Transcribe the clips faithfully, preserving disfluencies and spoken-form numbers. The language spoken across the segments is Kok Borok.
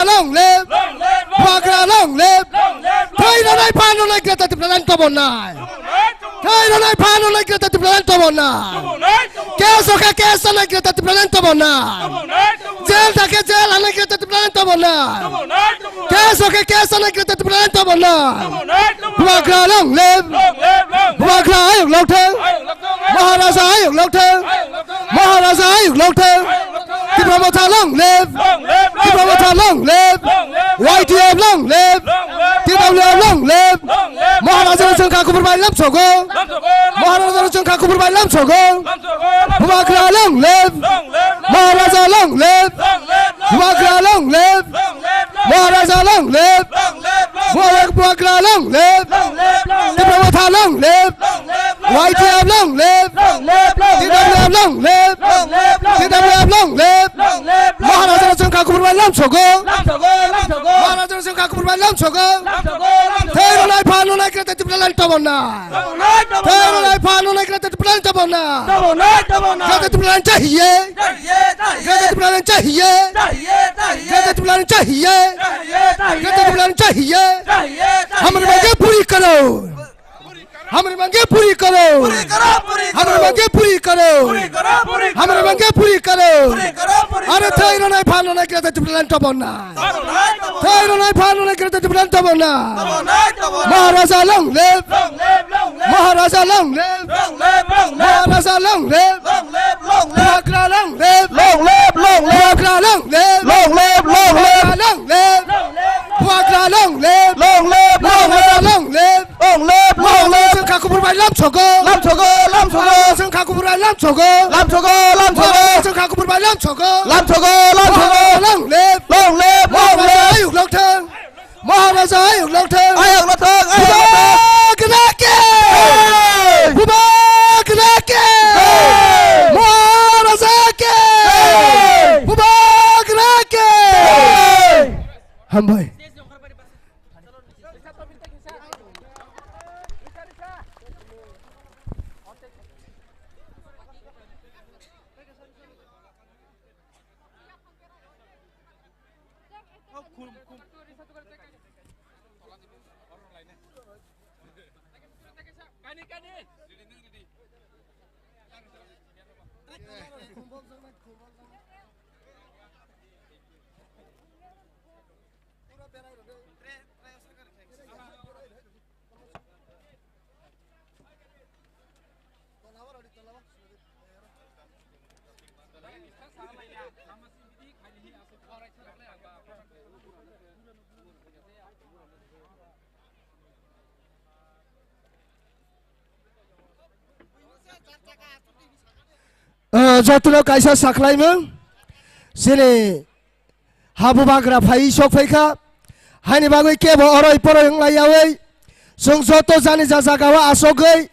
Long live! Bubagra long live! Thai rwnai phan rwnai Greater Tipraland tobonai! Thai rwnai phan rwnai Greater Tipraland tobonai! Case okay case sanai Greater Tipraland tobonai! Jail thake jail hanai Greater Tipraland tobonai! Case okay case sanai Greater Tipraland tobonai! Bubagra long live! Bubagra ayuk lokthang! Maharaja ayuk lokthang! Maharaja ayuk lokthang! Tipra Motha long live! Tipra Motha long live! Y T F long live! T W F long live! Maharaja no chwng kha kubur bai lam sogo! Maharaja no chwng kha kubur bai lam sogo! Bubagra long live! Maharaja long live! Bubagra long live! Maharaja long live! Bubagra long live! Tipra Motha long live! Y T F long live! T W F long live! T W F long live! Maharaja no chwng kha kubur bai lam sogo! Maharaja no chwng kha kubur bai lam sogo! Thai rwnai phan rwnai Greater Tipraland tobonai! Thai rwnai phan rwnai Greater Tipraland tobonai! Greater Tipraland chahiye! Greater Tipraland chahiye! Greater Tipraland chahiye! Greater Tipraland chahiye! Hamre mange puri karo! Hamre mange puri karo! Hamre mange puri karo! Hamre mange puri karo! Are thai rwnai phan rwnai Greater Tipraland tobonai! Thai rwnai phan rwnai Greater Tipraland tobonai! Maharaja long live! Maharaja long live! Maharaja long live! Bubagra long live! Bubagra long live! Bubagra long live! Bubagra long live! Long live! Long live! Chwng kha kubur bai lam sogo! Lam sogo! Lam sogo! Chwng kha kubur bai lam sogo! Lam sogo! Lam sogo! Chwng kha kubur bai lam sogo! Lam sogo! Lam sogo! Long live! Long live! Long live! Ayuk lokthang! Maharaja ayuk lokthang! Ayuk lokthang! Ayuk lokthang! Bubagra ki! Hey! Bubagra ki! Hey! Maharaja ki! Hey! Bubagra ki! Hey! Hambai. Ah, jotono kaisa saklaimung, chini habubagra phai sok phaikha, haini bagwi kebo oroi poroi wng lai yawi, chwng joto jani ja jagao asogwi,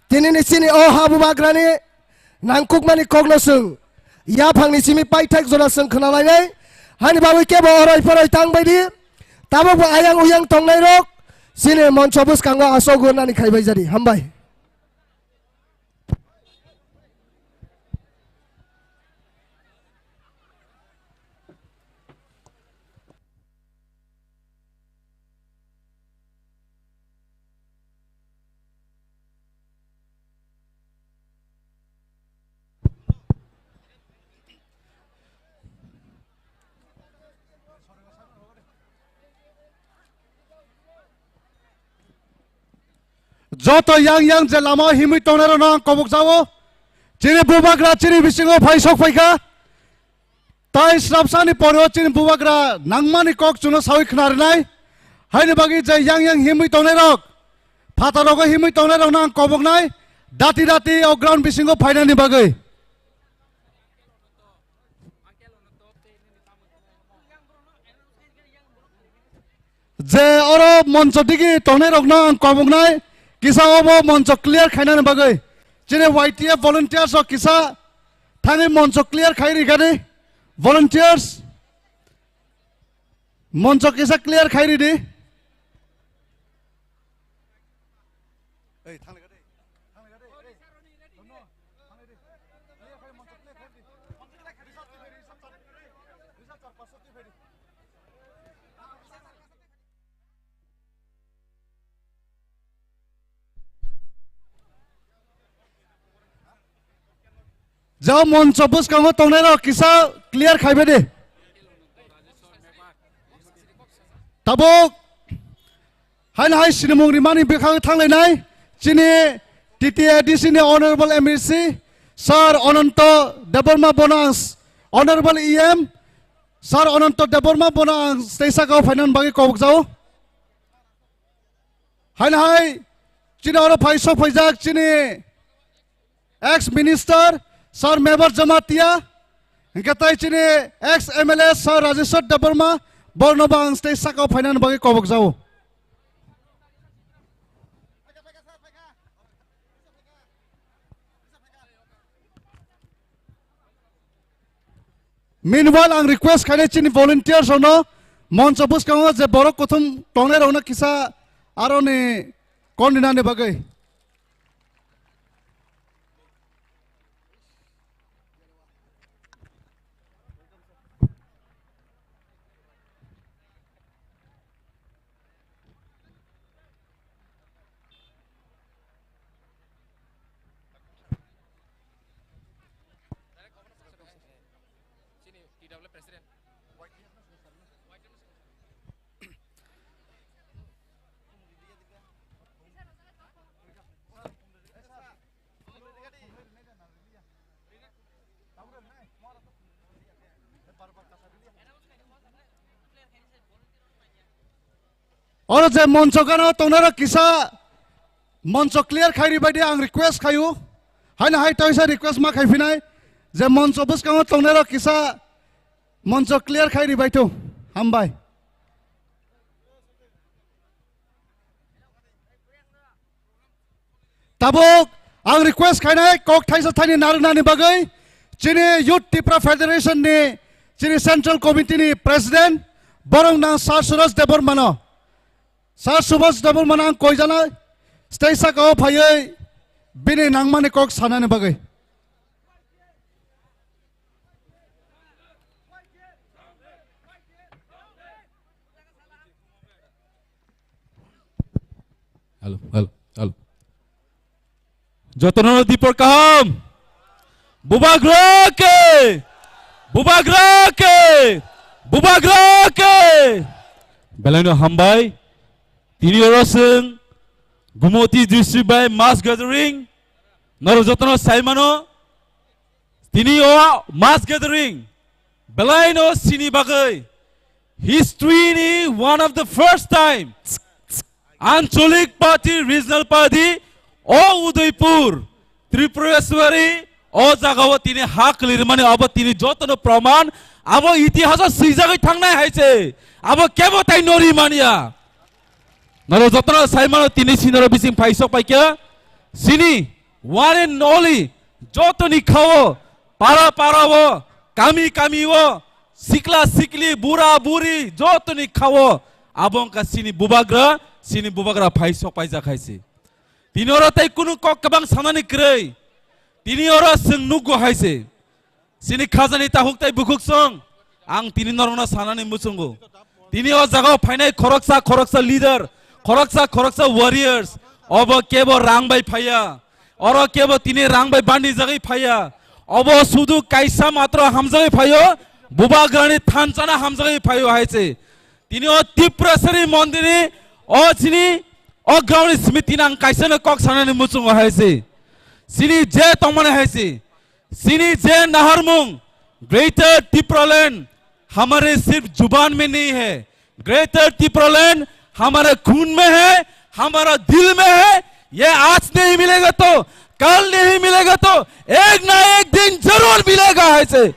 tinini chini o habubagrani nangkukmani kokno chwng yaphangni simi paithak jora chwng khwnalainai, haini bagwi kebo oroi poroi tangbaidi, tabukbo ayang uyang tongnairok chini moncho bwskango asogwi nani khaibai jadi, hambai. Joto yang yang je lama himwi tongnairokno ang kobok jago. Chini bubagra chini bisingo phai sok phaikha. Tai srapsani poro chini bubagra nangmani kok chwngno sawi khna rwnai. Haini bagwi je yang yang himwi tongnairok, phatharogo himwi tongnairokno ang koboknai. Dati dati o ground bisingo phainani bagwi. Je oro moncho digi tongnairokno ang koboknai, kisa obo moncho clear khainani bagwi. Chini Y T F volunteers rok kisa thangwi moncho clear khai rikha di. Volunteers, moncho kisa clear khai ridi. Ei, thang lega de. Thang lega de. Ei, thang lega de. Clear khai, moncho clear khai di. Moncho clear khai di. Rishabh twi phai di, Rishabh chan. Rishabh char panch twi phai di. Jao moncho bwskango tongnairok kisa clear khaibai de. Tabuk haino hai sinimung rimani bwkhango thanglainai chini T T A D C ni Honorable M A C Sir Ananto Debbarma bono ang s-, Honorable E M Sir Ananto Debbarma bono ang stage sakao phainani bagwi kobokjao. Haino hai chini oro phai sok phaijak chini ex minister Sir Mebar Jamatia, hingke tai chini ex M L A Sir Rajeshwar Debbarma, borno bo ang stage sakao phainani bagwi kobokjao. Meanwhile, ang request khainai chini volunteers rokno moncho bwskango je borok kuthum tongnai rokno kisa aroni kon rinani bagwi. Oro je moncho gana tongnaro kisa moncho clear khai ribai di ang request khayu. Haino hai toisa request ma khai phinai je moncho bwskango tongnaro kisa moncho clear khai ribai thu. Hambai. Tabuk ang request khainai kok thaisa thaini narwknani bagwi chini Youth Tipra Federation ni chini Central Committee ni President borok nang Sir Suraj Debbarma no. Sir Suraj Debbarma no ang koijana stage sakao phaiwi bini nangmani kok sanani bagwi. Hello, hello, hello. Jotono dipor kaham. Bubagra ke! Bubagra ke! Bubagra ke! Belaino hambai. Tini oro seng Gumoti district by mass gathering. Noro jotono saimano. Tini o mass gathering belaino sini bagwi history ni one of the first time Anchalik Party, Regional Party o Udaipur, Tripureshwari o jagao tini ha kwlwi rwmani abo tini jotono proman abo itihaso swijagwi thangnai hai se abo kebo tai nori manya. Noro jotono saimano tini sinoro bising phaisok paikha sini one and only jotoni khao para para o kami kami o sikla sikli bura buri jotoni khao abo wngkha sini bubagra sini bubagra phaisok paijak hai se. Tini oro tei kunu kok kwbang sanani kwrwi tini oro chwng nukgo hai se. Chini khajani takhuk tei bukhuk song, ang tini norokno sanani muchungo. Tini o jagao phainai khoroksa khoroksa leader, khoroksa khoroksa warriors, obo kebo rang bai phaiya, oro kebo tini rang bai bandi jagwi phaiya, obo sudu kaisa matro hamjagwi phaio, bubagrani thanchana hamjagwi phaio hai se. Tini o Tiprasari mondirni o chini o ground smiti nang kaisa no kok sanani muchungo hai se. Chini je tongmani hai se. Chini je naharmung, Greater Tipraland hamare sirf juban mein nahi hai, Greater Tipraland hamare khoon mein hai, hamara dil mein hai. Ye aaj nahi milega to kal nahi milega to ek na ek din zarur milega hai se.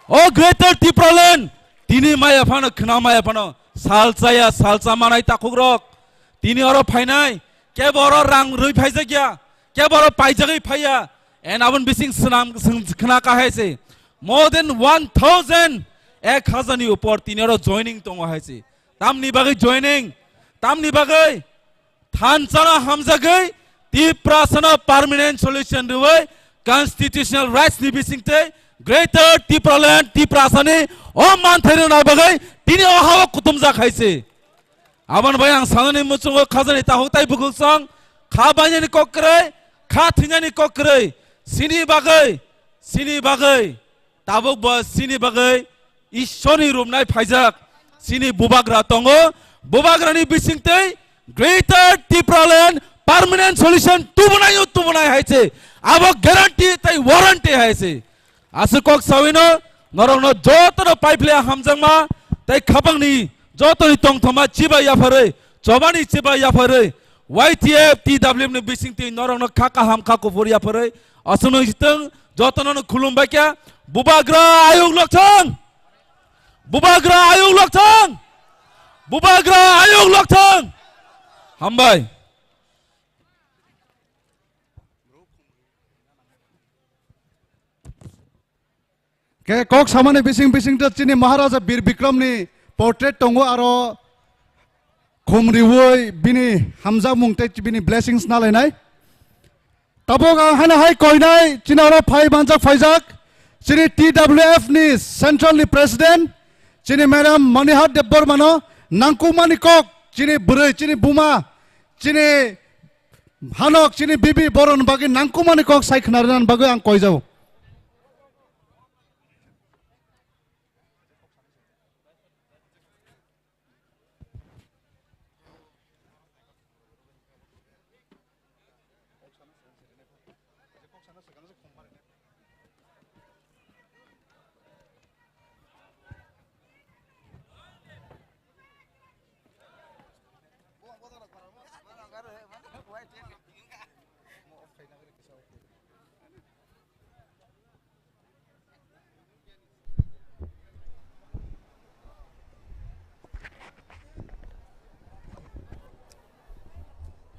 O Greater Tipraland tini maya phano khna maya phano salchaya salcha manai takhukrok. Tini oro phainai, kebo oro rang rwi phaijakya, kebo oro paijagwi phaiya, en aboni bising swnam swng khna ka hai se. More than one thousand, ek hazar ni upor tini oro joining tongo hai se. Tamni bagwi joining, tamni bagwi thanchana hamjagwi Tiprasano permanent solution rwi constitutional rights ni bisingtwi Greater Tipraland Tiprasani o manthai rwna bagwi tini o hao kutumjak hai se. Aboni bai ang sanani muchungo khajani takhuk tai bukhuk song, kha bainani kok kwrwi, kha thwinani kok kwrwi, sini bagwi Chini bagwi, tabuk bo chini bagwi Ishwarni rumnai phaijak chini bubagra tongo. Bubagrani bisingtwi Greater Tipraland permanent solution tubunai o tubunai hai se. Abo guarantee tei warranty hai se. Aswk kok sawino norokno jotono paiphlai hamjakma tei khapangni jotoni tongthoma chiba yapharwi, chobani chiba yapharwi, Y T F, T W F ni bisingtwi norokno kha kaham kha kuphur yapharwi aswkno sitwng jotono khulumbai kha. Bubagra ayuk lokthang! Bubagra ayuk lokthang! Bubagra ayuk lokthang! Hambai. Ke kok samani bising bising to chini Maharaja Bir Bikram ni portrait tongo, aro khum riwi bini hamjakmung tei bini blessings nalainai. Tabuk ang haino hai koinai chini oro phai manjak phaijak chini T W F ni central ni president chini madam Manihat Debbarma no nangkukmani kok chini bwrwi chini buma chini hanok chini bibi boroni bagwi nangkukmani kok sai khna rwnani bagwi ang koijao.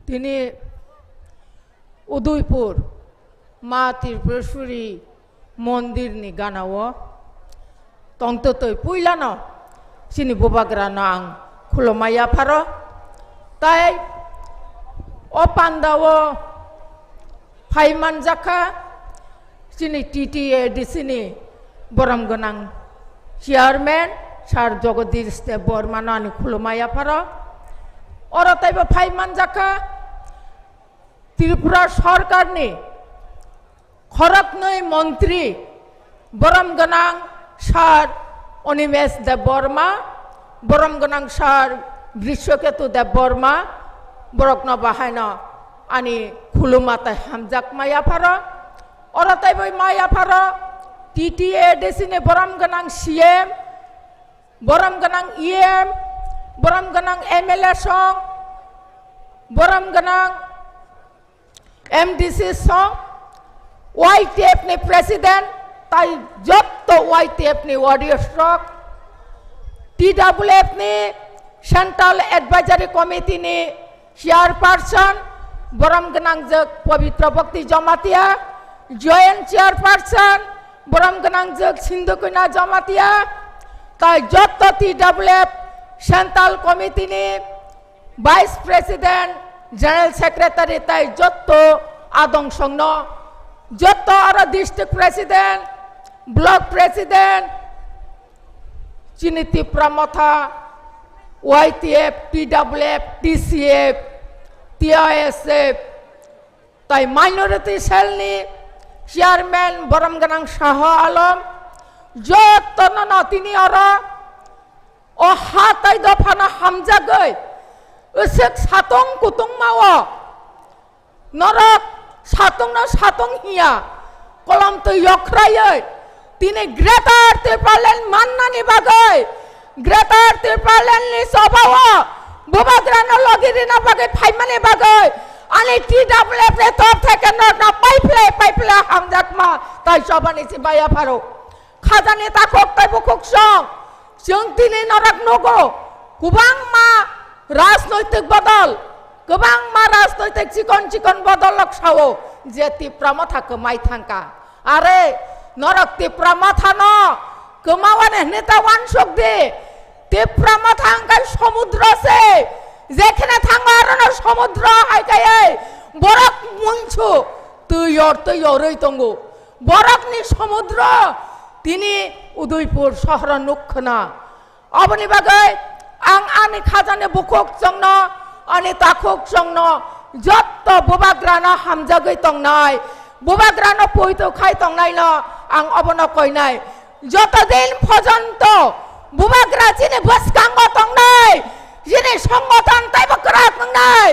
Tini Udaipur Ma Tripureshwari mondir ni gana o tongtwtwi puilano chini bubagrano ang khulumma yapharo, tai o panda o phai manjakha chini T T A D C ni borom gwnang chairman Sir Jagadish Debbarma no ani khulumma yapharo. Oro taibo phai manjakha Tripura sorkar ni khoroknwi montri, borom gwnang Sir Animesh Debbarma, borom gwnang Sir Brishaketu Debbarma, borokno bahaino ani khulumma tei hamjakma yapharo. Oro taibo ma yapharo T T A D C ni borom gwnang C M, borom gwnang E M, borom gwnang M L A song, borom gwnang M D C song, Y T F ni president, tai jotto Y T F ni warriors rok, T W F ni Central Advisory Committee ni chairperson, borom gwnangjwk Pabitra Bhakti Jamatia, joint chairperson, borom gwnangjwk Sindhu Kanya Jamatia, tai jotto T W F Central Committee ni Vice President, General Secretary tai jotto adong songno, jotto aro District President, Block President, chini Tipra Motha, Y T F, T W F, T C F, T I S F, tai Minority Cell ni Chairman borom gwnang Saha Alom, jottono no tini oro o ha tai dophano hamjagwi, usik satung kutung mao, norok satungno satung hiya, kolom twi yokhraiwi, tini Greater Tipraland mannani bagwi, Greater Tipraland ni chobao bubagrano logi rina bagwi phaimani bagwi, ani T W F ni top theke norokno paiphlai paiphlai hamjakma tai chobani si baya pharo. Khajani takhuk tai bukhuk song, chwng tini norok nugo, kwbangma rajnoitik bodol, kwbangma rajnoitik chikon chikon bodol rok sao je Tipra Motha kwmai thangkha. Are, norok Tipra Motha no kwmawani hwnwi ta wansuk di. Tipra Motha hwnkhe somudro se, jekhene thango arono somudro hai kaiwi borok munsu twi yor twi yorwi tongo. Borokni somudro tini Udaipur sohoro nuk khna. Aboni bagwi ang ani khajani bukhuk chwngno, ani takhuk chwngno, jotto bubagrano hamjagwi tongnai, bubagrano poito khai tongnaino Ang obono koinai, jotodin porjonto Bubagra chini bwskango tongnai, chini songothon teibo kwrak wngnai,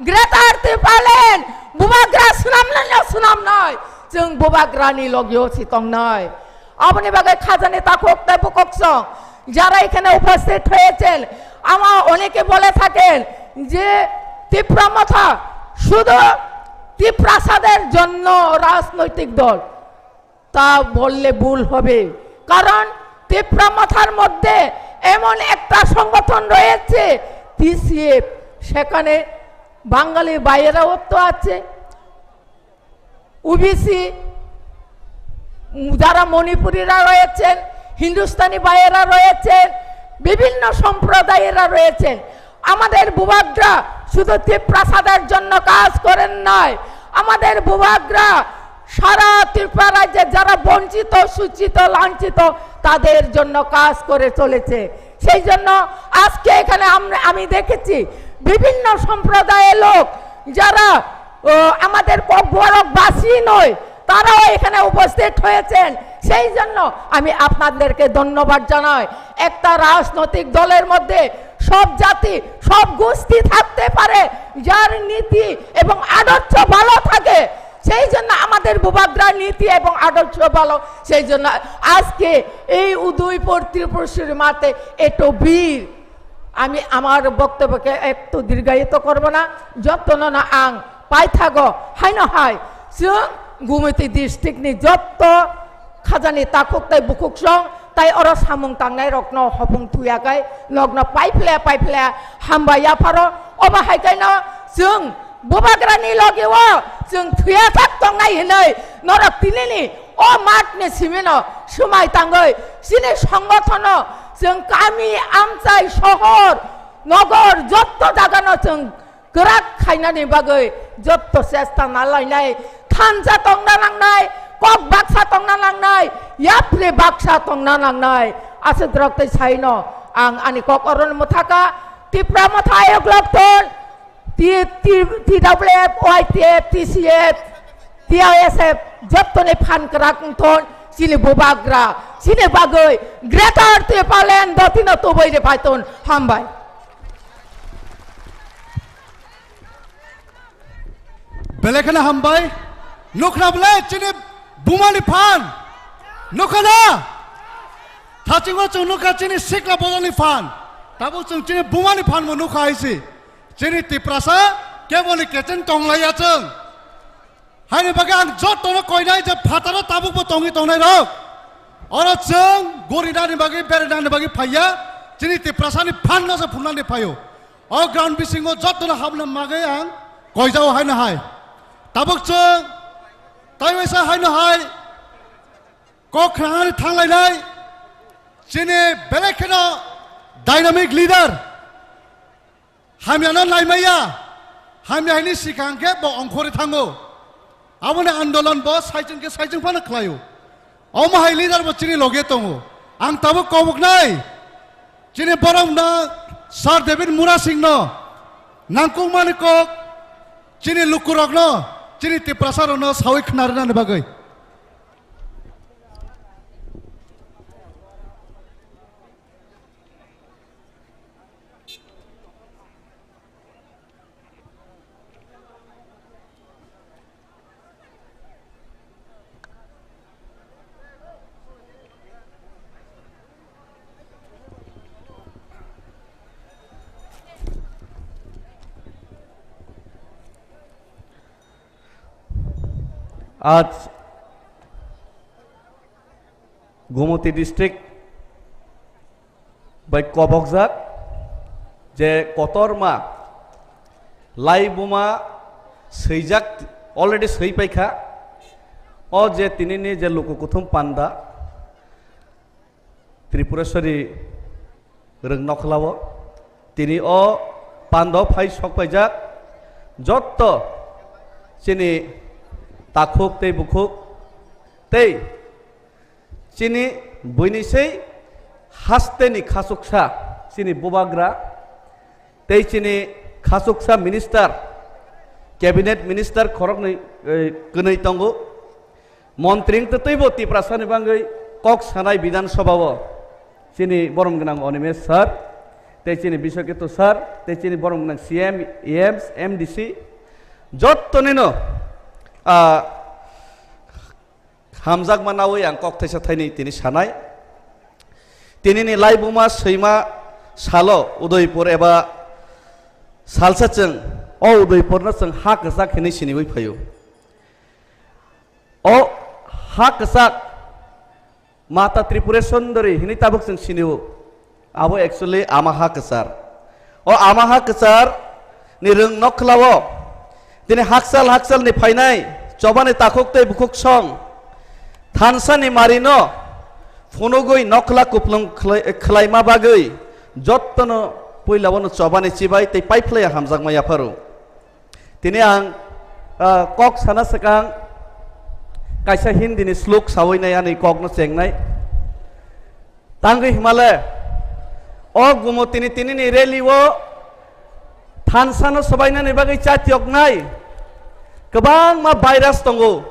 Greater Tipraland Bubagra swnamnaino swnamnai, chwng Bubagrani logio si tongnai. Aboni bagwi khajani takhuk tei bukhuk song jara ekhane uposthit hoyechen, ama oneke bole thaken je Tipra Motha sudhu Tiprasader jonno rajnoitik dol. তা বললে ভুল হবে, কারণ তিপ্রা মথার মধ্যে এমন একটা সংগঠন রয়েছে টিসিএফ, সেখানে বাঙালি ভাইয়েরাও তো আছে, ওবিসি, যারা মণিপুরীরা রয়েছেন, হিন্দুস্তানি ভাইয়েরা রয়েছেন, বিভিন্ন সম্প্রদায়েরা রয়েছেন। আমাদের বুবাগ্রা শুধু তিপ্রাসাদের জন্য কাজ করেন নয়, আমাদের বুবাগ্রা সারা ত্রিপুরা রাজ্যে যারা বঞ্চিত, শোষিত, লাঞ্ছিত, তাদের জন্য কাজ করে চলেছে। সেই জন্য আজকে এখানে আমরা, আমি দেখেছি বিভিন্ন সম্প্রদায়ের লোক যারা, ও, আমাদের ককবরকবাসী নয়, তারাও এখানে উপস্থিত হয়েছেন। সেই জন্য আমি আপনাদেরকে ধন্যবাদ জানাই। একটা রাজনৈতিক দলের মধ্যে সব জাতি, সব গোষ্ঠী থাকতে পারে, যার নীতি এবং আদর্শ ভালো থাকে, সেই জন্য আমাদের বুবাগ্রার নীতি এবং আদর্শ ভালো। সেই জন্য আজকে এই উদয়পুর ত্রিপুরেশ্বরী মাঠে এত ভিড়। আমি আমার বক্তব্যকে একটু দীর্ঘায়িত করব না, যত্ন না আং পাইথাগো হাইনো high. Chwng Gumoti district ni jotto khajani takhuk tei bukhuk song tai oro samung tangnai rokno hopung thuya kai nokno paiphle paiphle hambai yapharo. Obo hai kaino chwng bubagrani logi o chwng thuya thak tongnai hinwi norok tinini o matni simino swmai tangwi chini songothono chwng kami, amchai, sohor, nogor jotto jagano chwng kwrak khainani bagwi jotto chesta nalainai, thansa tongna nangnai, kok baksa tongna nangnai, yapri baksa tongna nangnai. Aswk rok tei saino ang ani kok orono mwthaka, Tipra Motha Ayok Lokthon, T-, T-, T W F, Y T F, T C F, T I S F, jottoni phan kwrak wngthon, chini bubagra, chini bagwi Greater Tipraland dotino tubui rwphaiton. Hambai. Belai kheno hambai. Nukna belai chini bumani phan. Nukha na? Thachingo chwng nukha chini sikla bojani phan. Tabuk chwng chini bumani phan bo nukha hai se. Chini Tiprasa keboni kecheng tonglaiya chwng. Haini bagwi ang jotono koinai je phataro tabukbo tongwi tongnai rok. Oro chwng gorinani bagwi, berinani bagwi phaiya, chini Tiprasani phanno se phunani phaio. O ground bisingo jotono habna bagwi ang koijao haino hai. Tabuk chwng taiwaisa haino hai kok khnani thanglainai chini belai kheno dynamic leader. Hamyano naimaya, hamya hini sikang khe bo ongkhorwi thango. Aboni andolon bo saichung khe saichung phano khlaio. Omo hai leader bo chini loge tongo. Ang tabuk koboknai chini borok no Sir David Murasing no nangkukmani kok chini lukurok no, chini Tiprasa rok no sawi khna rwnani bagwi. Aaj Gumoti district bai kobokjak je kotorma laibuma swijak, already swi paikha. O je tinini je luku kuthum panda Tripureshwari rwng nokhlao, tini o pando phai sok paijak jotto chini takhuk tei bukhuk tei chini buini sei hasteni khachuksa chini bubagra tei chini khachuksa minister, cabinet minister khoroknwi, eh, kwnwi tongo. Montri wngtwi twibo Tiprasani bagwi kok sanai Bidhan Sabha o chini borom gwnang Animesh sir, tei chini Biswaketu sir, tei chini borom gwnang C M, E Ms, M D C, jottonino, ah, hamjakma nawi ang kok thaisa thaini tini sanai. Tinini laibuma swima salo Udaipur eba salsa chwng o Udaipurno chwng ha kwchak hinwi siniwi phaio. O ha kwchak Mata Tripura Sundari hinwi tabuk chwng sinio. Abo actually ama ha kwchar. O ama ha kwchar ni rwng nokhlao tini hakchal hakchal ni phainai chobani takhuk tei bukhuk song thansa ni mari no phunugwi nokhla kuplung khlai-, khlaima bagwi jottono puila bono chobani chibai tei paiphlaiya hamjakma yapharu. Tini ang, ah, kok sana swkang kaisa Hindi ni slok sawi nai ani kok no chengnai. Tangwi himale, o Gumotini tini ni rally o thansa no swbainani bagwi chatiyoknai. Kwbangma virus tongo,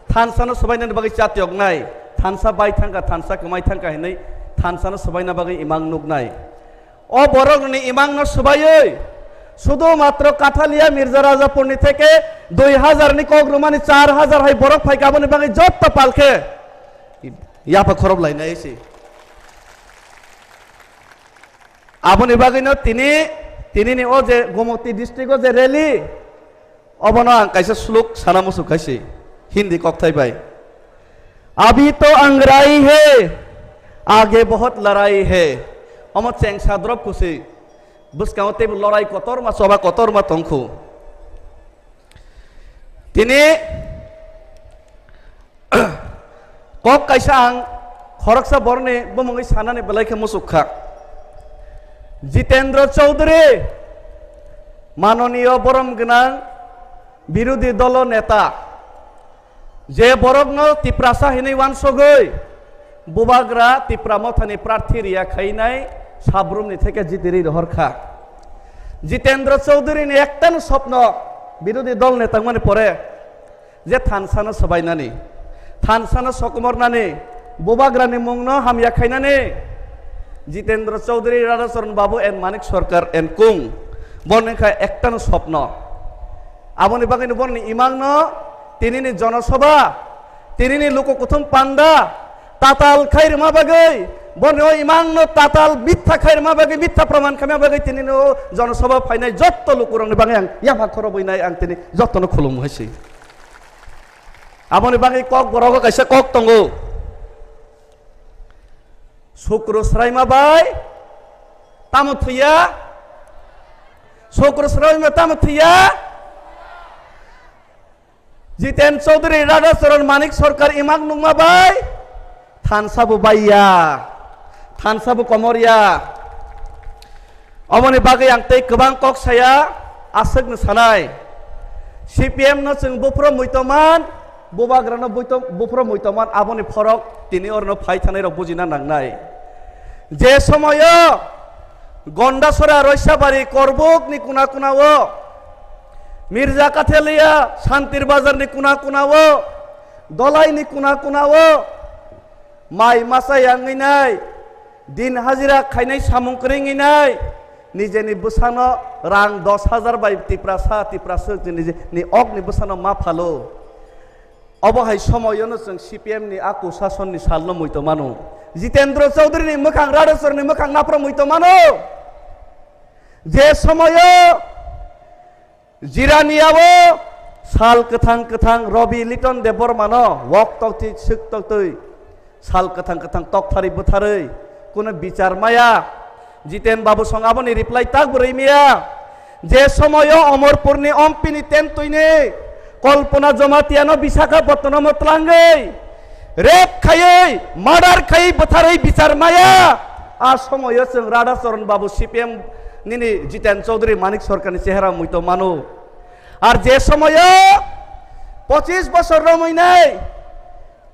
thansa no swbainani bagwi chatiyoknai. Thansa bai thangkha, thansa kwmai thangkha hinwi thansa no swbaina bagwi imang nuknai. O borok ni imang no swbaiwi sudu matro Kathalia Mirza Rajapur ni theke dui hazar ni kok rwmani char hazar hai borok phaikha, aboni bagwi jotto palkhe yapha khorob lainai se. Aboni bagwino tini, tini ni o je Gomoti district o je rally, obono ang kaisa slok sana muchuk khaisi Hindi kokthai bai. Abhi to angarai hai, aage bahut larai hai. Omo chengsa drop kusi. Bwskango teibo lorai kotorma, choba kotorma tongkhu. Tini kok kaisa ang khoroksa borni bumungwi sanani belai khe muchuk kha. Jitendra Chaudhary, manoniyo borom gwnang birodhi dolo neta, je borokno Tiprasa hinwi wansogwi bubagra Tipra Mothani prarthi riya khainai sabrumni theke jitiri rohor kha. Jitendra Chaudhary ni ektano sopno birodhi dol neta wngmani pore je thansa no swbainani, thansa no sokomornani, bubagrani mungno hamya khainani, Jitendra Chaudhary, Radhacharan Babu and Manik Sarkar and Kung, borni kha ektano sopno. Aboni bagwino borni imangno tinini jonosabha, tinini luku kuthum panda, tatal khai rwma bagwi, borni o imangno tatal mitha khai rwma bagwi, mitha proman khaima bagwi tinini o jonosabha phainai jotto lukurokni bagwi ang yapha khorobwi nai, ang tini jottono khulumwi si. Aboni bagwi kok borogo kaisa kok tongo. Sukru Sraima bai tamo thwiya? Sukru Sraima tamo thwiya? Jiten Chaudhary, Radhacharan, Manik Sarkar imang nungma bai thansa bo baiya, thansa bo komorya. Omoni bagwi ang tei kwbang kok saya, aswkno sanai. C P M no chwng buphuru muitu man, bubagrano buito-, buphuru muitu man, aboni phorok tini orno phai thanai rok bujina nangnai. Je somoyo Gondasora, Roisabari, Korbuk ni kuna kuna o, Mirza Kathelia, Santir Bazar ni kuna kuna o, Dolai ni kuna kuna o, mai masa yangwi nai, din hajira khainai samung kwrwngwi nai, nijeni bwsano rang dos hajar bai Tiprasa, Tiprasa nijeni okni bwsano ma phalo. Obo hai somoyono chwng C P M ni a kusasonni salno muitu mano. Jitendra Chaudhary ni mwkhang, Radhachar ni mwkhang naphro muitu mano. Je somoyo Jiraniao sal kwthang kwthang Robi Liton Debbarmano wok toktwi swk toktwi sal kwthang kwthang tokthari bwtharwi kuno bichar maya. Jiten Babu song aboni reply tak bwrwi maya. Je somoyo Omorpurni ompini tentwini Kalpana Jamatiano Visakhapatnamo tlangwi rape khaiwi, murder khaiwi, bwtharwi bichar maya. A somoyo chwng Radhacharan Babu C P M nini Jiten Chaudhary Manik Sarkarni chehera muitu mano. Ar je somoyo pochis bosor romwi nai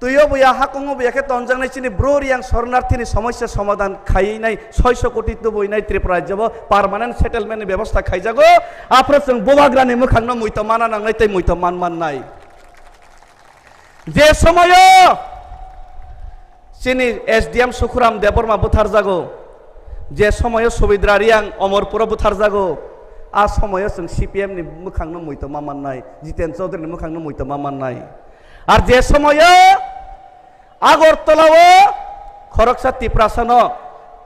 twiyo buya, hakungo buya khe tonjaknai chini Bru Reang sornarthini somosya somadhan khaiwi nai soiso koti tubui nai Tripura rajyo bo permanent settlement ni bebosta khaijago. Aphuru chwng bubagrani mwkhangno muitu mana nangnai tei muitu man mannai. Je somoyo chini S D M Sukhuram Debbarma butharjago, je somoyo Subidra Riang Omorpuro butharjago, a somoyo chwng C P M ni mwkhangno muitoma mannai, Jiten Chaudhary ni mwkhangno muitoma mannai. Ar je somoyo Agartala o khoroksa Tiprasa no,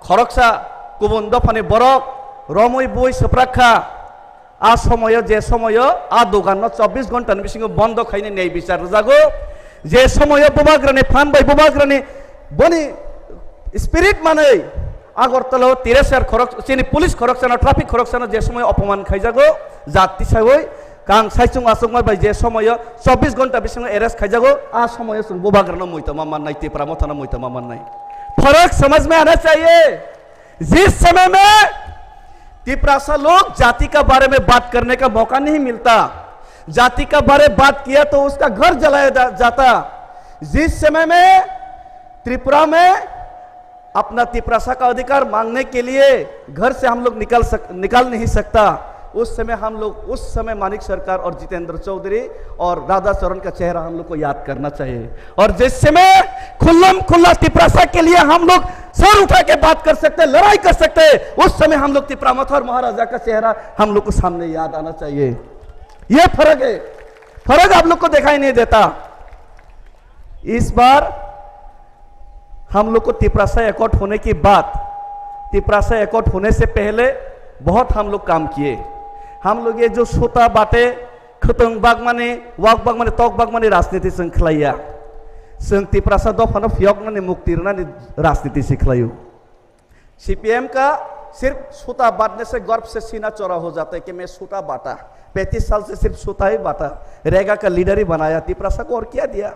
khoroksa kubun dophani borok romwi bui swprak kha. A somoyo, je somoyo a dogan no chobbish ghonta ni bisingo bondo khaina nei bichar rwjago, je somoyo bubagrani phan bai bubagrani boni spirit manwi Agartala o Tiresar khorok, chini police khoroksa no, traffic khoroksa no je somoyo opoman khaijago, jat tisawi, Kang saichung achukma bai je somoyo chobbish ghonta bisingo arrest khaijago, a somoyo chwng bubagrano muitoma mannai, Tipra mothano muitoma mannai. फर्क समझ में आना चाहिए। जिस समय में तिपरासा लोग जाति का बारे में बात करने का मौका नहीं मिलता, जाति का बारे बात किया तो उसका घर जलाया जा-, जाता। जिस समय में त्रिपुरा में अपना तिपरासा का अधिकार मांगने के लिए घर से हम लोग निकल सक-, निकल नहीं सकता, उस समय हम लोग, उस समय मानिक सरकार और जितेंद्र चौधरी और राधा चरण का चेहरा हम लोग को याद करना चाहिए। और जिस समय खुल्लम खुल्ला तिपरासा के लिए हम लोग सर उठा के बात कर सकते, लड़ाई कर सकते, उस समय हम लोग तिपरा मथा और महाराजा का चेहरा हम लोग को सामने याद आना चाहिए। ये फर्क है, फर्क आप लोग को दिखाई नहीं देता। इस बार हम लोग को तिपरासा एकॉर्ड होने के बाद, तिपरासा एकॉर्ड होने से पहले बहुत हम लोग काम किए। हम लोग ये जो सुता बाटे, khwtwng bagmani, wak bagmani, tok bagmani rajniti chwng khlaiya. Chwng Tiprasa dophano phiyoknani, mukti rwnani rajniti se khlaio. C P M ka sirf suta batne se garb se sina chora ho jata hai, ki main suta bata, पैंतीस साल से सिर्फ सुता ही बांटा, रेगा का लीडर ही बनाया, तिपरासा को और क्या दिया?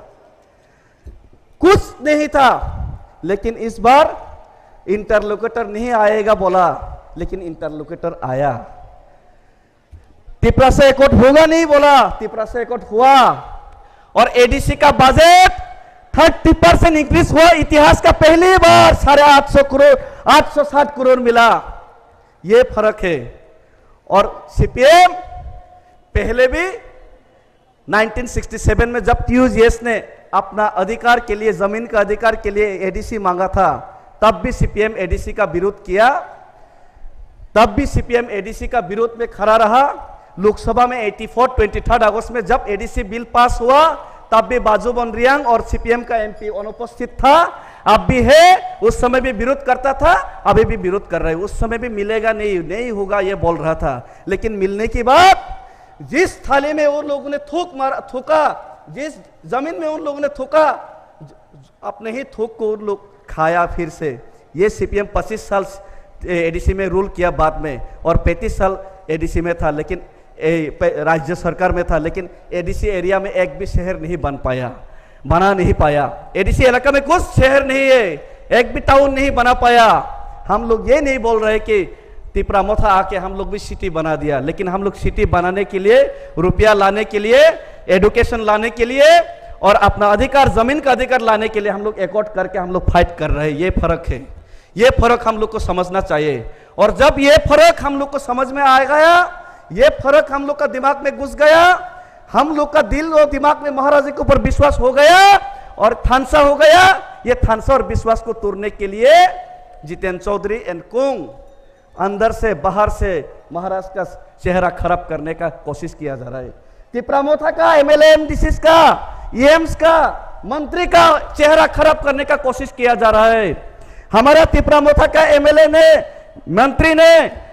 कुछ नहीं था, लेकिन इस बार इंटरलोकेटर नहीं आएगा बोला, लेकिन इंटरलोकेटर आया। तिपरासा एकॉर्ड होगा नहीं बोला, तिपरासा एकॉर्ड हुआ। और एडीसी का बजट थर्टी परसेंट इंक्रीज हुआ, इतिहास का पहली बार साढ़े आठ सौ करोड़, आठ सौ साठ करोड़ मिला। ये फर्क है। और सीपीएम पहले भी नाइनटीन सिक्सटी सेवन में जब टीयूजीएस ने अपना अधिकार के लिए, जमीन का अधिकार के लिए एडीसी मांगा था, तब भी सीपीएम एडीसी का विरोध किया, तब भी सीपीएम एडीसी का विरोध में खड़ा रहा। लोकसभा में एटी फोर, ट्वेंटी थर्ड अगस्त में जब एडीसी बिल पास हुआ, तब भी बाजूबन रियांग और सीपीएम का एमपी अनुपस्थित था, अब भी है, उस समय भी विरोध करता था, अभी भी विरोध कर रहे हैं। उस समय भी मिलेगा नहीं, नहीं होगा, ये बोल रहा था, लेकिन मिलने के बाद जिस थाली में उन लोगों ने थूक मारा, थूका, जिस जमीन में उन लोगों ने थूका, अपने ही थूक को उन लोग खाया फिर से। ये सीपीएम पच्चीस साल एडीसी में रूल किया बाद में, और पैंतीस साल एडीसी में था, लेकिन ए, पे-, राज्य सरकार में था, लेकिन एडीसी एरिया में एक भी शहर नहीं बन पाया, बना नहीं पाया। एडीसी इलाका में कुछ शहर नहीं है, एक भी टाउन नहीं बना पाया। हम लोग ये नहीं बोल रहे कि तिपरा मोथा आके हम लोग भी सिटी बना दिया, लेकिन हम लोग सिटी बनाने के लिए, रुपया लाने के लिए, एजुकेशन लाने के लिए और अपना अधिकार, जमीन का अधिकार लाने के लिए हम लोग एकॉर्ड करके हम लोग फाइट कर रहे हैं। ये फर्क है, ये फर्क हम लोग को समझना चाहिए। और जब ये फर्क हम लोग को समझ में आ गया, ये फर्क हम लोग का दिमाग में घुस गया, हम लोग का दिल और दिमाग में महाराज के ऊपर विश्वास हो गया और थानसा हो गया। ये थानसा और विश्वास को तोड़ने के लिए जितेंद्र चौधरी एंड कुंग अंदर से बाहर से महाराज का चेहरा खराब करने का कोशिश किया जा रहा है। तिपरा मोथा का एमएलए, एमडीसी का, ईएम्स का, मंत्री का चेहरा खराब करने का कोशिश किया जा रहा है। हमारा तिपरा मोथा का एमएलए ने, मंत्री ने,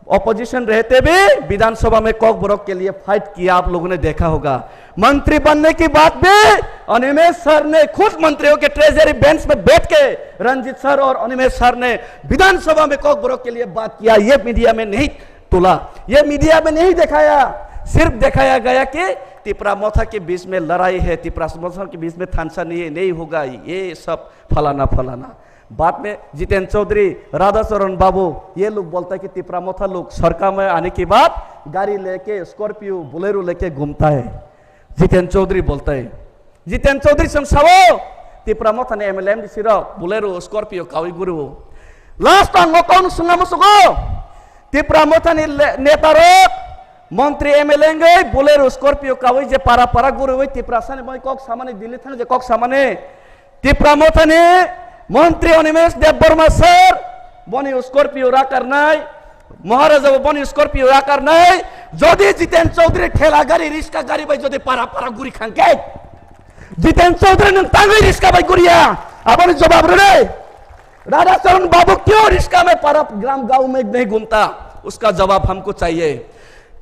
ऑपोजिशन रहते भी विधानसभा में कॉकबरॉक के लिए फाइट किया, आप लोगों ने देखा होगा। मंत्री बनने के बाद भी अनिमेश सर ने खुद मंत्रियों के ट्रेजरी बेंच में बैठ के रंजीत सर और अनिमेश सर ने विधानसभा में कॉकबरॉक के लिए बात किया, ये मीडिया में नहीं तोला, ये मीडिया में नहीं दिखाया। सिर्फ दिखाया गया कि तिपरा मोथा के बीच में लड़ाई है, तिपरा मोथा के बीच में थानसा नहीं है, नहीं होगा, ये सब फलाना फलाना। बाद में जितेंद्र चौधरी, राधाचरण बाबू, ये लोग बोलता है कि तिपरा मोथा लोग सरकार में आने के बाद गाड़ी लेके, स्कॉर्पियो, बोलेरो लेके घूमता है, जितेंद्र चौधरी बोलता है। जितेंद्र चौधरी संग सावो, तिपरा मोथा ने MLA, MDC rock, Bolero, Scorpio, कावी गुरु। लास्ट टाइम वो कौन सुंगा मुसुगो? तिपरा मोथा ने ले-, नेता rock, Montri M L A wngwi Bolero Scorpio kawi je para para guriwi Tiprasani bai kok samani, Delhi thang je kok samani, Tipra Mothani Montri Animesh Debbarma sir boni Scorpio rakarnai, Maharaja bo boni Scorpio rakarnai, jodi Jiten Chaudhary thela gari, riska gari bai jodi para para guri khangkhe, Jiten Chaudhary nwng tangwi riska bai guriya, aboni jawab rwdi. Radha Charan Babu kyo riska mein para gram gaon mein nahi ghumta, uska jawab humko chahiye.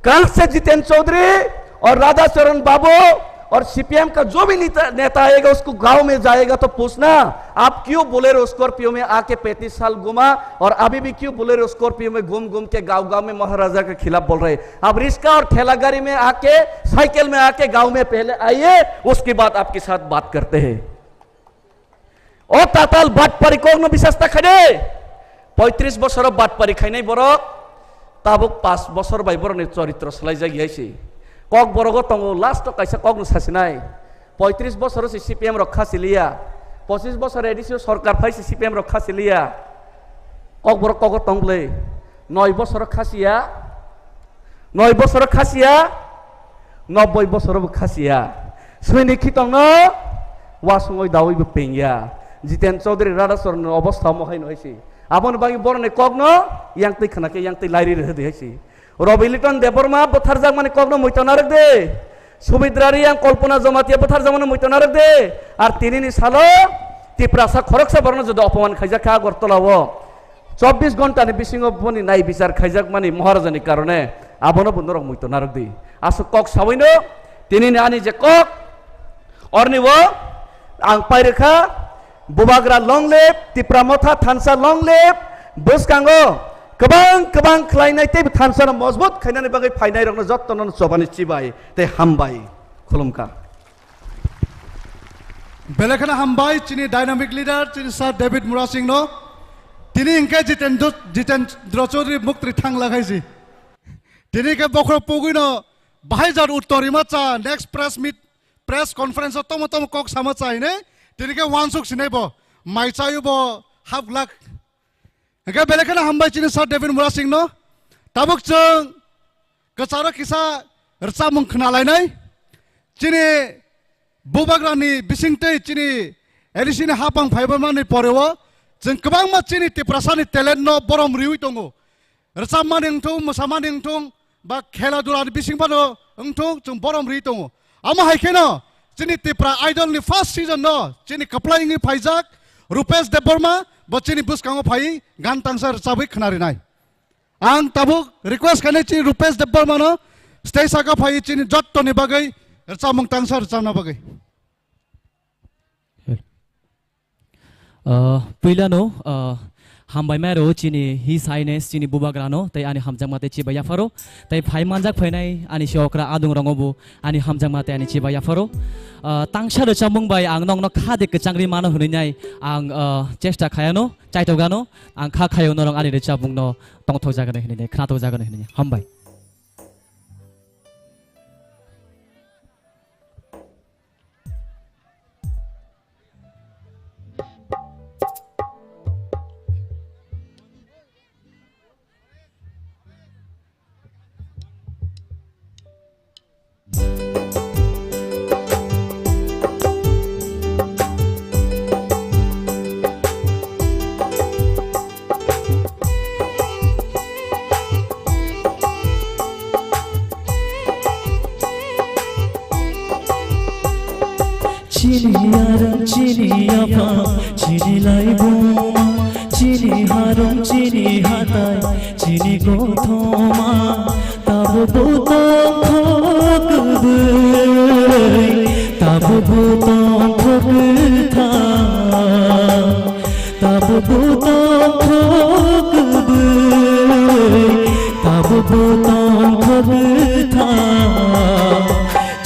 कल से जितेंद्र चौधरी और राधा चरण बाबू और सीपीएम का जो भी नेता, नेता आएगा, उसको गांव में जाएगा तो पूछना, आप क्यों बोलेरो स्कॉर्पियो में आके पैंतीस साल घूमा और अभी भी क्यों बोलेरो स्कॉर्पियो में घूम घूम के गांव गांव में महाराजा के खिलाफ बोल रहे हैं। आप रिक्शा और ठेला गाड़ी में आके, साइकिल में आके गांव में पहले आइए, उसके बाद आपके साथ बात करते हैं। O tatal batpari kokno bisas ta khaide. Poitris bosoro batpari khainai borok, tabuk pas bosor bai borokni choritro swlaijak hai se. Kokborogo tongo, last o kaisa kokno sasinai. Poitris bosoro se C P M rok khasi liya. Pochis bosor A D C o sorkar phai se C P M rok khasi liya. Kokborok kogo tong bwle. Noi bosoro khasiya. Noi bosoro khasiya, nobboi bosoro bo khasiya. Swini khitongno wasungoi dawi bo pengya. Jiten Chaudhary Radha Charan ni obostha omo hai no hai si. Aboni bagwi boroni kokno yang twi khna khe yang twi lairi rw di hai si. Ravi Liton Debbarma bwtharjakmani kokno muitu narwk de. Subidra Reang, Kalpana Jamatia bwtharjakmani muitu narwk de. Ar tinini salo Tiprasa khoroksa borokno jodi opoman khaijak kha Agartala o. Chobbish ghonta ni bisingo boni nai bichar khaijakmani Maharajani karone abono bo norok muitu narwk di. Aswk kok sawino tinini ani je kok orni o ang pairikha, Bubagra long live, Tipra Motha thansa long live, bwskango kwbang kwbang khlainai tei thansa no mojbut khainani bagwi phainai rokno jottono chobani chibai tei hambai khulumkha. Belai kheno hambai chini dynamic leader, chini Sir David Murasing no. Tini hwnkhe Jitendra, Jitendra Chaudhary muktri thang lakhai si. Tini khe bokhorok pogwi no bahai jar uttor rima cha, next press meet, press conference o tomo tomo kok sama cha hinwi. Tini khe wansuk sinai bo. Mai chayu bo half lakh. Hingke belai kheno hambai chini Sir David Murasing no. Tabuk chwng kwcharo kisa rwchapmung khna lainai. Chini Bubagrani bisingtwi chini A D C ni hapang phaibaimani poreo chwng kwbangma chini Tiprasani talent no borom riwi tongo. Rwchapmani wngthung, mwsamani wngthung, ba khela dula ni bising phano wngthung, chwng borom ri tongo. Amo hai kheno chini Tipra Idol ni first season no chini kwplai wngwi phaijak Rupesh Debbarma bo chini bwskango phaiwi gan tangsa rwchabwi khna rinai. Ang tabuk request khainai chini Rupesh Debbarma no stage saka phaiwi chini jotto ni bagwi rwchapmung tangsa rwchapna bagwi. Ah, puilano, ah, hambai mai rw chini His Highness chini Bubagrano, tei ani hamjakma tei chibai yapharo, tei phai manjak phainai ani si okra adung rongo bo ani hamjakma tei ani chibai yapharo. Ah, tangsa rwchapmung bai ang nokno kha de kwchangri mano hwnwi nai ang, ah, chesta khayano, chaitokgano, ang kha khayo norok ani rwchapmungno tongthok jagano hwnwi nai, khnatok jagano hwnwi nai. Hambai. Chini yarwng, chini yapha, chini laibuma, chini harung, chini hatai, chini kothoma, tabuk bo tongthok kwbwi, tabuk bo tongthok kwthang. Tabuk bo tongthok kwbwi, tabuk bo tongthok kwthang.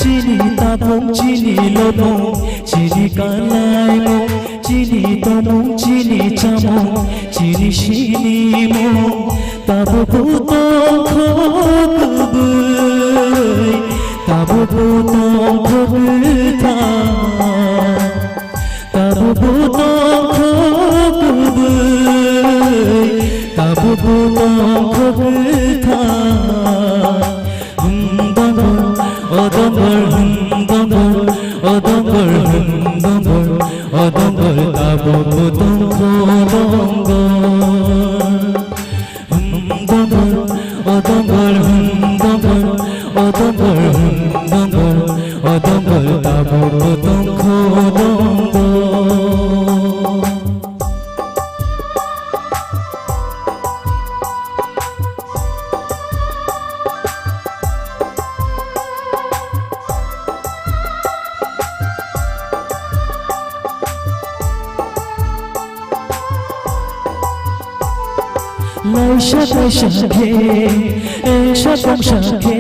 Chini taphung, chini lobong, chini kalaimung, chini tomung, chini chamung, chini sinimung. Tabuk bo tongthok kwbwi, tabuk bo tongthok kwthang. Tabuk bo tongthok kwbwi, tabuk bo tongthok kwthang. O dongol, hmm, dongol, o dongol, hmm, dongol, o dongol, tabuk bo tongkho dongol. Laisa kaisa khe, engsa tongsa khe,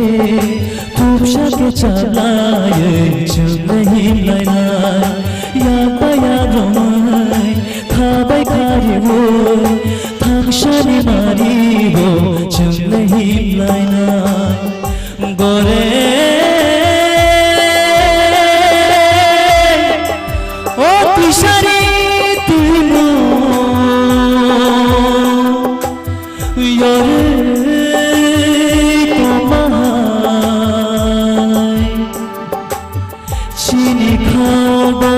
thupsa khe chalaiwi chwngno himlainai. Yakpa yakrwngwi khabai khariwi thangsani mario chwngno himlainai. Gore o twisari twimo yorwi tongmahai. Chini khago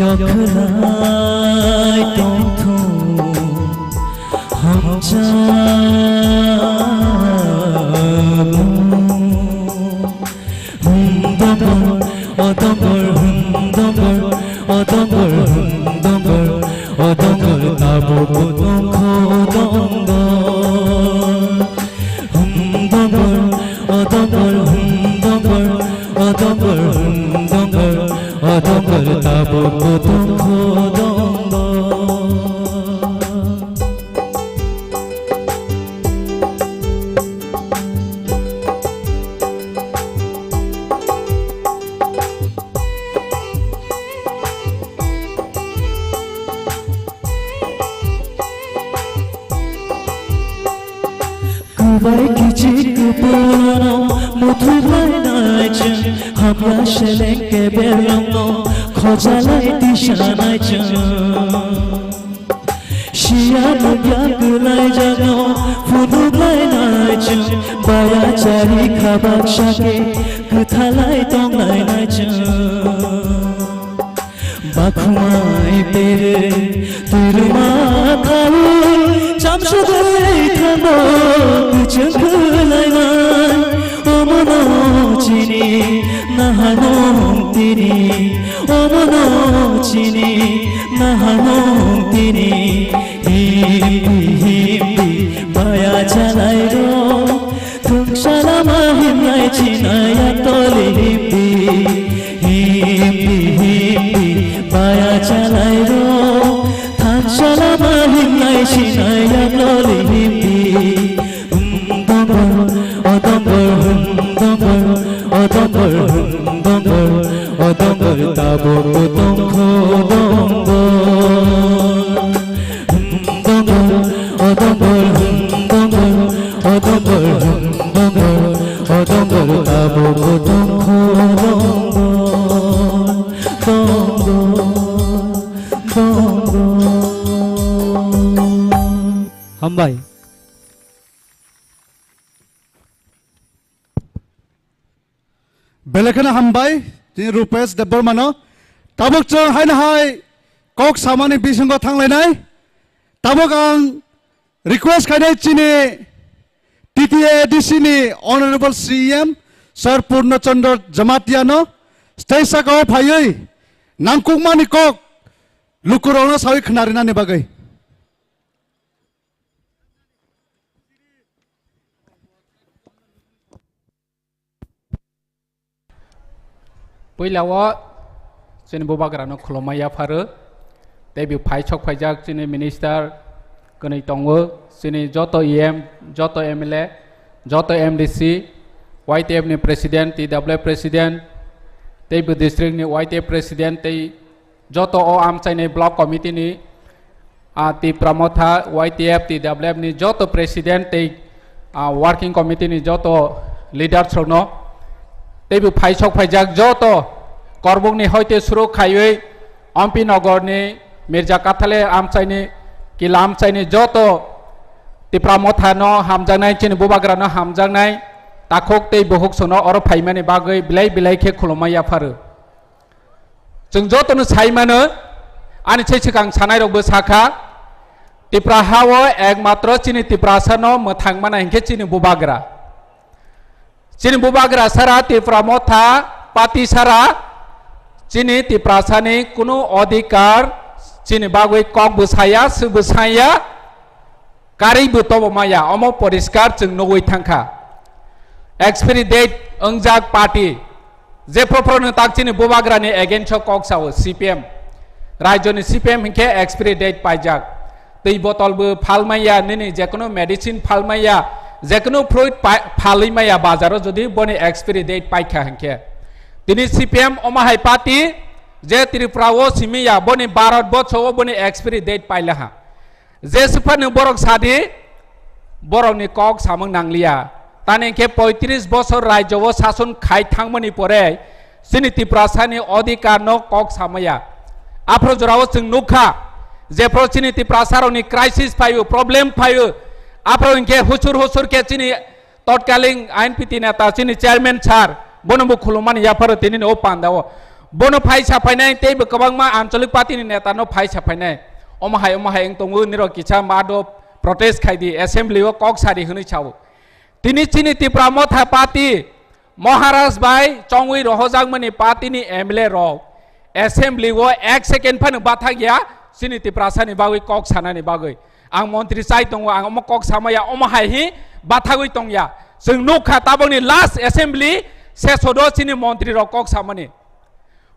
yokhwlai tongthung hamjago. Hmm, dongol, o dongol, hmm, dongol, o dongol, hmm, dongol, o dongol, tabuk bo tongkho dongol. Hmm, dongol, o dongol, hmm, dongol, o dongol, hmm, dongol, o dongol, tabuk bo tongkho dongol. Kwbai kichik kwpwrwngno muthuklainai chwng, hamya seleng keberrokno khojalai tisanai chwng. Siya nukya kwlaijakno phunuklainai chwng, baya chari kha baksa khe kwthalai tonglainai chwng. Bakhumai pere twirma khaui chamsugwi thango kwchwng khwlainai. Omono chini nahanong tini, omono chini nahanong tini. Himpi himpi baya chalairo, thungsa lama himnai chinaya toli himpi. Himpi himpi baya chalairo, thungsa lama himnai chinaya toli himpi. Dongol, o dongol, hmm, dongol, o dongol, hmm, dongol, o dongol, tabuk bo tongkho dongol. Hmm, dongol, o dongol, hmm, dongol, o dongol, hmm, dongol, o dongol, tabuk bo tongkho dongol. Dongol, dongol. Hambai. Belai kheno hambai, chini Rupesh Debbarmano. Tabuk chwng haino hai kok samani bisingo thanglainai. Tabuk ang request khainai chini T T A D C ni Honorable C E M Sir Purno Chandra Jamatia no stage saka o phaiwi nangkukmani kok lukurokno sawi khnarinani bagwi. Puila o chini bubagrano khulumma yapharo, tei bo phai sok phaijak chini minister kwnwi tongo, chini joto E M, joto M L A, joto M D C, Y T F ni president, T W F president, tei bo district ni Y T F president, tei joto o amchaini block committee ni, ah, Tipra Motha, Y T F, T W F ni joto president tei, ah, working committee ni joto leaders rokno, tei bo phai sok phaijak joto Korbuk ni hoite suru khaiwi M P Nogor ni Mirza Kathale amchaini kila amchaini joto Tipra Motha no hamjaknai, chini bubagra no hamjaknai, takhuk tei bukhuk sono oro phaimani bagwi belai belai khe khulumma yapharo. Chwng jotono sai mano, ani sai swkang sanairokbo sakha, Tipra ha o ekmatro chini Tiprasa no mwthang mana hinkhe chini bubagra. Chini bubagra sara Tipra Motha party sara chini Tiprasa ni kunu odhikar chini bagwi kok bwsaya, sw bwsaya, karwi bo tobo maya, omo poriskar chwng nugwi thangkha. Expiry date wngjak party, je phoro phoro nwng tak chini bubagra ni against o kok sao C P M. Rajyo ni C P M hinkhe expiry date paijak. Twi botol bo phalmaya, nini jekunu medicine phalmaya, jekunu fruit pa-, phalwi maya bazaro jodi boni expiry date paikha hinkhe. Tini C P M omo hai party je Tripura o simiya, boni Bharat borsho o boni expiry date pailaha. Je swphano borok sadi, borokni kok samung nangliya. Tani hinkhe poitris bosor rajyo o sason khai thangmani pore chini Tiprasani odhikar no kok samaya. Aphro jorao chwng nukha, jephro chini Tiprasarokni crisis phaio, problem phaio, aphro hinkhe husur husur khe chini totkaling I N P T neta chini chairman sir, bono bo khulumani yapharo tinini o panda o. Bono phaisa phainai tei bo kwbangma anchalik party ni neta no phaisa phainai. Omo hai, omo hai wng tongo, nirok kisa mado protest khai di, assembly o kok sari hwnwi sao. Tini chini Tipra Motha party, Maharaj bai chongwi rohojakmani party ni M L A rok assembly o ek second phano bathak ya, chini Tiprasani bagwi kok sanani bagwi. Ang montri chai tongo, ang omo kok samaya, omo hai hi bathagwi tongya. Chwng nukha tabokni last assembly session o chini montri rok kok samani.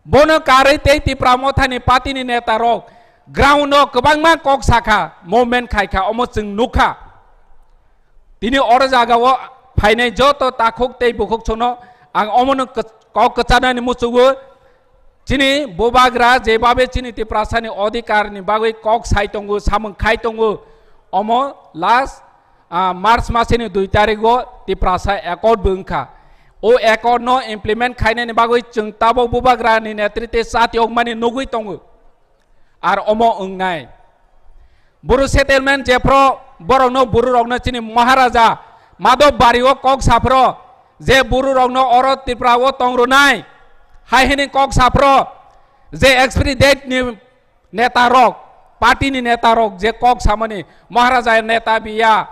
Bono karwi tei Tipra Mothani party ni neta rok ground o kwbangma kok sakha, movement khaikha, omo chwng nukha. Tini oro jaga o phainai joto takhuk tei bukhuk sono ang omono kok kwchanani muchungo. Chini bubagra jebabe chini Tiprasani odhikar ni bagwi kok sai tongo, samung khai tongo. Omo last, ah, March masini dui tarik o Tiprasa accord bo wngkha. O accord no implement khainani bagwi chwng tabok bubagra ni netrite chati okmani nugwi tongo. Ar omo wngnai. Buru settlement jephro borokno, bururokno chini Maharaja Madhab Bari o kok saphro je bururokno oro Tripura o tongrwnai hai hini kok saphro je expiry date ni neta rok, party ni neta rok je kok samani Maharaja neta biya,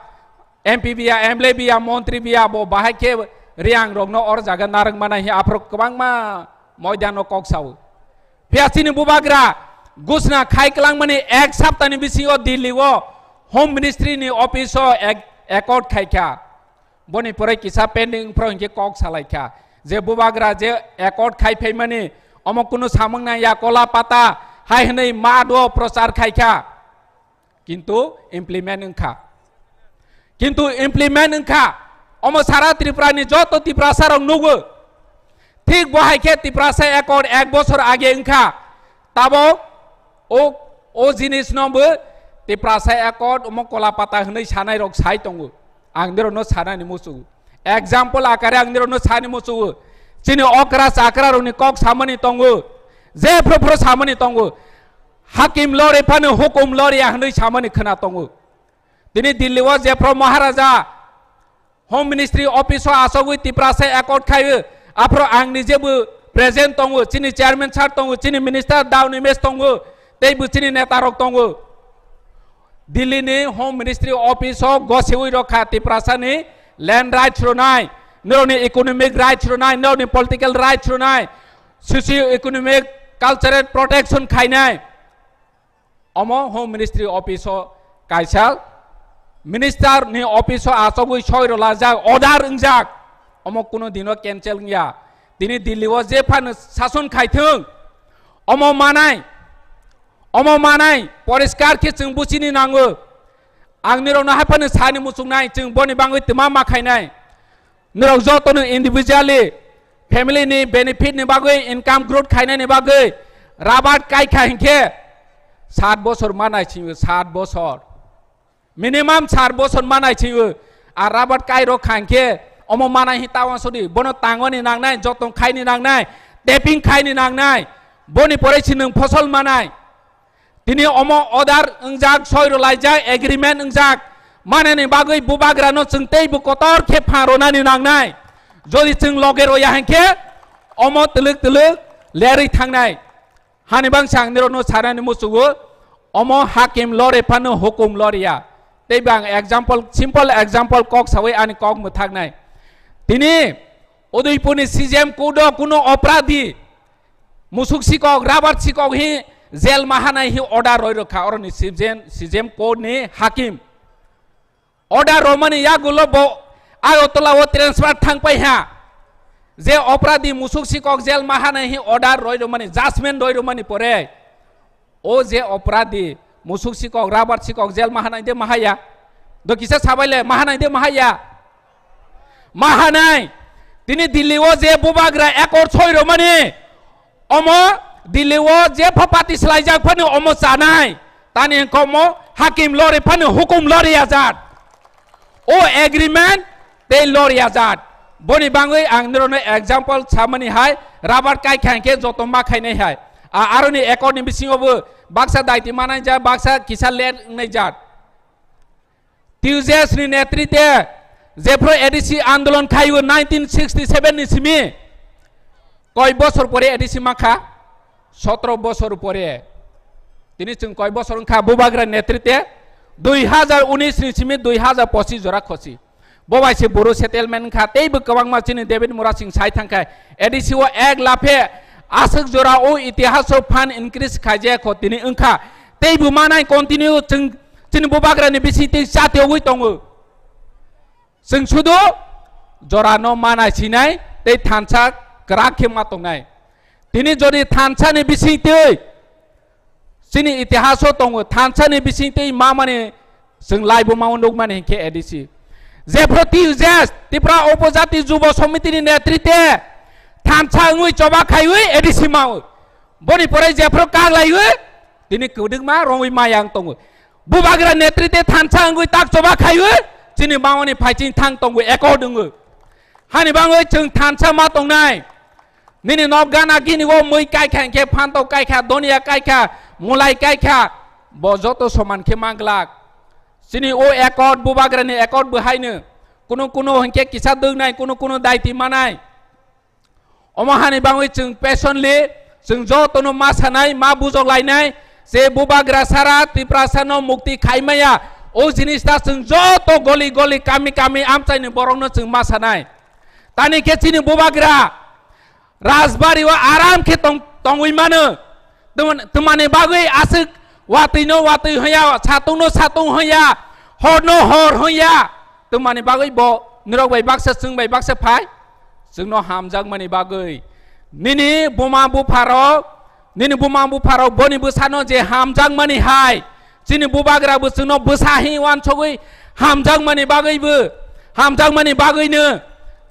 M P biya, M L A biya, montri biya, bo bahai khe Reang rokno or jaga narwk mana hi aphro kwbangma moidano kok sao. Phiya chini bubagra gusna khai kwlangmani ek saptani bisingo Delhi o Home Ministry ni office o ek-, accord khaikha. Boni pore kisa pending wngphro hinkhe kok salaikha je bubagra je accord khai phaimani omo kunu samung nang ya, kola pata hai hwnwi mado prochar khaikha. Kintu implement wngkha. Kintu implement wngkha. Omo sara Tripura ni joto Tiprasa rok nugo. Thik bo hai khe Tiprasa accord ek bosor age wngkha. Tabo o, o jinis no bo Tiprasa accord omo kola pata hwnwi sanai rok sai tongo. Ang nirokno sanani muchungo. Example akare ang nirokno sani muchungo. Chini okra chakra rokni kok samani tongo. Je phro phro samani tongo. Hakim lori phano hukum lori ya hwnwi samani khna tongo. Tini Delhi o jephro Maharaja Home Ministry office o achogwi Tiprasa accord khaio, aphro ang nijebo present tongo, chini chairman sir tongo, chini minister Daw Nimesh tongo, tei bo chini neta rok tongo. Delhi ni Home Ministry office o gosiwi rokha Tiprasa ni land rights rwnai, norokni economic rights rwnai, norokni political rights rwnai, socio economic cultural protection khainai. Omo Home Ministry office o kaisa minister ni office o achogwi soi rwlajak, order wngjak. Omo kuno dino cancel wngya. Tini Delhi o je phano sason khaithwng, omo manai, omo manai poriskar khe chwng buchini nango. Ang nirokno hai phano sani muchungnai, chwng boni bangwi twma ma khainai. Norok jotono individually family ni benefit ni bagwi, income growth khainani bagwi rabar kai kha hinkhe sat bosor manai singwi, sat bosor, minimum sat bosor manai singwi. Ar rabar kai rok kha hinkhe omo manai hi tawa sodi, bono tangoni nangnai, jotong khaini nangnai, tapping khaini nangnai, boni pore si nwng phosol manai. Tini omo order wngjak, soi rwlaijak, agreement wngjak, manani bagwi bubagrano chwng teibo kotor khe phan rwnani nangnai. Jodi chwng loge rwya hinkhe omo twlwk twlwk lerwi thangnai. Hani bangsa ang nirokno sanani muchungo, Omo hakim lore phano hukum loriya. Tei bang example, simple example kok sawi ani kok mwthaknai. Tini Udaipurni C J M court o kuno opradi musuk sikok, rabar sikok hi jail mahanai hi order roi rokha oroni C J M, C J M court ni hakim. Order romani yagulo bo Agartala o transfer thangpai ha. Je opradi musuk sikok jail mahanai hi order roi romani, judgment roi romani pore. O je opradi musuk sikok, rabar sikok jail mahanai de mahaya. Do kisa sabaile mahanai de mahaya. Mahanai. Tini Delhi o je bubagra accord soi romani. Omo Delhi o je pha party slaijak phano omo chanai. Tani hwnkhe omo hakim lori phano hukum lori ajat. O agreement tei lori ajat. Boni bangwi ang norokno example samani hai, rabar kai kha hwnkhe joto ma khainai hai. A, aroni accord ni bisingo bo baksa daiti manai jat, baksa kisa let wngnai jat. T U J S ni netrite jephru A D C andolon khaio nineteen sixty seven ni simi, koi bosor pore A D C makha? Sotro bosor pore. Tini chwng koi bosor wngkha bubagra netrite, dui hazar unis ni simi dui hazar pochis jora khosi. Bo bai se Boru settlement wngkha, tei bo kwbangma chini David Murasing sai thangkha, A D C o ek laphe aswk jora o itihas o fund increase khaijak kho tini wngkha, tei bo manai continue chwng chini bubagra ni bising twi chatiyogwi tongo. Chwng sudu jora no manai sinai tei thansa kwrak khe ma tongnai. Tini jodi thansa ni bising twi chini itihas o tongo, thansa ni bising twi ma mani chwng laibuma o nukmani hinkhe A D C. Jephru T U J S, Tripura Upojati Jubo Samiti ni netrite thansa wngwi choba khaiwi A D C mao. Boni pore jephru kak laiwi tini kwdwkma rongwi ma yang tongo. Bubagra netrite thansa wngwi tak choba khaiwi chini mawani phaiching thang tongo, accord wngwi. Hani bangwi chwng thansa ma tongnai. Nini nok gana gini o mui kai kha, hinkhe phantok kai kha, donia kai kha, mulai kai kha, bo joto soman khe ma glak. Chini o accord, bubagrani accord bo haino. Kunu kunu hinkhe kisa dwknai, kunu kunu daiti manai. Omo hani bangwi chwng patiently, chwng jotono ma sanai, ma bujok lainai, je bubagra sara Tiprasa no mukti khai maya, o jinis ta chwng joto goli goli, kami kami amchaini borokno chwng ma sanai. Tani khe chini bubagra Rajbari o aram khe tong-, tongwi mano. Twman-, twmani bagwi aswk watwi no watwi hwnya, satung no satung hwnya, hor no hor hwnya. Twmani bagwi bo nirok bai baksa, chwng bai baksa phai, chwng no hamjakmani bagwi. Nini buma bupha rok, nini buma bupha rok boni bwsano je hamjakmani hai, chini bubagra bo chwngno bwsa hi uansugwi hamjakmani bagwibo, hamjakmani bagwino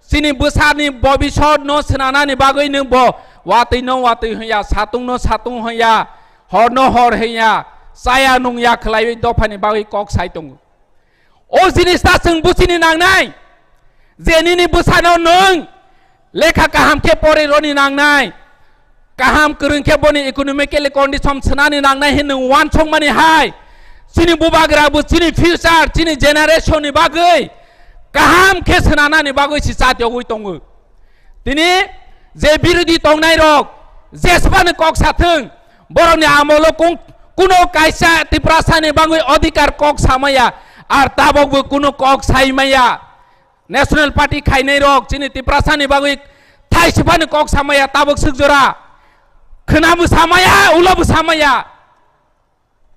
chini bwsani bobisot no swnanani bagwino bo watwi no watwi hwnya, satung no satung hwnya, hor no hor hwnya, chaya nungya khwlaiwi dophani bagwi kok sai tongo. O jinis ta chwng buchini nangnai je nini bwsano nwng lekha kaham khe pori roni nangnai, kaham kwrwng khe boni economically condition swnani nangnai hinwi uansukmani hai chini bubagra bo chini future, chini generation ni bagwi kaham khe swnanani bagwi se chatiyogwi tongo. Tini je birodhi tongnai rok jesbani kok sathwng, borokni amolo kung-, kuno kaisa Tiprasani bagwi odhikar kok samaya, ar tabokbo kuno kok saimaya. National Party khainai rok chini Tiprasani bagwi thaisipani kok samaya, tabok swk jora khwnabo samaya, ulobo samaya.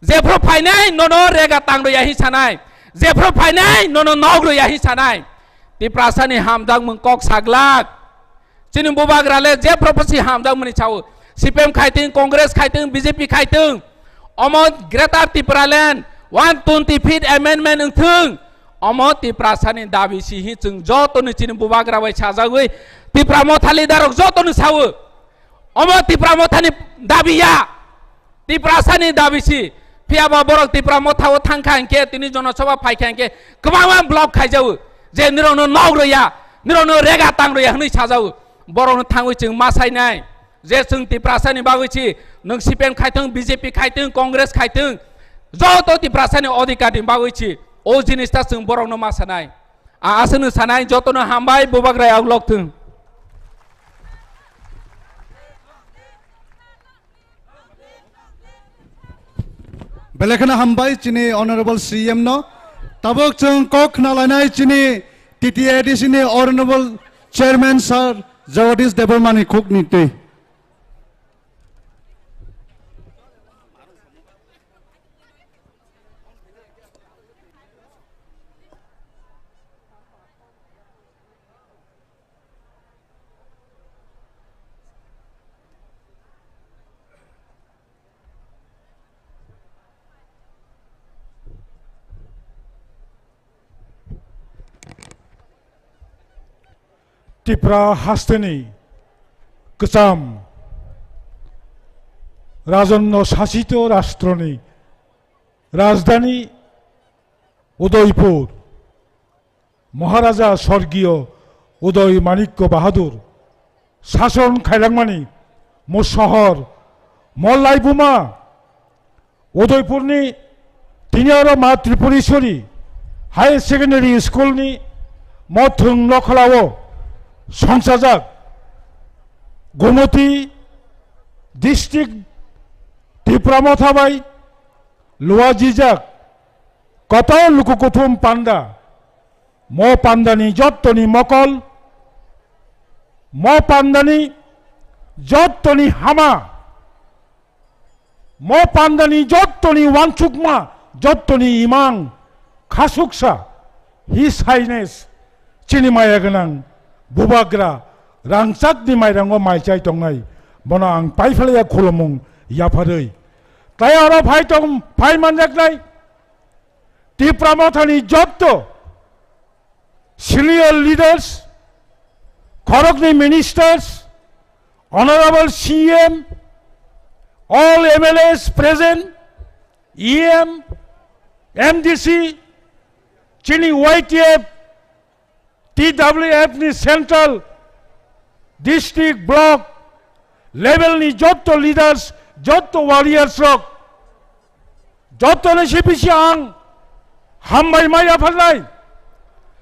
Jephru phainai nono rega tang rwya hi sanai, jephru phainai nono nok rwya hi sanai. Tiprasani hamjakmung kok saglak. Chini bubagra le jephru phosi hamjakmani sao. C P M khaitwng, Congress khaitwng, B J P khaitwng. Omo Greater Tipraland one twenty fifth amendment wngthwng. Omo Tiprasani dabi si hi chwng jotoni chini bubagra bai sajagwi Tipra Motha leader rok jotoni sao. Omo Tipra Mothani dabi ya. Tiprasani dabi si. Phiya ba borok Tipra Motha o thang kha hinkhe, tini Jonosabha phai kha hinkhe, kwbangma block khaijao. Je nirokno nok rwya, nirokno rega tang rwya hwnwi sajao. Borokno thangwi chwng ma sainai. Je chwng Tiprasani bagwi si, nwng C P M khaitwng, B J P khaitwng, Congress khaitwng, joto Tiprasani odhikar ni bagwi si. O jinis ta chwng borokno ma sanai. A-, aswkno sanai, jotono hambai, bubagra yaklok thwng. Belai kheno hambai chini Honorable C M no. Tabuk chwng kok khna lainai chini T T A D C ni Honorable Chairman Sir Jagadish Debbarma ni khuk ni twi. Tripura hasteni kwcham rajonno sasito rashtroni rajdhani Udaipur, Maharaja Sorgiyo Uday Manikya Bahadur sason khailangmani mo sohor, mo laibuma Udaipurni tini oro Ma Tripureswari Higher Secondary School ni mo thwng nokholao songchajak Gumoti District Tipra Motha bai luajijak kotor luku kuthum panda. Mo pandani jottoni mokol, mo pandani jottoni hama, mo pandani jottoni wansukma, jottoni imang, khasuksa, His Highness, chini maya gwnang, bubagra, rangchakni mairango maichai tongnai, bono ang paiphalaya khulumung yapharwi. Tai oro phai tong, phai manjaknai, Tipra Mothani jotto senior leaders, khoroknwi ministers, honorable C M, all M L As present, E M, M D C, chini Y T F, T W F ni central, district, block level ni jotto leaders, jotto warriors rok, jottoni sibisi ang hambai ma yapharnai.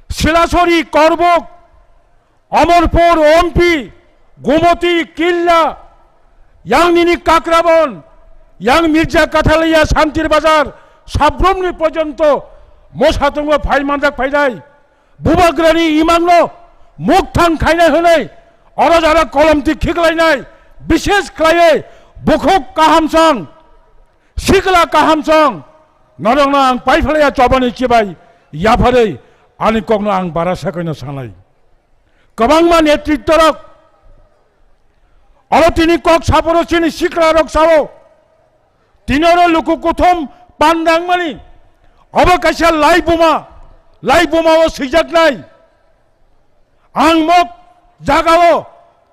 Silasori, Korbok, Amarpur, Ompi, Gumoti, Killa, yang nini Kakrabon, yang Mirja Kathaliya, Santir Bazar, sabrumni porjonto mosa tongbo phai manjak phainai. Bubagrani imangno mukthang khainai hwnwi oro jara kolomti khiklainai, bishes khlaiwi bukhuk kahamsong, sikla kahamsong, norokno ang paiphalaya chobani chibai yapharwi ani kokno ang bara sakoino sanai. Kwbangma netrittorok oro tini kok saporo chini siklarok sao, tini oro luku kuthum pandangmani obo kaisa laibuma, laibuma o swijaknai. Ang mok jagao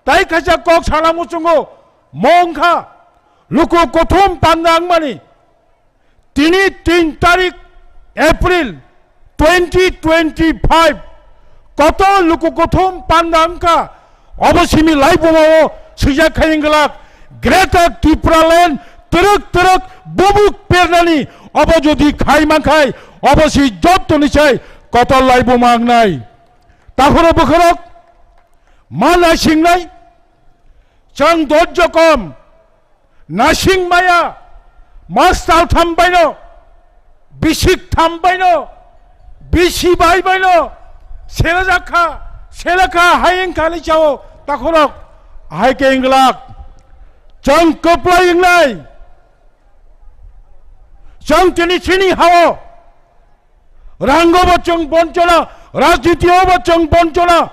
tai kaisa kok sana muchungo, mo wngkha luku kuthum panda wngmani. Tini tin tarik April twenty twenty-five, koto luku kuthum panda wngkha, obo simi laibumao swijak khai wngglak, Greater Tipraland twrwk twrwk bubuk pernani obo jodi khai mankhai, obo si jottoni sai kotor laibuma wngnai. Takhoro bokhorok ma naisingnai, chwng dojjo kom, naising maya, mastal tham baino, bisik tham baino, bisi bai baino, selajak kha, selakha hai wngkha ni chao takhorok, hai khe wngglak, chwng kwplai wngnai, chwng tini chini hao, rango bo chwng bonchona, rajniti o bo chwng bonchona,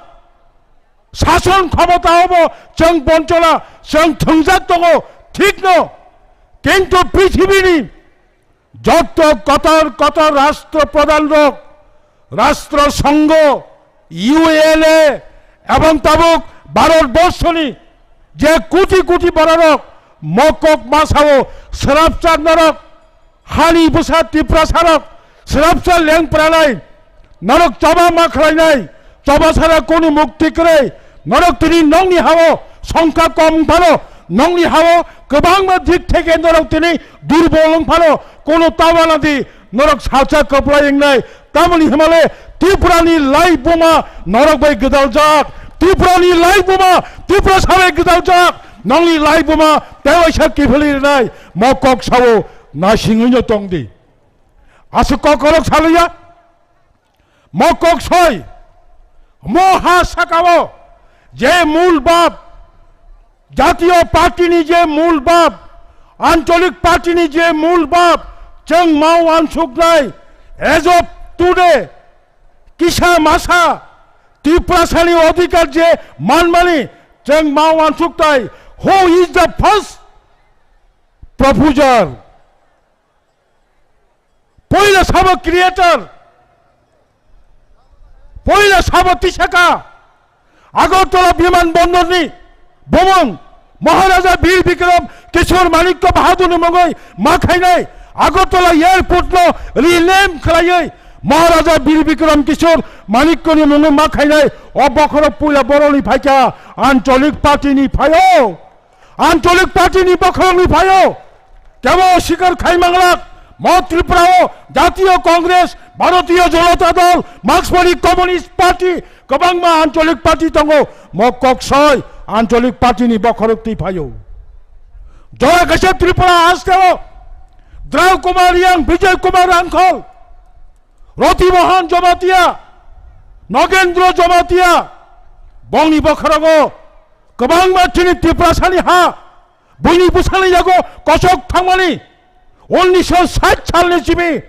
sason khomota o bo chwng bonchona, chwng thwngjak tongo, thik no, kintu prithibini jotto kotor kotor rashtra pradhan rok, rashtra songho, U N A ebong tabuk Bharat borshoni je koti koti bororok mokok masao srapchak norok hani bwsa Tiprasarok srapsa lengpranai, norok choba ma khlainai, choba sara kunu mukti kwrwi, norok tini nokni hao songkha kom wng phano, nokni hao kwbangma dik theke norok tini durbol wng phano, kunu tabana di norok salsa kwplai wngnai, tamoni hwnmale Tripurani laibuma norok bai gwdaljak, Tripurani laibuma Tiprasa bai gwdaljak, nokni laibuma tei waisa kiphilwi rwnai, mo kok sao. Naisingwino tongdi. Aswk kokorok saluya. Mo kok soi. Mo ha sakao je mul bab, jatiyo party ni je mul bab, ancholik party ni je mul bab, chwng ma uansuknai, as of today, kisa masa Tiprasani odhikar je manmani chwng ma uansuknai, who is the first proposer? Poila sabo creator, poila sabo tisaka, Agartala Biman Bondorni bumung Maharaja Bir Bikram Kishore Manikya Bahadurni mungwi ma khainai Agartala Airport no rename khlaiwi Maharaja Bir Bikram Kishore Manikyani mungwi ma khainai o bokhorok puila borokni phaikha, Ancholik Party ni phaio. Ancholik Party ni bokhorokni phaio. Kebo sikar khai manglak, mo Tripura o Jatiyo Congress, Bharatiyo Janata Dal, Marksmani Communist Party, kwbangma Ancholik Party tongo, mo kok soi Ancholik Party ni bokhorok twi phaio. Jora kaisa Tripura haste o Drau Kumar Riang, Bijoy Kumar Rangkhol, Roti Mohan Jamatia, Nogendra Jamatia, bongni bokhorogo kwbangma chini Tiprasani ha, buini bwsani yago kochok thangmani unisho sait salni simi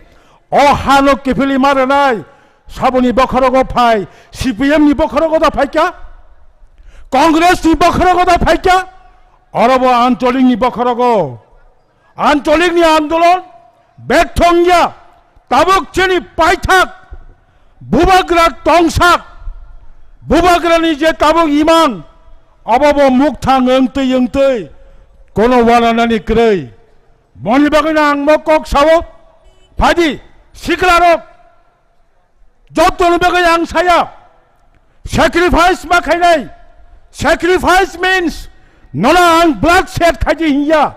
o hano kiphilwi ma rwnai. Saboni bokhorogo phai, C P M ni bokhorogo da phaikha, Congress ni bokhorogo da phaikha, orobo Ancholik ni bokhorogo. Ancholik ni andolon bertho wngya, tabuk chini paithak bubagra tongsak, bubagra ni je tabuk iman, abo bo mukthang wngtwi wngtwi kono waranani kwrwi. Boni bagwino ang mo kok sao, phaidi siklarok, jotoni bagwi ang saya, sacrifice ma khainai. Sacrifice means nono ang blood shed khaidi hinya.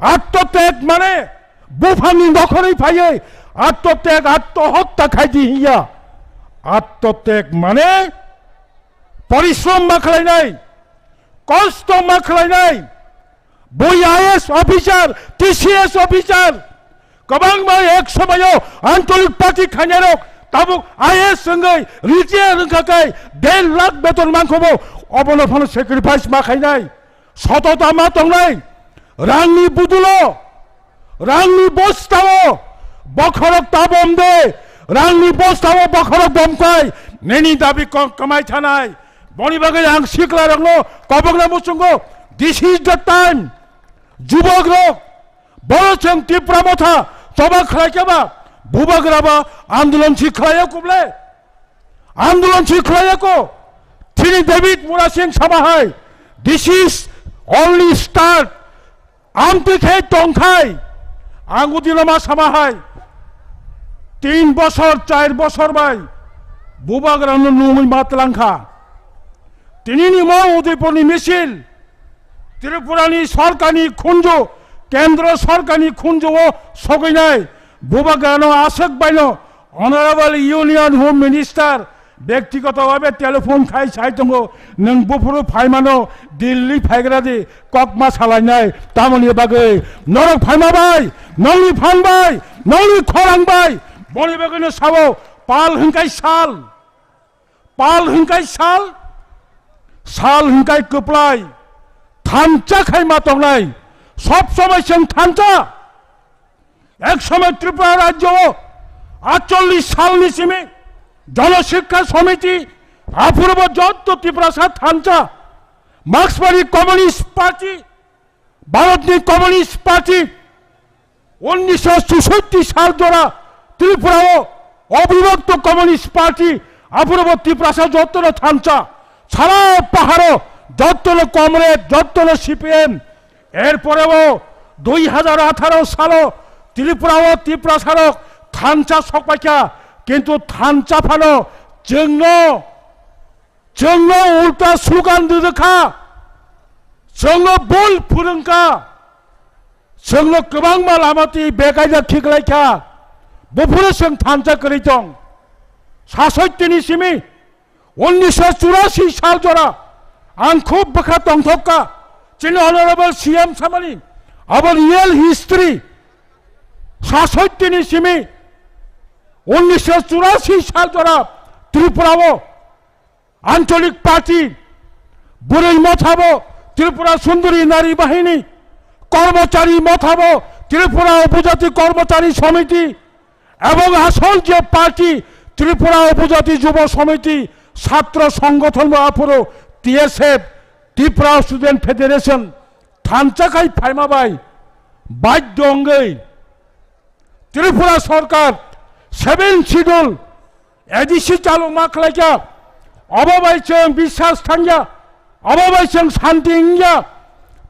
Attotek mane buphangni nokhorwi phaiwi attotek, attohotta khaidi hinya. Attotek mane porishrom ma khlainai, kosto ma khlainai. Bui I A S officer, T C S officer, kwbangma ek somoyo Ancholik Party khainarok tabuk I A S wngwi retire wngkha khe der lakh beton mankhobo, obono phano sacrifice ma khainai, sotota ma tongnai, rangni budulo, rangni bostao bokhorok ta bomde, rangni bostao bokhorok bomkhai, nini dabi kok kwmai thanai. Boni bagwi ang siklarokno kobokna muchungo, this is the time. Jubokrok, boro chwng Tipra Motha choba khlai khe ba, bubagra ba andolon si khlai ya kuble? Andolon si khlai ya ko? Chini David Murasing sama hai, this is only start. Amtwi khe tongkhai, ang udino ma sama hai, tin bosor, char bosor bai bubagrano nungwi ma tlangkha. Tinini mo Udaipurni misil, Tripurani sorkarni khunju, kendro sorkarni khunju o sogwinai, bubagrano aswk baino Honorable Union Home Minister bektigoto bhabe telephone khai sai tongo, nwng buphuru phaimano Delhi phaigra di, kokma salainai, tamoni bagwi norok phaima bai, nongni phan bai, nongni khorang bai, boni bagwino sao, pal hwnkai sal, pal hwnkai sal, sal hwnkai kwplai, thansa khai ma tongnai, sob somoi chwng thansa. Ek somoy Tripura rajyo o atchollish salni simi Jana Shiksha Samiti, aphuru bo jotto Tiprasa thansa, Marksmani Communist Party, Bharatni Communist Party, unnisho chushotti sal jora Tripura o obibhakto Communist Party, aphuru bo Tiprasa jottono thansa, sara paharo jottono comrade, jottono C P M, Erpore bo dui hajar atharo salo Tripura o Tiprasa rok thansa sokpaikha, kintu thansa phano chwngno, chwngno ulta slogan rwkha, chwngno bul phwrwngkha, chwngno kwbangma lama twi bekaida khiklaikha, buphuru chwng thansa kwrwi tong. Sasoittini simi unnisho churasi sal jora ang khub bwkha tongthok kha, chini Honorable C M samani abo real history, sasoittini simi unnisho churasi sal jora Tripura o Ancholik Party, Bwrwi Mothabo Tripura Sundari Nari Bahini, Kormochari Mothabo Tripura Upojati Kormochari Somiti, ebong asol je party Tripura Upojati Jubo Somiti, Chhatro Songgothon bo aphuru T S F, Tripura Student Federation, thansa khai phaima bai badhyo wngwi Tripura Sorkar seven Schedule A D C chalokma khlaikha, obo bai chwng biswas thangya, obo bai chwng santi wngya.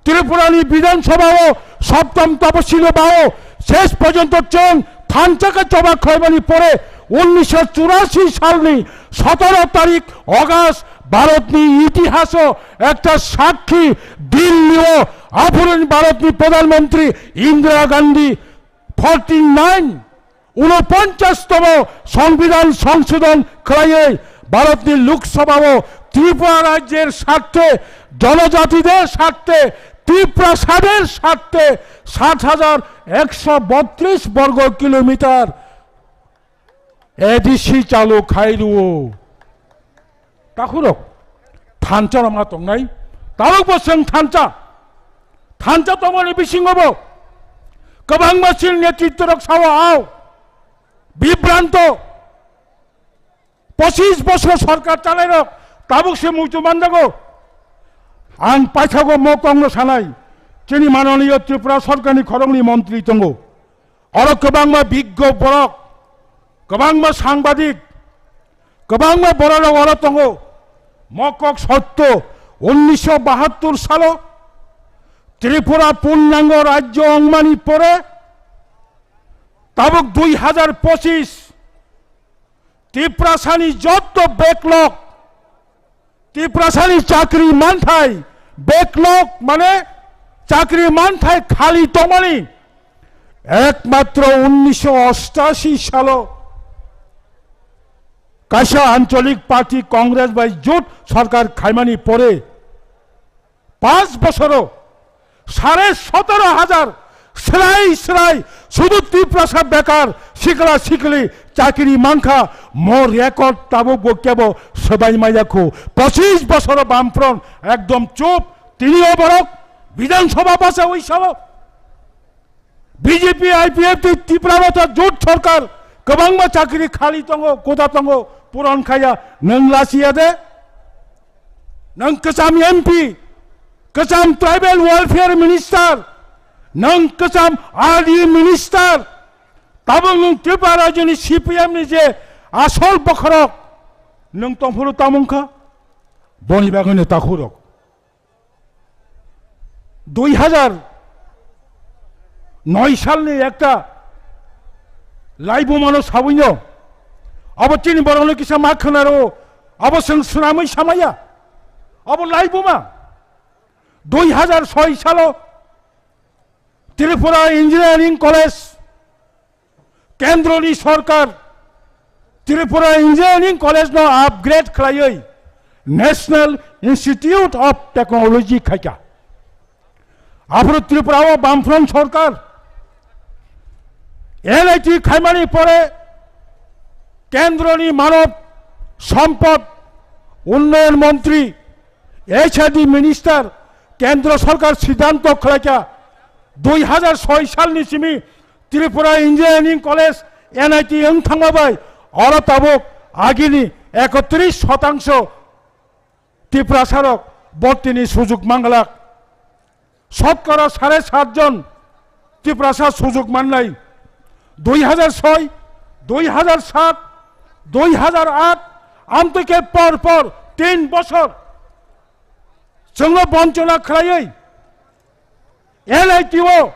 Tripurani Bidhan Sabha o Saptam Tapasilo bao ses porjonto chwng thansa khe choba khlaimani pore unnisho churasi salni sotoro tarik August Bharatni itihaso ekta sakhi din nio aphuruni Bharatni Pradhan Mantri Indira Gandhi forty nine, unoponchas tomo Songbidan songsodhon khlaiwi Bharatni Lok Sabhao Tripura rajyer sarthe, jonojatide sarthe, Tiprasade sarthe sat hajar ekso botris borgo kilometer A D C chalu khai rwo. Takhurok thansa rok ma tongnai, tabuk bo chwng thansa, thansa tongmani bisingo bo kwbangma chini netritto rok sao, ao bibranto, pochis bosor sorkar chalairok tabuk se muitu manjago. Ang paithago mo kokno sanai, chini mananiyo Tripura sorkarni khoroknwi montri tongo, oro kwbangma biggo borok, kwbangma sangbadik, kwbangma bororok oro tongo. Mo kok sotto, unnisho bahattur salo Tripura purnango rajyo wngmani pore tabuk dui hajar pochis Tiprasani jotto backlog, Tiprasani chakri manthai, backlog mane chakri manthai khali tongmani, ekmatro unnisho ostashi salo kaisa Ancholik Party Congress bai jut sorkar khaimani pore, panch bosoro sare sotoro hajar srai srai sudu Tiprasa bekar sikla sikli chakri mankha, mo record tabuk bo kebo swbai maya khu. Pochis bosoro Bamfront ekdom chup, tini o borok Bidhan Sabha basa ui sabo. B J P, I P F T, Tipra Motha jut sorkar kwbangma chakri khali tongo, kota tongo, puron khaya, nwng lachiya de? Nwng kwcham M P, kwcham Tribal Welfare Minister, nwng kwcham R D Minister, tabuk nwng Tripura rajyoni C P M ni je asol bokhorok, nwng tongphuru tamung kha? Boni bagwino takhurok. Dui hajar noi salni ekta laibumano sabwino, abo chini borokno kisa ma khwnaro, abo chwng swnamwi samaya, abo laibuma. Dui hajar soi salo Tripura Engineering College, Kendroni sorkar Tripura Engineering College no upgrade khlaiwi National Institute of Technology khaikha. Aphuru Tripura o Bamfront sorkar N I T khaimani pore Kendroni Manav Sampad Unnayan Montri, H R D Minister, Kendro Sorkar siddhanto khlaikha, dui hajar soi salni simi Tripura Engineering College, N I T wng thangma bai oro tabuk agini ekotris shotangso Tiprasarok bhortini sujuk manglak. Shotkora sare sat jon Tiprasa sujuk mannai. Dui hajar soi, dui hajar sat, dui hajar at, amtwi khe por por tin bosor chwngno bonchona khlaiwi N I T o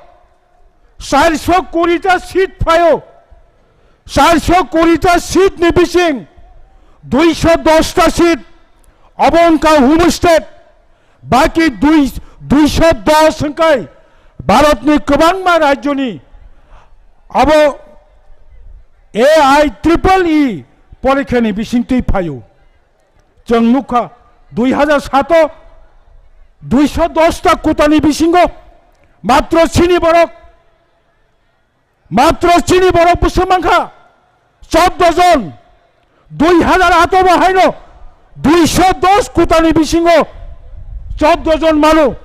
charso kuri ta seat phaio. Charso kuri ta seat ni bising duiso dos ta seat obo wngkha homestead, baki dui, duiso dos wngkai Bharatni kwbangma rajyoni abo A I triple E porikha ni bisingtwi phaio. Chwng nukha, dui hajar sat o duiso dos ta kotani bisingo matro chini borok Matro chini borok bwswk mankha chordo jon, dui hazar ato bo haino duiso dos kotani bisingo chordo jon mano.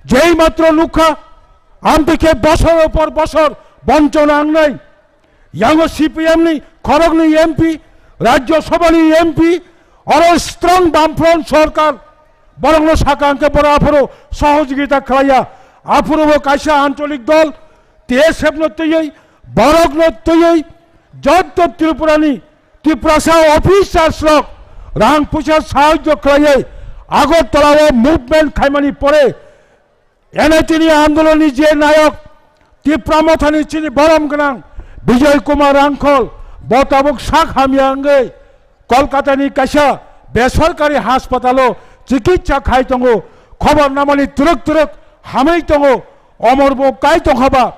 Jei matro nukha, amtwi khe bosor por bosor bonchona wngnai. Yango C P M ni khoroknwi M P, Rajya Sabha ni M P, oro strong Bamfront sorkar, borokno saka hwnkhe borok aphuru sohojogita khlaiya. Aphuru bo kaisa ancholik dol T S F no twiwi, borokno twiwi, joto Tripura ni Tiprasa officers rok rang puisa sahajyo khlaiwi Agartala o movement khaimani pore N I T ni andolon ni je nayok, Tipra Motha ni chini borom gwnang Bijoy Kumar Rangkhol, bo tabuk sak hamya wngwi Kolkata ni kaisa besorkari haspatalo chikitsa khai tongo. Khobor namani twrwk twrwk hamwi tongo. Omor bo kai tongkha ba.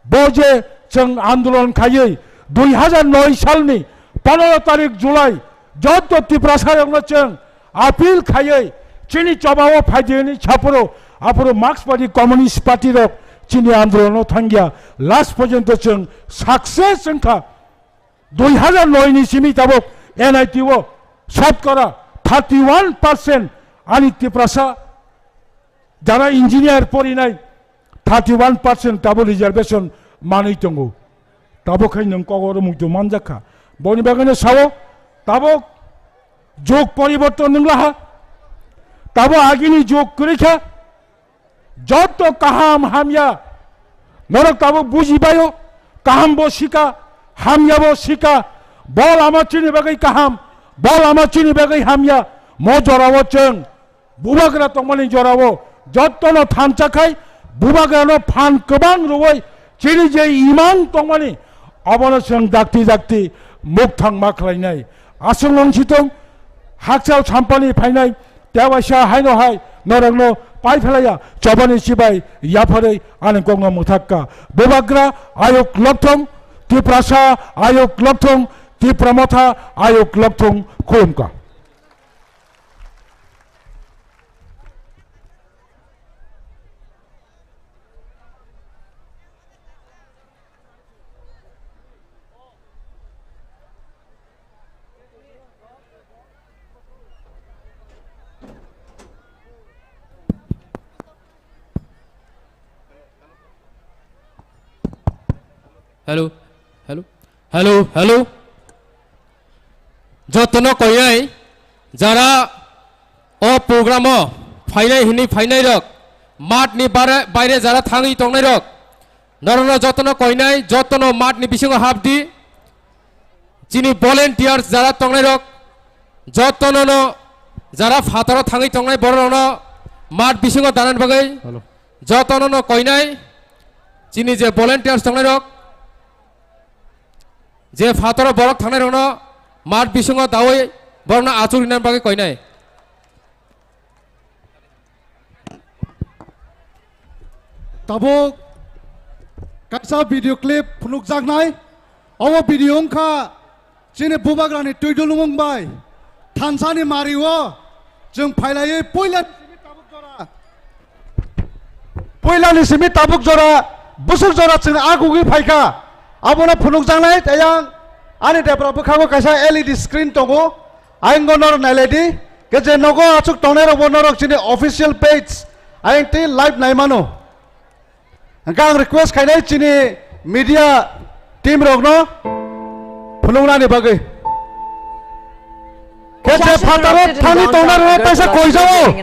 Bo je chwng andolon khaiwi dui hazar noi salni pondro tarik July joto Tiprasarokno chwng appeal khaiwi chini chobao phaidi hwnwi saphuru aphuru Marxist Party, Communist Party rok chini andolono thangya, last porjonto chwng success wngkha. Dui hazar noi ni simi tabuk N I T o shotkora thirty one percent ani Tiprasa jara engineer porinai thirty one percent tabuk reservation manwi tongo. Tabuk khai nwng kok oro muitu manjakha. Boni bagwino sao tabuk jug poriborton nwnglaha. Tabuk agini jug kwrwikha. Joto kaham hamya norok tabuk bujibaio, kaham bo sika, hamya bo sika, bo lama chini bagwi kaham, bo lama chini bagwi hamya, mo jorao chwng bubagra tongmani jorao jotono thansa khai bubagrano phan kwbang rwui chini je imang tongmani obono chwng dakti dakti mukthang ma khlainai. Aswk wng si tong, hakchal sampani phainai, tewaisa haino hai norokno pai phelaiya, chobani chibai yapharwi ani kokno mwthakka. Bubagra ayuk lokthong, Tiprasa ayuk lokthong, Tipra Motha ayuk lokthong, khulumkha. Hello, hello, hello, hello. Jotono koinai jara o program o phainai hwnwi phainai rok, mat ni bare-, baire jara thangwi tongnai rok, norokno jotono koinai, jotono mat ni bisingo hap di. Chini volunteers jara tongnai rok, jotono no jara phataro thangwi tongnai borok rokno mat bisingo danan bagwi. Hello. Jotono no koinai, chini je volunteers tongnai rok, je phataro borok thangnai rokno mat bisingo dawi borokno achuk rina bagwi koinai. Tabuk kaisa video clip phunukjaknai. Obo video wngkha chini bubagrani twi dulumung bai thansani mario chwng phailaiwi puila Puilani simi tabuk jora, bwswk jora chwng a kugwi phaikha. Abono phunukjaknai tei ang ani debra bwkhango kaisa L E D screen tongo. Ayang go norok nailaidi. Khe je nogo achuk tongnairokbo norok chini official page ayang tei live naimano. Hwnkhe ang request khainai chini media team rokno phunuknani bagwi. Khe je phataro thangwi tongnai rokno teisa koijao.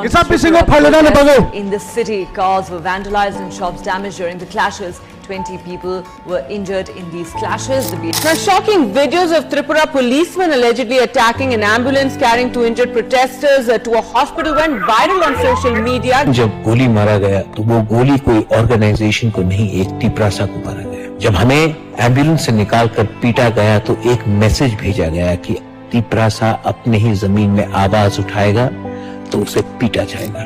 Kisa bisingo phailainani bagwi. In the city, cars were vandalized and shops damaged during the clashes. Twenty people were injured in these clashes. The B- Now, shocking videos of Tripura policemen allegedly attacking an ambulance carrying two injured protesters, uh, to a hospital went viral on social media. जब गोली मारा गया तो वो गोली कोई ऑर्गेनाइजेशन को नहीं, एक तिपरासा को मारा गया। जब हमें एम्बुलेंस से निकाल कर पीटा गया तो एक मैसेज भेजा गया कि तिपरासा अपने ही जमीन में आवाज उठाएगा तो उसे पीटा जाएगा।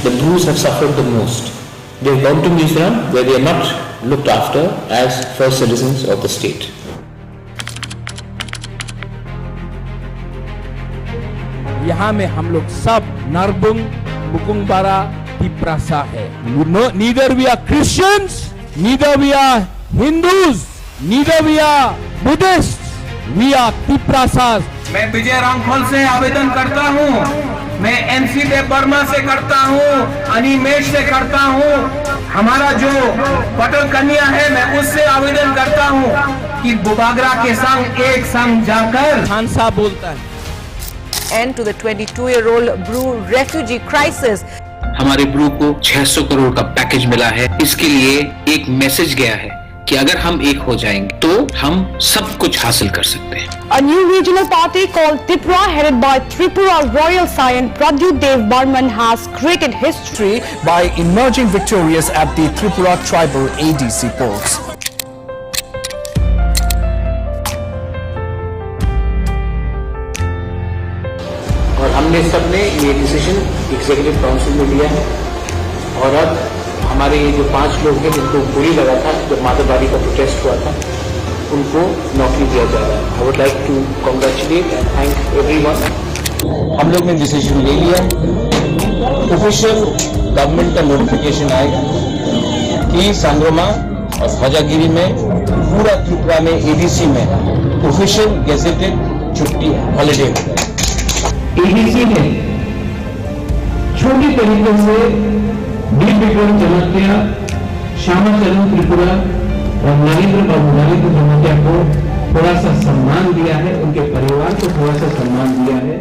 The Brus have suffered the most. They have gone to Mizoram, where they are not looked after as first citizens of the state. यहाँ में हम लोग सब नरबुंग, बुकुंगबारा, तिप्रासा है। No, neither we are Christians, neither we are Hindus, neither we are Buddhists, we are Tiprasas. मैं विजय रामफल से आवेदन करता हूँ, मैं एमसी देव वर्मा से करता हूँ, अनिमेश से करता हूँ, हमारा जो पटल कन्या है, मैं उससे आवेदन करता हूँ कि बुबागरा के संग एक संग जाकर थानसा बोलता है। End to the twenty-two year old Bru refugee crisis. हमारे ब्रू को छह सौ करोड़ का पैकेज मिला है। इसके लिए एक मैसेज गया है कि अगर हम एक हो जाएंगे तो हम सब कुछ हासिल कर सकते हैं। A new regional party called Tipra, headed by Tripura Royal Scion Pradyut Dev Barman, has created history by emerging victorious at the Tripura Tribal A D C Polls. और हमने सबने ये डिसीजन एग्जीक्यूटिव काउंसिल में लिया है। और अब हमारे ये जो पांच लोग हैं जिनको गोली लगा था जब माधवबाड़ी का प्रोटेस्ट हुआ था, उनको नौकरी दिया जा रहा है। I would like to congratulate and thank everyone. हम लोग ने डिसीजन ले लिया है, ऑफिशियल गवर्नमेंट का नोटिफिकेशन आएगा कि सांग्रोमा और ध्वजागिरी में पूरा त्रिपुरा में एडीसी में ऑफिशियल गैजेटेड छुट्टी, हॉलीडे हो जाएगा। एडीसी ने छोटे तरीके से वीर विक्रम जमातिया, श्यामा चरण त्रिपुरा और नरेंद्र बाबू, नरेंद्र जमातिया को थोड़ा सा सम्मान दिया है, उनके परिवार को थोड़ा सा सम्मान दिया है।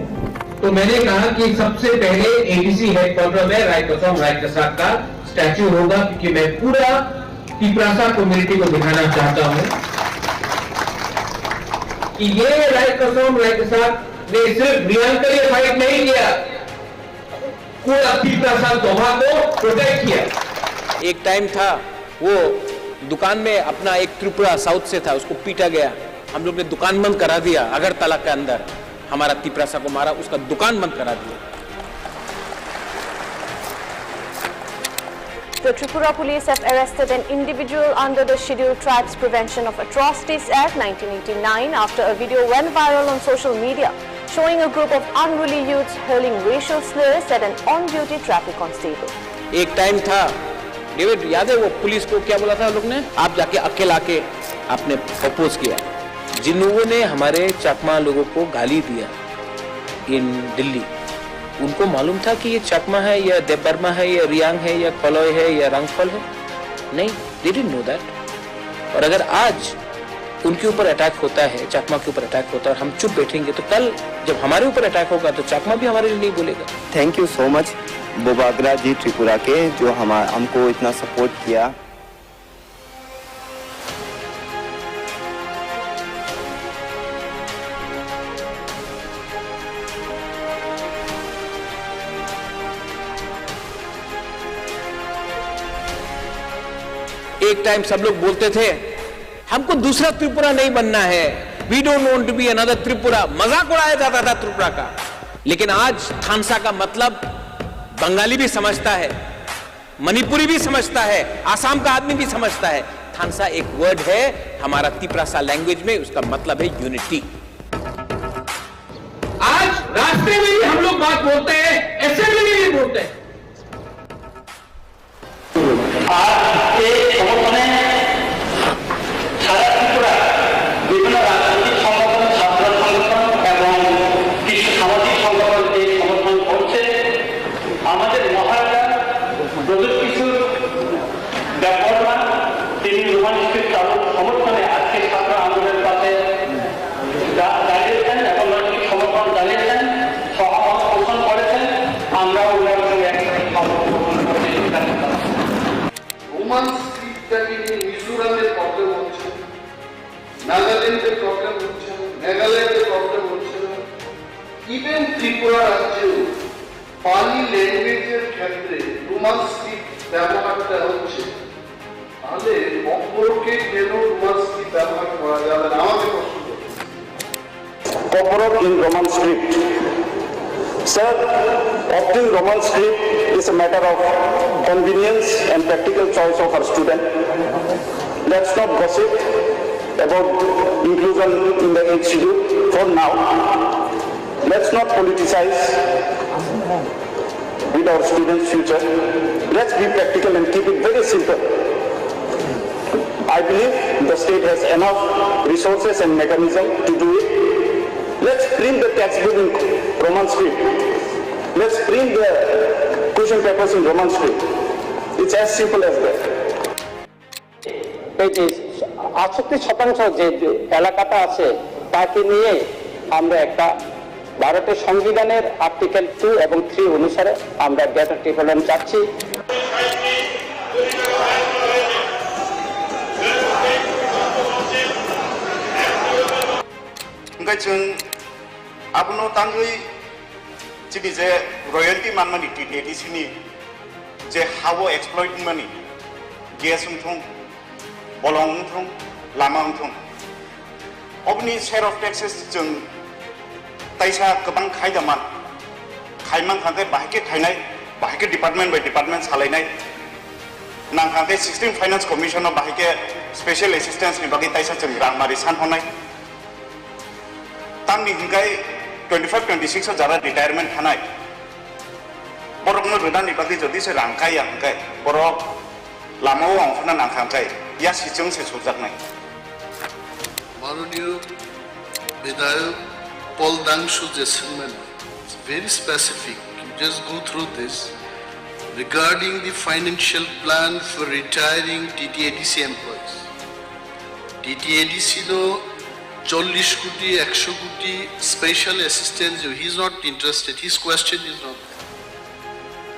तो मैंने कहा कि सबसे पहले एडीसी हेडक्वार्टर में राय कसम राय कसाक का स्टैचू होगा, क्योंकि मैं पूरा तिप्रासा कम्युनिटी को दिखाना चाहता हूँ कि ये राय कसम राय कसाक ने सिर्फ रियांग के लिए फाइट नहीं किया, पूरा तिप्रासा दोहा को प्रोटेक्ट किया। एक टाइम था, वो दुकान में अपना एक त्रिपुरा साउथ से था, उसको पीटा गया, हम लोग ने दुकान बंद करा दिया अगरतला के अंदर। हमारा तिपरासा को मारा, उसका दुकान बंद करा दिया। The Tripura police have arrested an individual under the Scheduled Tribes Prevention of Atrocities Act nineteen eighty-nine after a video went viral on social media showing a group of unruly youths hurling racial slurs at an on-duty traffic constable. एक टाइम था, डेविड, याद है वो पुलिस को क्या बोला था लोग ने? आप जाके अकेला आके आपने अपोज किया। जिन लोगों ने हमारे चकमा लोगों को गाली दिया इन दिल्ली, उनको मालूम था कि ये चकमा है या देबबर्मा है या रियांग है या कलॉय है या रंगफल है? नहीं, they didn't know that। और अगर आज उनके ऊपर अटैक होता है, चकमा के ऊपर अटैक होता है और हम चुप बैठेंगे, तो कल जब हमारे ऊपर अटैक होगा तो चकमा भी हमारे लिए नहीं बोलेगा। Thank you so much Bubagra जी त्रिपुरा के, जो हमा-, हमको इतना सपोर्ट किया। एक टाइम सब लोग बोलते थे, हमको दूसरा त्रिपुरा नहीं बनना है, we don't want to be another Tripura। मजाक उड़ाया जाता था त्रिपुरा का। लेकिन आज थानसा का मतलब बंगाली भी समझता है, मणिपुरी भी समझता है, आसाम का आदमी भी समझता है। थानसा एक वर्ड है हमारा तिपरासा लैंग्वेज में, उसका मतलब है यूनिटी। आज रास्ते में भी हम लोग बात बोलते हैं, असेंबली में भी बोलते हैं। আর এই সমর্থনে সারা ত্রিপুরা বিভিন্ন রাজনৈতিক সংগঠন, ছাত্র সংগঠন এবং কিছু সামাজিক সংগঠন এই সমর্থন করছে। আমাদের মহারাজা ব্রজকিশোর দেববর্মা, তিনি রোমান স্ক্রিপ্ট চালুর সমর্থনে আজকে ছাত্র আন্দোলনের পাশে দা-, দাঁড়িয়েছেন এবং নৈতিক সমর্থন জানিয়েছেন, সহমত পোষণ করেছেন, আমরা ওনার সঙ্গে একসাথে সহমত পোষণ করতে এখানে। রোমান স্ক্রিপ্টটাকে নিয়ে মিজোরামে প্রবলেম হচ্ছে, নাগাল্যান্ডে প্রবলেম হচ্ছে, মেঘালয়তে প্রবলেম হচ্ছে, ইভেন ত্রিপুরা রাজ্যেও পালি ল্যাঙ্গুয়েজের ক্ষেত্রে রোমান স্ক্রিপ্ট ব্যবহারটা হচ্ছে। তাহলে ককবরকে কেন রোমান স্ক্রিপ্ট ব্যবহার করা যাবে না? আমাকে প্রশ্ন করতে। Kokborok in Roman script. Sir, opting Roman script is a matter of convenience and practical choice of our student. Let's not gossip about inclusion in the eighth schedule for now. Let's not politicize with our students' future. Let's be practical and keep it very simple. I believe the state has enough resources and mechanism to do it. Let's print the textbook in Roman script. Let's print the question papers in Roman script. It's as simple as that. এই যে আটষট্টি শতাংশ যে এলাকাটা আছে, তাকে নিয়ে আমরা একটা ভারতের সংবিধানের আর্টিকেল টু এবং থ্রি অনুসারে আমরা গ্রেটার টিপোরাল্যান্ড চাচ্ছি। Hwnkhe chwng abono tangwi chini je royalty manmani T T A D C ni je ha-o exploit wngmani, gas wngthung, bolong wngthung, lama wngthung, oboni share of taxes chwng taisa kwbang khaida man, khaimang kha khe bahai khe khainai, bahai khe department by department salainai, nang kha khe sixteen Finance Commission no bahai khe special assistance ni bagwi taisa chwng rang mari san hwnai. Tamni hwnkhe twenty five twenty six o jara retirement thanai, borokno rwnani bagwi jodi se rang kaiya hwnkhe borok lama o ongkhorna nangkha hwnkhe ya sichwng se sokjaknai. মাননীয় বিধায়ক পলদাংশু যে সিংমান, it's very specific. You just go through this regarding the financial plan for retiring T T A D C employees. T T A D C no চল্লিশ কোটি, একশো কোটি special assistance, he is not interested. His question is not that.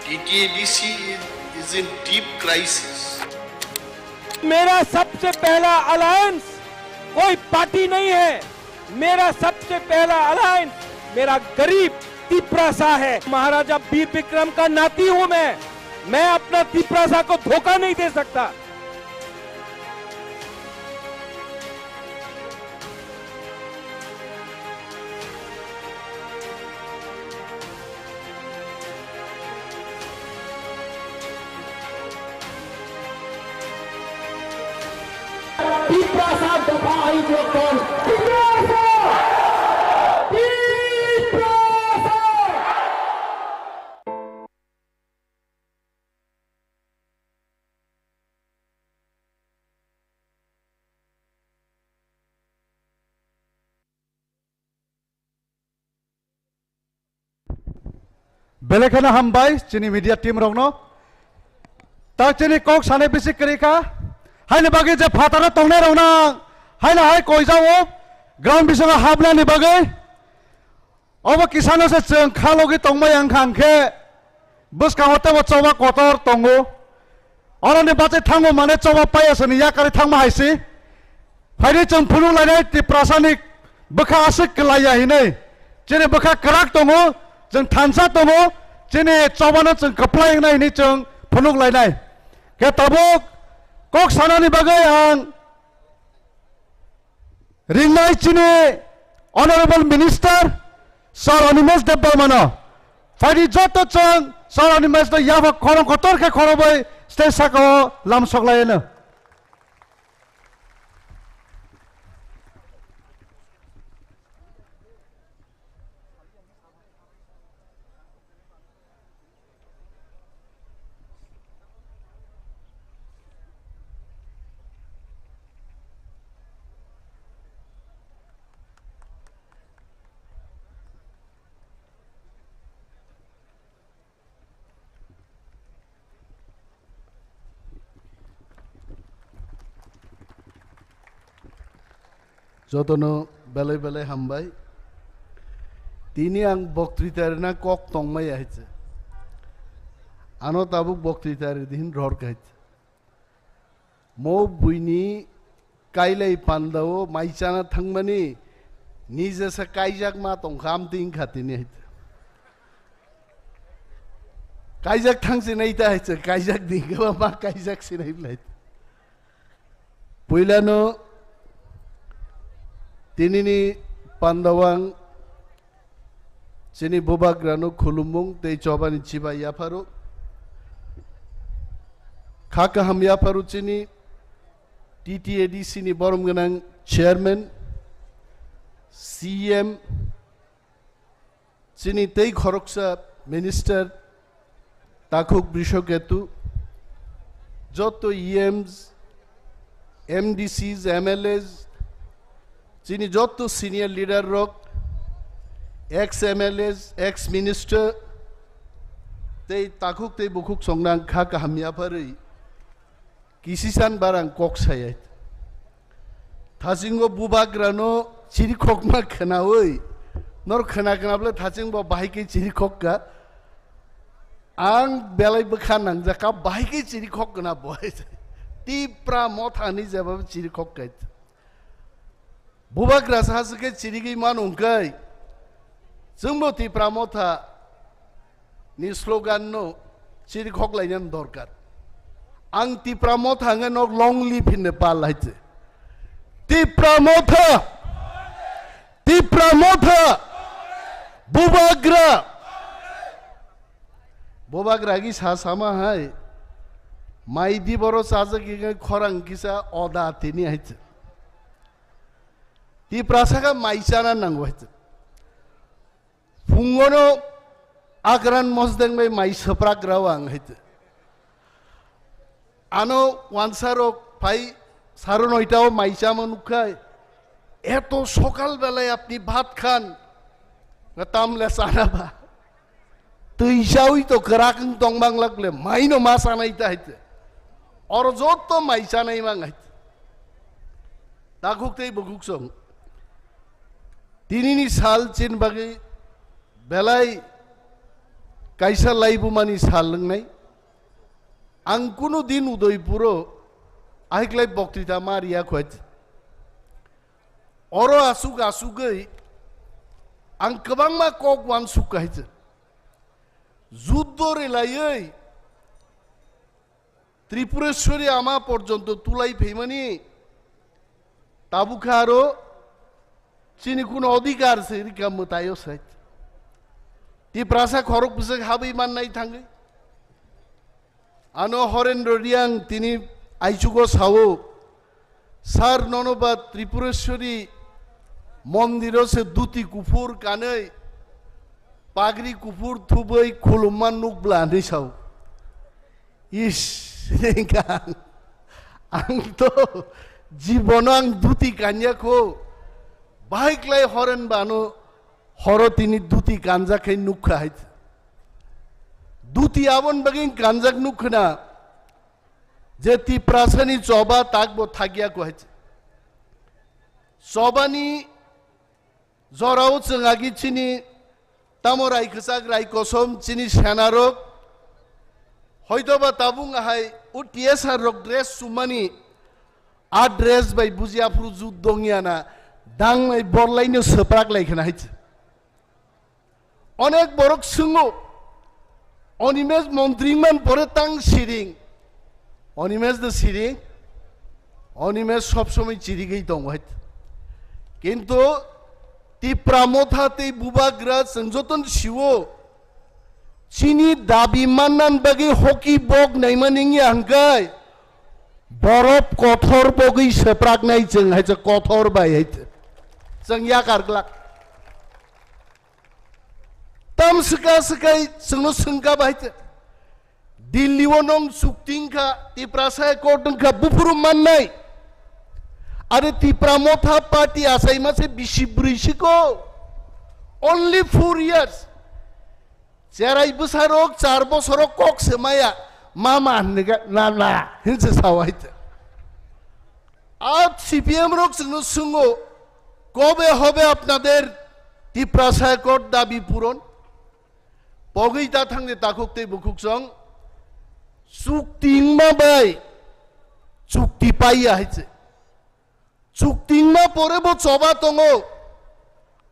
T T A D C is, is in deep crisis. मेरा सबसे पहला अलायंस कोई पार्टी नहीं है। मेरा सबसे पहला अलायंस मेरा गरीब तिपरासा है। महाराजा बीर विक्रम का नाती हूं मैं। मैं अपना तिपरासा को धोखा नहीं दे सकता। Tiprasa dopha hai jokhon. Tiprasa! Tiprasa! Belai kheno hambai chini media team rokno. Tak chini kok sanai bisi kwrwi kha. Haini bagwi je phataro tongnai rok nang haino hai koijao ground bisingo habnani bagwi. Obo kisano se chwng kha logi tongmaya wngkha hwnkhe bwskango teibo choba kotor tongo. Oroni bachai thango mane choba paiya soni yakarwi thangma hai se. Phaidi chwng phunuk lainai Tiprasani bwkha aswk kwlaiya hinwi. Chini bwkha kwrak tongo, chwng thansa tongo, chini chobano chwng kwplai wngnai hinwi chwng phunuk lainai. Khe tabuk kok sanani bagwi ang ringnai chini Honorable Minister Sir Animesh Debbarmano. Phaidi joto chwng Sir Animesh no yapha khorang kotor khe khorokbai stage sakao lamsok laiano. Jotono belai belai hambai. Tini ang boktwita rwna kok tongmaya hai se. Ano tabuk boktwita rwdi hin rohor kha hai se. Mo buini kailai pandao mai chana thangmani nijesa kaijak ma tongkha amtwi wngkha tini hai se. Kaijak thang se nai ta hai se, kaijak di khe ma kaijak se nai blai. Puilano tinini pandao ang chini bubagrano khulumung tei chobani chibai yapharo. Kha kaham yapharo chini T T A D C ni borom gwnang chairman, C M, Chini tei khoroksa minister Takhuk Brishoketu, joto E Ms, M D Cs, M L As, chini joto senior leader rok, ex M L As, ex minister, tei takhuk tei bukhuk songnang kha kaham yapharwi kisisan barang kok sayai. Thasingo bubagrano chirikhokma khwnawi, nor khwna khwnable thasingbo bahai khe chirikhok kha. Ang belai bwkha nangjak kha, bahai khe chirikhok khwna bo hai. Tipra mothani jeba chirikhok kha. Bubagra sa se khe chirigwi mano hwnkhe, chwngbo Tipra motha ni slogan no chirikhok lainani dorkar. Ang Tipra motha hwnkhe nok long live hinne pal hai se. Tipra motha! Tipra motha! Bubagra! Bubagra gi sa sama hai. Mai di boro chajak gi khorang kisa oda tini hai se. Tiprasa kha mai chana nango hai se. Phungono Agran Mosdeng bai mai swprak rao ang hai te. Ano wansarok phai saro noitao mai chama nukhai. Eto sokal belai apni bhat khan? Na tamle sana ba. Twi chawi to kwrak wng tong bang lak le mai no ma sanai ta hai te. Oro jotto mai chanai mang hai te. Takhuk tei bukhuk song. Tinini sal chin bagwi belai kaisa laibumani sal wngnai. Ang kunu din Udaipuro ahiklai boktwita ma riya khwait. Oro asuk asugwi ang kwbangma kok wansuk kahai se. Juddo relaiwi Tripureshwari ama porjonto tulai phaimani tabukha aro chini kuno odhikar se rika mwtaio sai. Tiprasa khorok bwswk habwi mannai thangwi. Ano Horendro Riang tini aichugo sao, "Sir, nono ba Tripureshwari mondiro se duti kuphur kanwi, pagri kuphur thubwi khulumma nukbla," hinwi sao. Is, ang, ang to jibono ang duti kanya kho, bahai klai horen bano horo tini duti kanjak khai nukha hai. Duti abon bagwi kanjak nukhna je Tiprasani choba takbo thagya kho hai. Chobani jorao chwng agi chini tamo rai kwchak rai kosom chini senarok hoitoba tabung ahai o T S R rok dress chumani a dress bai buji aphuru jut dongya na dangnai borlaino swprak lai khna hai. Onek borok swngwo, Animesh montri man pore tang siring. Animesh de siring. Animesh sob somoi chirigwi tongo hai. Kintu Tipra motha tei bubagra chwng joton siwo. Chini dabi mannan bagwi hoki bok naima ningya hwnkhe borop kothor bogwi seprak nai chwng hai se kothor bai hai se. Chwng yakar glak. Tam swka swkai chwngno swngka bai te. Delhi o nong chukti wngkha, Tiprasa accord wngkha, buphuru mannai. Are Tipra Motha Party achaima se bisi brwi siko. Only four years. Cherai bwsarok char bosoro kok se maya. Mama hinwi ga-, na, na, hinse sao hai te. A C P M rok chwngno swngno, "Kobe hobe apnader Tiprasa accord dabi puron?" Pogwi ta thangni takhuk tei bukhuk song, chukti wngma bai chukti paiya hai se. Chukti wngma pore bo choba tongo.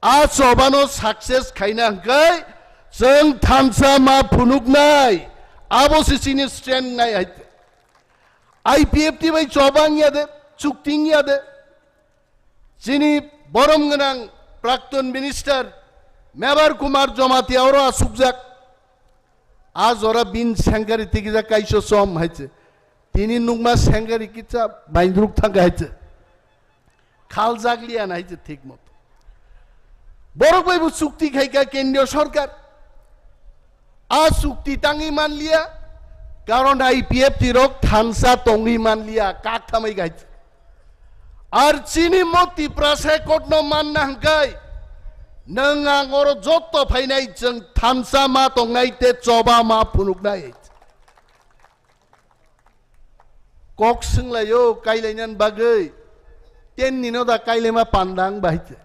A chobano success khaina hwnkhe chwng thansa ma phunuknai. Abo se chini stand nai hai te. I P F T bai choba wngya de, chukti wngya de. Chini borom gwnang Prakton Minister Mebar Kumar Jamatia oro asukjak. A jora bin sengkari tikijak kaiso som hai se. Tini nukma sengkari kisa baindruk thangkha hai se. Khaljak liya na hai se thik moto. Borok bai bo chukti khai kha kendriyo sorkar. A chukti tangwi manliya, karon I P F T rok thansa tongwi manliya, kak thamwi gai. Ar chini mo Tiprasa Accord no manna hwnkhe, nwng ang oro jotto phainai chwng thansa ma tongnai te choba ma phunuknai. Kok swnglaio kailainani bagwi, ten nino da kailaima pandang bahai se.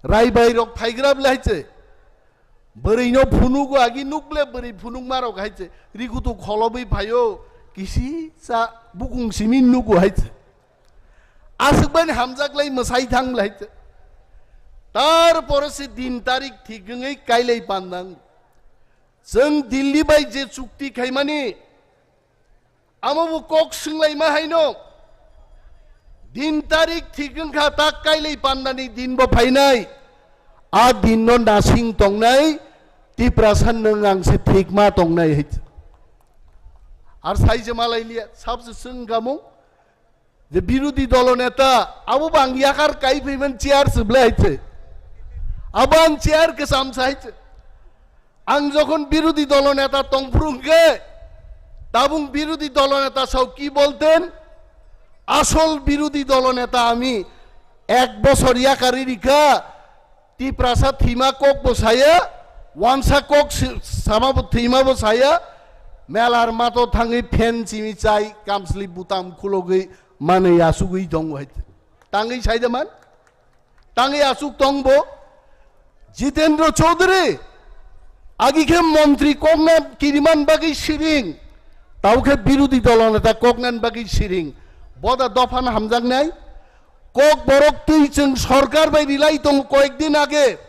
Raibai rok phaigra bwlai se. Bwrwi no phunugo agi nukle bwrwi phunukma rok hai se. Rikutu kholobwi phaio kisi sa bukung simi nugo hai se. Aswk bai hamjak lai mwsai thang bwlai se. Tar pore se din tarik thik wngwi kailai pandang. Chwng Delhi bai je chukti khaimani, amo bo kok swnglaima haino. Din tarik thik wngkha, tak kailai pandani din bo phainai. A din no nasing tongnai, Tiprasa nwng ang se thik ma tongnai hai. Ar sai je malai liya, sab se swng gamung. Je birodhi dolo neta, abo bo ang yakar kai phaiman chair se bwlai hai se. Abo ang chair kwcham se hai se. Ang jokhon birodhi dolo neta tongphuru hwnkhe, tabung birodhi dolo neta sao ki bolten? Asol birodhi dolo neta ami ek bochor yakari rikha, Tiprasa thwima kok bo saya, wansa kok si-, sama bo thwima bo saya, melar mato thangwi phen chimi chai, kamsli butam khulogwi manwi asugwi tongo hai. Tangwi saida man? Tangwi asuk tong bo? Jitendra Chaudhary, agi khe montri kokna kiriman bagwi siring, tau khe birodhi dolo neta koknan bagwi siring. Boda dophano hamjaknai? Kok borok twi chwng sorkar bai rilai tongo koyek din age.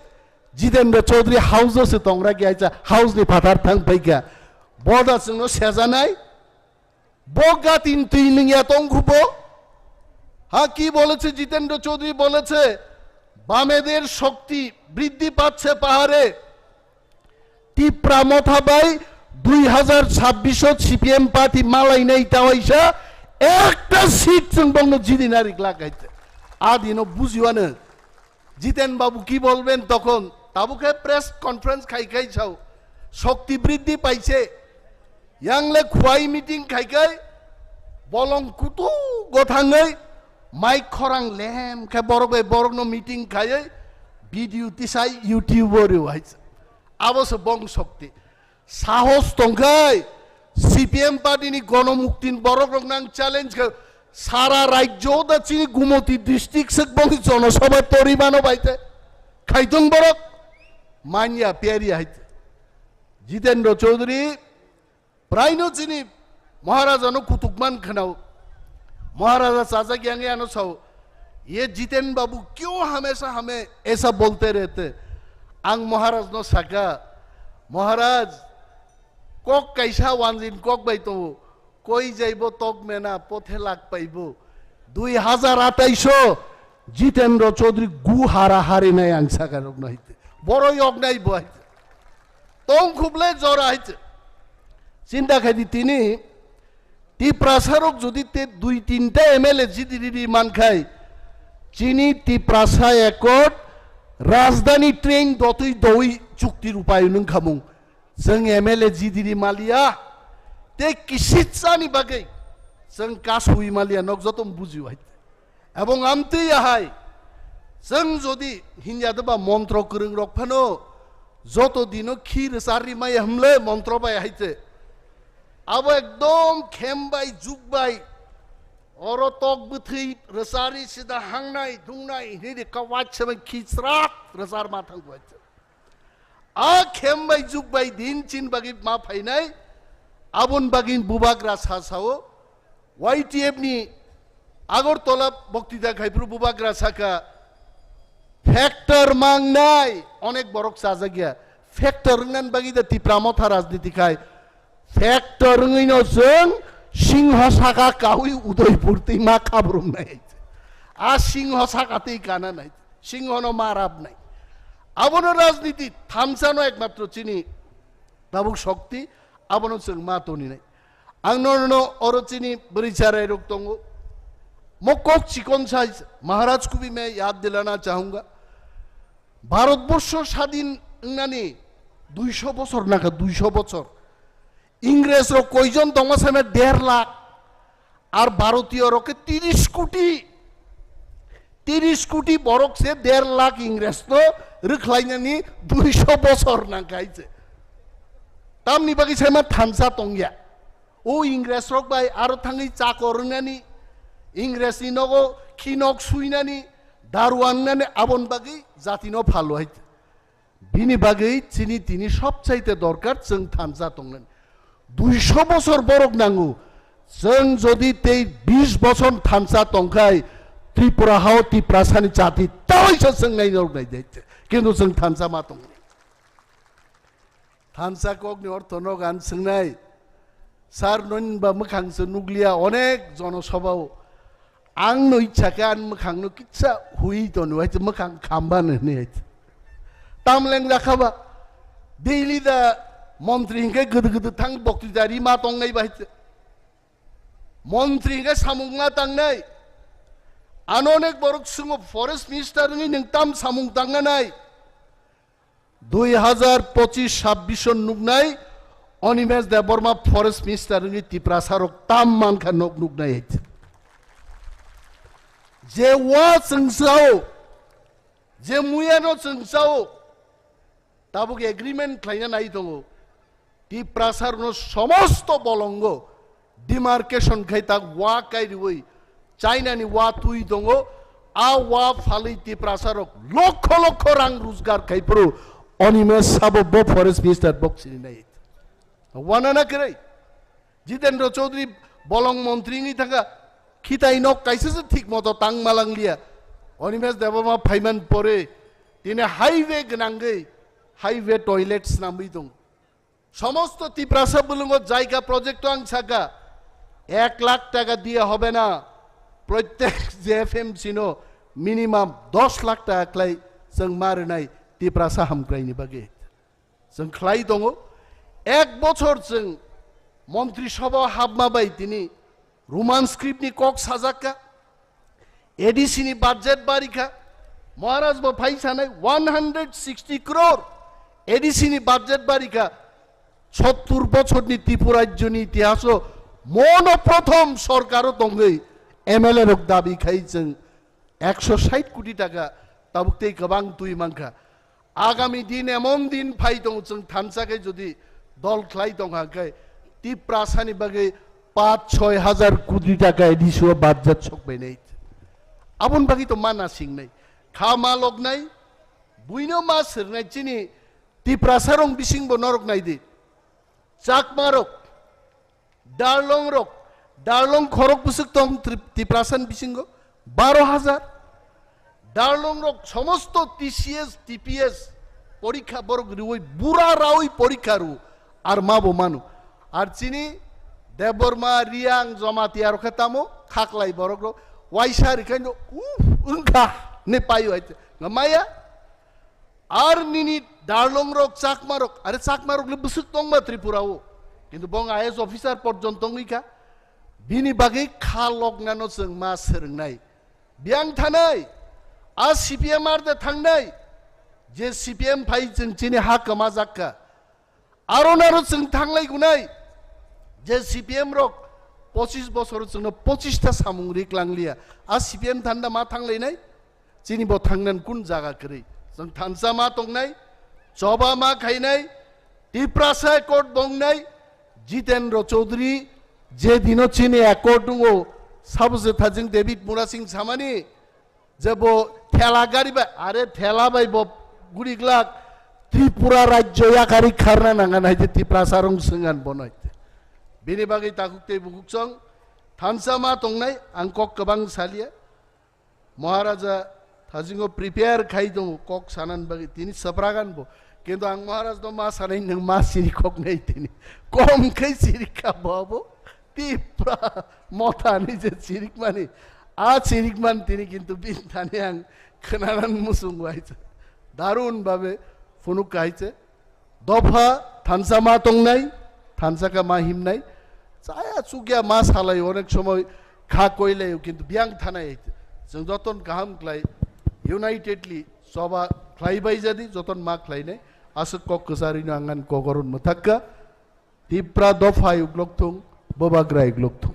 Jitendra Chaudhary house o se tongra khe aisa house ni phatar thang paikha. Boda chwngno sejanai? Bo gatin twi nungya tong khubo? Ha, ki boleche Jitendra Chaudhary? Boleche, "বামেদের শক্তি বৃদ্ধি পাচ্ছে পাহাড়ে।" Tipra Motha bai dui hazar chabbish o C P M party malainai tawaisa ekta seat chwng bongno jidi narik lagaite. Adino bujiwano. Jiten Babu ki bolben tokhon? Tabuk khe press conference khai khai sao, "শক্তি বৃদ্ধি পাইছে।" Yangle khuai meeting khai khai bolong kutu gothangwi mic khorang lem khe borok bai borokno meeting khaiwi video tisai YouTube o rw hai. Abo se bong shokti. Sahos tongkhai, C P M party ni gonomukti ni borok rok nang challenge kha, sara rajyo da chini Gumoti district sek boni jonosabha tori mano baite. Khaitong borok manya peri haite. Jitendra Chaudhary, praino chini Maharaja no kutuk man khanao. Maharaja chajak yang ano sao, "Ye Jiten Babu kyo hamesha hame esa bolte rehte?" Ang Maharaj no saka, "Maharaj, kok kaisa wanjin kok bai tongo, koi jaibo tok mena pothe lak paibo." Dui hazar atais o Jitendra Chaudhary gu hara hari nai ang saka rok no haite. Boro yok nai bo haite. Tong khuble jora haite. Chinta khai di tini Tiprasa rok jodi te dui tinta M L A jidi riri man khai, chini Tiprasa Accord rajdhani train dotwi dowi chukti rupai nung khamung. Chwng M L A jidi ri maliya, te kisi chani bagwi chwng kasui maliya, nok joto bujiu hai. Ebong amtwi ahai, chwng jodi hinya deba montro kwrwng rok phano joto dino khi rwchar ri maya hwnle montro bai hai te. Abo ekdom khem bai, juk bai, oro tok bwthwi rwchari sida hangnai, dungnai, hini de kawach se bai khi chwrak rwchar ma thang bai. A khem bai, juk bai din chin bagwi ma phainai, abon bagwi bubagra sa sao, Y T F ni Agartala boktita khai phuru bubagra saka, factor mangnai, onek borok chajak ya, factor wngnan bagwi da Tipra Motha rajniti khai, factor wngwi no chwng Singho saka kaui Udaipur twi ma khabrum nai. A Singho saka twi kana nai. Singho no ma rap nai. Abono rajniti thamsa no ekmatro chini tabuk shokti, abono chwng ma toni nai. Ang no, no, oro chini bwrwi charai rok tongo. Mo kok chikon sai, Maharaj ko bhi main yaad dilana chahunga. Bharatborsho sadin wngnani duisho bochor nangkha, duisho bochor. Ingres rok koijon tongma saima der lakh, ar Bharatiyo rok khe tiris koti, tiris koti borok se der lakh Ingres no rwkhlainani duisho bochor nangkha hai se. Tamni bagwi saima thansa tongya. O Ingres rok bai aro thangwi chakor wngnani, Ingres ni nogo khinok suinani, daru wngnani, aboni bagwi jati no phalo hai. Bini bagwi chini tini sobchaite dorkar chwng thansa tongnani. Duisho bochor borok nango. Chwng jodi tei bish bochor thansa tongkhai, Tripura hao Tiprasani jati tawaisa chwng nai norok nai de. Kintu chwng thansa ma tongni. Thansa kokni ortho no gan swngnai. Sir, noni ba mwkhang se nukliya onek jonosabhao. Ang no ichha khe ani mwkhang no kitsa hui tono hai se mwkhang khamba no hwnwi hai se. Tamleng jakha ba. Daily da montri hinkhe gudu gudu thang bokti jari ma tongnai ba hai se. Montri hinkhe samung ma tangnai. Ano onek borok swngo forest minister wngwi nwng tam samung tangna nai. Dui hazar pochis sabbish o nuknai Animesh Debbarma forest minister wngwi Tiprasa rok tam mankha nok nuknai. Je wa chwngsao, je muyano chwngsao, tabuk agreement khlaina nai tongo. Tiprasa rokno somosto bolongo demarcation khai tak wa kai riwi China ni wa twi tongo, a wa phalwi Tiprasa rok lokho lokho rang rojgar khai phuru Animesh sabo bo forest minister bok sini nai. Wana na kwrwi? Jitendra Chaudhary bolong montri wngwi thangkha, khitai nok kaisa se thik moto tang malang liya. Animesh Debbarma phaiman pore tini highway gwnangwi highway toilet snamwi tongo. সমস্ত তিপ্রাসা বুলুঙ্গ জায়গা project ang saka, এক লাখ টাকা দিয়ে হবে না, প্রত্যেক জেএফএমসি no minimum দশ লাখ টাকা khlai chwng ma rwnai Tiprasa hamkraini bagwi. Chwng khlai tongo, ek bochor chwng montri sabha hapma bai tini Roman script ni kok sajakka, ADC ni budget barikha, Maharaj bo phai sanai one hundred sixty crore ADC ni budget barikha, sottur bochor ni Tripura rajyo ni itihaso mono prothom sorkaro tongwi MLA rok dabi khai chwng ekso sait koti taka tabuk tei kwbang twi mankha. Agami din emon din phai tongo, chwng thansa khe jodi dol khlai tongkha khe Tiprasani bagwi pach choi hazar koti taka ADC o budget sokbainai. Aboni bagwi to mana singnai. Kha ma loknai, buino ma sirnai chini Tiprasa rong bisingbo norok naidi. Chakma rok, Darlong rok, Darlong khorok bwswk tong Trip-, Tiprasani bisingo? Baro hazar. Darlong rok somosto TCS, TPS porikha borok riwi bura rawi porikha ru ar ma bo manu. Ar chini Debbarma, Riang, Jamatia rok khe tamo khaklai borok rok waisa rikhaino, "Uf, wngkha," ne paio hai. Maya? Ar nini Darlong rok, Chakma rok, are Chakma rok le bwswk tongma Tripura o. Kintu bong IAS officer porjonto wngwi kha. Bini bagwi kha loknano chwng ma swrwngnai. Biyang thanai, a CPM ar de thangnai, je CPM phai chwng chini ha kwmajak kha. Aro naro chwng thanglai gunai, je CPM rok pochis bosor chwngno pochis ta samung ri klang liya. A CPM thanda ma thanglainai? Chini bo thangnan kun jaga kwrwi? Chwng thansa ma tongnai, choba ma khainai, Tiprasa accord bongnai, Jitendra Chaudhary je dino chini accord wngo, sabo se thajing David Murasing samani, je bo thela gari bai, are thela bai bo guri glak Tripura rajyo yakari kharna nangan hai je Tiprasa rong swngan bono hai. Bini bagwi takhuk tei bukhuk chwng thansa ma tongnai, ang kok kwbang salia. Maharaja thasingo prepare khai tongo kok sanan bagwi, tini swpragan bo. Kintu ang Maharaj no ma sanai, nwng ma siri kok nai tini. Kom khai siri kha bo abo. Tipra motha ni je sirik mani, a sirik man tini kintu bin thani ang khnanan musung wai se. Darun babe phunuk kai se. Dopha thansa ma tongnai, thansa ka ma himnai. Chaya chukya ma salai onek somoy kha koilai kintu biyang thanai. Jeng joton kaham klai unitedly soba khlai bai jadi, joton ma khlainai, aswk kok kwcharino ang ani kok oron mwthakka, Tipra dopha yuglok thung, Bubagra yuglok thung.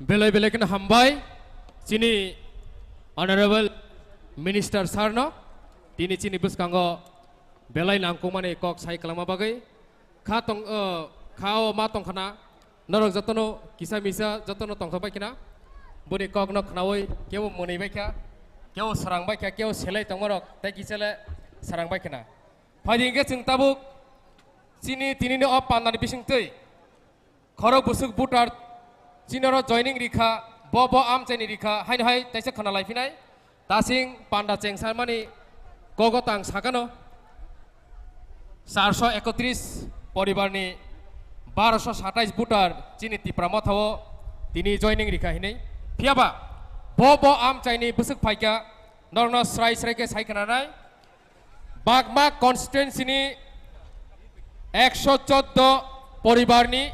Belai belai kheno hambai chini Honorable Minister sir no tini chini bwskango belai nangkukmani kok sai kwlangma bagwi kha tong, o, kha o ma tongkhana norok jotono kisa misa jotono tongthok bai khna boni kok no khnaui kebo mwnwi bai kha kebo srang bai kha kebo selai tongmarok tei kisa le srang bai khna. Phaidi hwnkhe chwng tabuk chini tinini o pandani bisingtwi khorok bwswk voter chini oro joining rikha, bo bo amchaini rikha, haino hai taisa khna laiphinai. Tasing panda chengsamani kogo tang sakano charso ekotris poribarni barso satais voter chini Tipra Mothao tini joining rikha hinwi. Phiyaba bo bo amchaini bwswk phaikha norokno srai srai khe sai khnanai. Bagma constituency ni ekso chordo poribar ni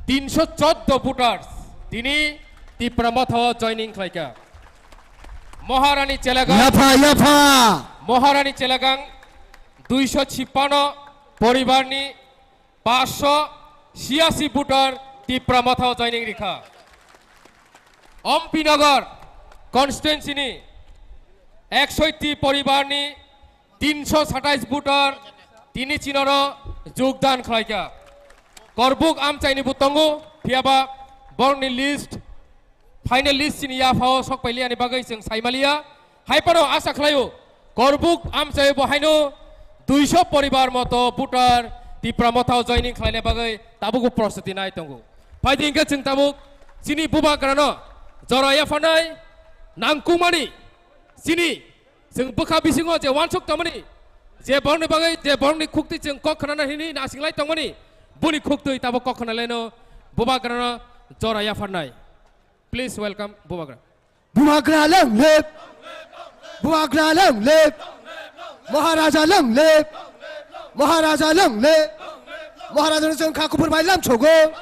tinso chordo voters tini Tipra Mothao joining khlaikha. Maharani Chelagang, Yapha, yapha. Maharani Chelagang duiso chipano poribar ni paanso siyasi voter Tipra Mothao joining rikha. Ompinagar constituency ni eksoiti poribar ni tinso satais voter tini chinoro jogdan khlaikha. Korbuk amchaini bo tongo, phiyaba borokni list, final list chini yaphao sokpailiyani bagwi chwng saimaliya. Hai phano asa khlaio, Korbuk amchai bo haino duiso poribar moto voter Tipra Mothao joining khlaina bagwi tabukbo prostuti nai tongo. Phaidi hwnkhe chwng tabuk chini Bubagrano jora yapharnai nangkukmani chini chwng bwkha bisingo je uansuk tongmani, je borokni bagwi, je borokni khuktwi chwng kok khnana hinwi nasinglai tongmani, boni khuktwi tabuk kok khnalaino Bubagrano jora yapharnai. Please welcome Bubagra. Bubagra long live! Bubagra long live! Maharaja long live! Maharaja long live! Maharaja no chwng kha kubur bai lam chogo.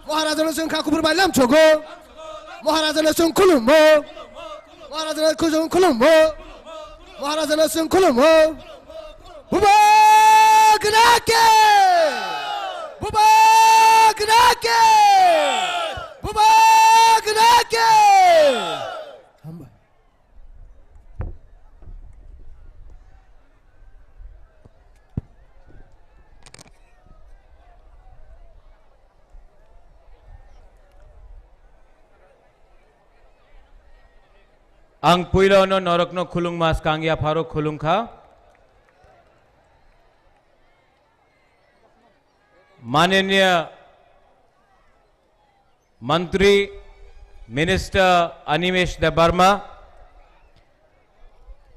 Maharaja no chwng kha kubur bai lam chogo. Maharaja no chwng khulumo. Maharaja no chwng khulumo. Maharaja no chwng khulumo. Bubagra ke! Bubagra ke! Bubagra ke! Hambai. Ang puila no norokno khulungma skang yapharo khulungkha. Mananiya Mantri, Minister Animesh Debbarma,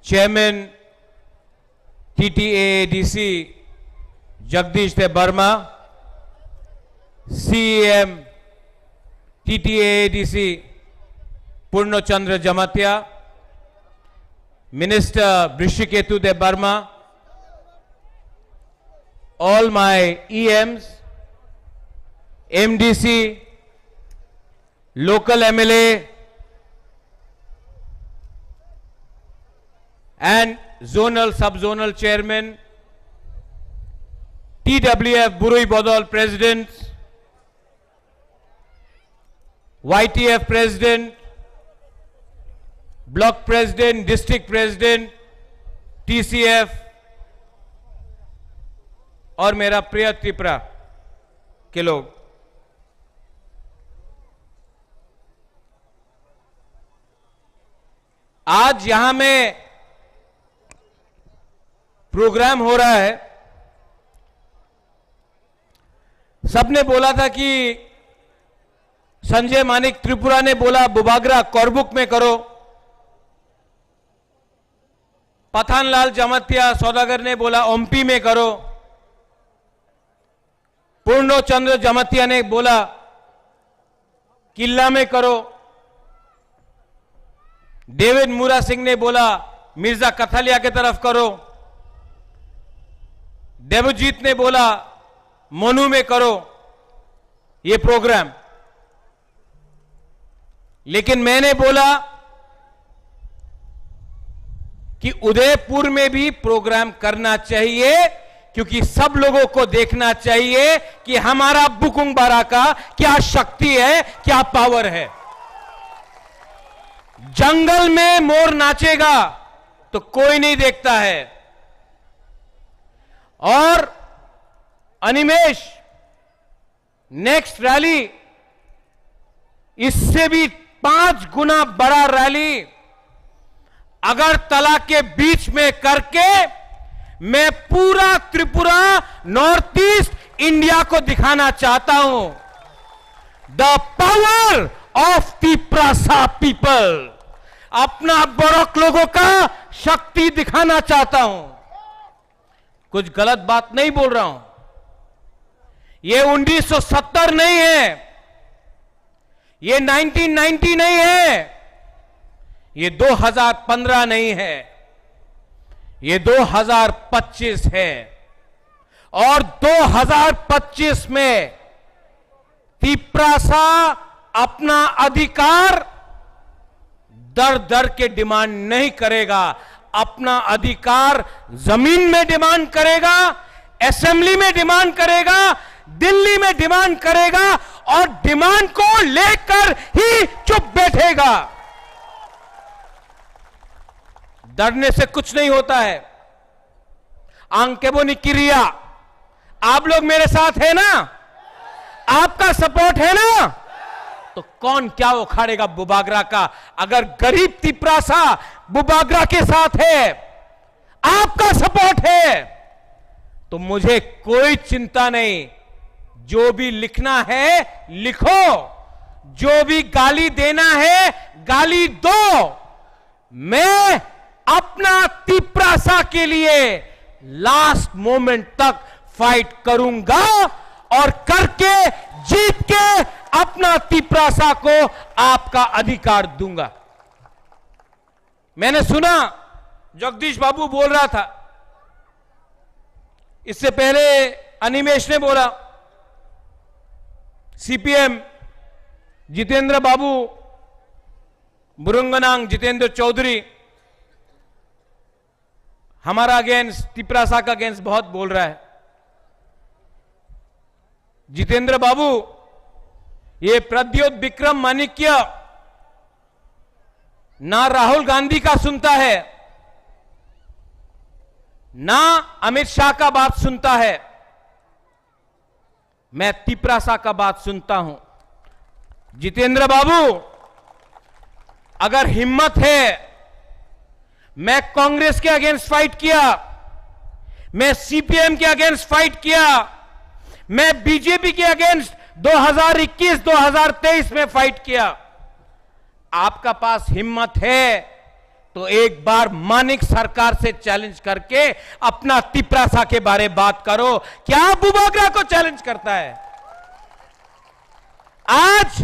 Chairman T T A A D C Jagdish Debbarma, C E M T T A A D C Purno Chandra Jamatia, Minister Brishyaketa Debbarma, all my E Ms, M D C, local M L A and zonal, sub-zonal chairman, T W F Burui Bodol president, Y T F president, block president, district president, T C F और मेरा प्रिय त्रिपुरा के लोग, आज यहाँ में प्रोग्राम हो रहा है। सबने बोला था कि संजय मानिक त्रिपुरा ने बोला बुबागरा करबुक में करो, पठानलाल जमातिया सौदागर ने बोला ओम्पी में करो, पूर्णो चंद्र जमातिया ने बोला किल्ला में करो, डेविड मुरा सिंह ने बोला मिर्जा कथालिया की तरफ करो। देवजीत ने बोला मनु में करो ये प्रोग्राम, लेकिन मैंने बोला कि उदयपुर में भी प्रोग्राम करना चाहिए, क्योंकि सब लोगों को देखना चाहिए कि हमारा बुकुंग बारा का क्या शक्ति है, क्या पावर है। जंगल में मोर नाचेगा तो कोई नहीं देखता है। और अनिमेश, नेक्स्ट रैली, इससे भी पांच गुना बड़ा रैली अगरतला के बीच में करके मैं पूरा त्रिपुरा, नॉर्थ ईस्ट इंडिया को दिखाना चाहता हूं, the power of Tiprasa people। अपना बोड़क लोगों का शक्ति दिखाना चाहता हूं। कुछ गलत बात नहीं बोल रहा हूं। ये उन्नीस सौ सत्तर नहीं है, ये नाइनटीन नाइंटी नहीं है, ये दो हज़ार पन्द्रह नहीं है, ये दो हज़ार पच्चीस है। और दो हज़ार पच्चीस में तिप्रासा अपना अधिकार दर दर के डिमांड नहीं करेगा, अपना अधिकार जमीन में डिमांड करेगा, असेंबली में डिमांड करेगा, दिल्ली में डिमांड करेगा और डिमांड को लेकर ही चुप बैठेगा। डरने से कुछ नहीं होता है। Ang kebo ni kiriya, आप लोग मेरे साथ है ना? आपका सपोर्ट है ना? तो कौन क्या उखाड़ेगा बुबागरा का? अगर गरीब तिप्रासा बुबागरा के साथ है, आपका सपोर्ट है, तो मुझे कोई चिंता नहीं। जो भी लिखना है लिखो, जो भी गाली देना है गाली दो। मैं अपना तिप्रासा के लिए लास्ट मोमेंट तक फाइट करूंगा और करके, जीत के अपना तिप्रासा को आपका अधिकार दूंगा। मैंने सुना जगदीश बाबू बोल रहा था, इससे पहले अनिमेश ने बोला, सीपीएम जितेंद्र बाबू, बुरुंगनांग जितेंद्र चौधरी हमारा अगेंस्ट, तिप्रासा का अगेंस्ट बहुत बोल रहा है। जितेंद्र बाबू, ये प्रद्योत विक्रम माणिक्य ना राहुल गांधी का सुनता है, ना अमित शाह का बात सुनता है, मैं तिप्रासा का बात सुनता हूं। जितेंद्र बाबू, अगर हिम्मत है, मैं कांग्रेस के अगेंस्ट फाइट किया, मैं सीपीएम के अगेंस्ट फाइट किया, मैं बीजेपी के अगेंस्ट दो हज़ार इक्कीस दो हज़ार तेईस में फाइट किया। आपका पास हिम्मत है तो एक बार मानिक सरकार से चैलेंज करके अपना तिप्रासा के बारे बात करो। क्या बुबागरा को चैलेंज करता है? आज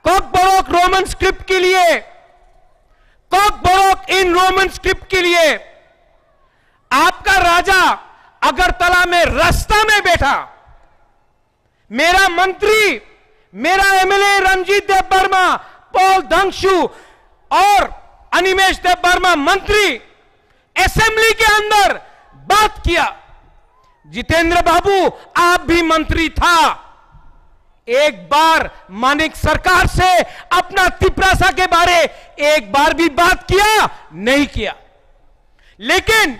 कॉकबोरोक रोमन स्क्रिप्ट के लिए, कॉकबोरोक इन रोमन स्क्रिप्ट के लिए आपका राजा अगरतला में रास्ता में बैठा, मेरा मंत्री, मेरा एमएलए रणजीत देव वर्मा, पॉल दंगशु और अनिमेश देव वर्मा मंत्री असेंबली के अंदर बात किया। जितेंद्र बाबू, आप भी मंत्री था, एक बार मानिक सरकार से अपना तिप्रासा के बारे एक बार भी बात किया? नहीं किया। लेकिन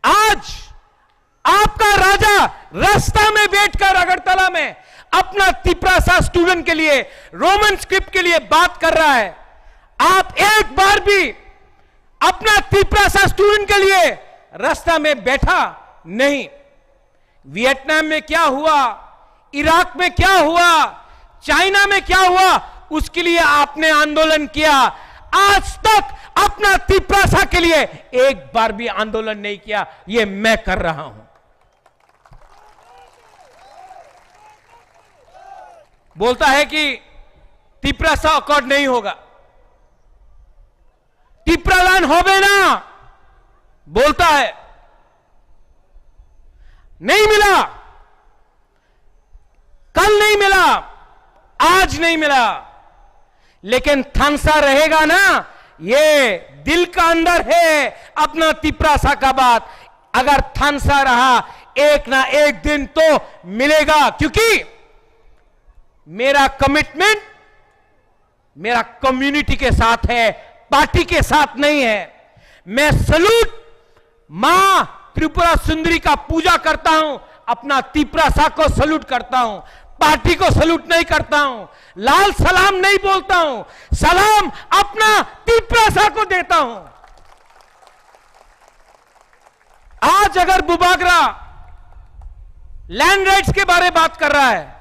आज आपका राजा रास्ता में बैठकर अगरतला में अपना तिप्रासा स्टूडेंट के लिए, रोमन स्क्रिप्ट के लिए बात कर रहा है। आप एक बार भी अपना तिप्रासा स्टूडेंट के लिए रास्ता में बैठा नहीं। वियतनाम में क्या हुआ, इराक में क्या हुआ, चाइना में क्या हुआ, उसके लिए आपने आंदोलन किया। आज तक अपना तिप्रासा के लिए एक बार भी आंदोलन नहीं किया। ये मैं कर रहा हूं। बोलता है कि तिप्रासा अकॉर्ड नहीं होगा। तिप्रालैंड होबे ना। बोलता है, नहीं मिला, कल नहीं मिला, आज नहीं मिला, लेकिन थानसा रहेगा ना, ये दिल का अंदर है अपना तिपरासा का बात। अगर थानसा रहा, एक ना एक दिन तो मिलेगा, क्योंकि मेरा कमिटमेंट मेरा कम्युनिटी के साथ है, पार्टी के साथ नहीं है। मैं सलूट मां त्रिपुरा सुंदरी का पूजा करता हूं, अपना तिपरासा को सलूट करता हूं, पार्टी को सलूट नहीं करता हूं, लाल सलाम नहीं बोलता हूं, सलाम अपना तिपरासा को देता हूं। आज अगर बुबागरा लैंड राइट्स के बारे बात कर रहा है,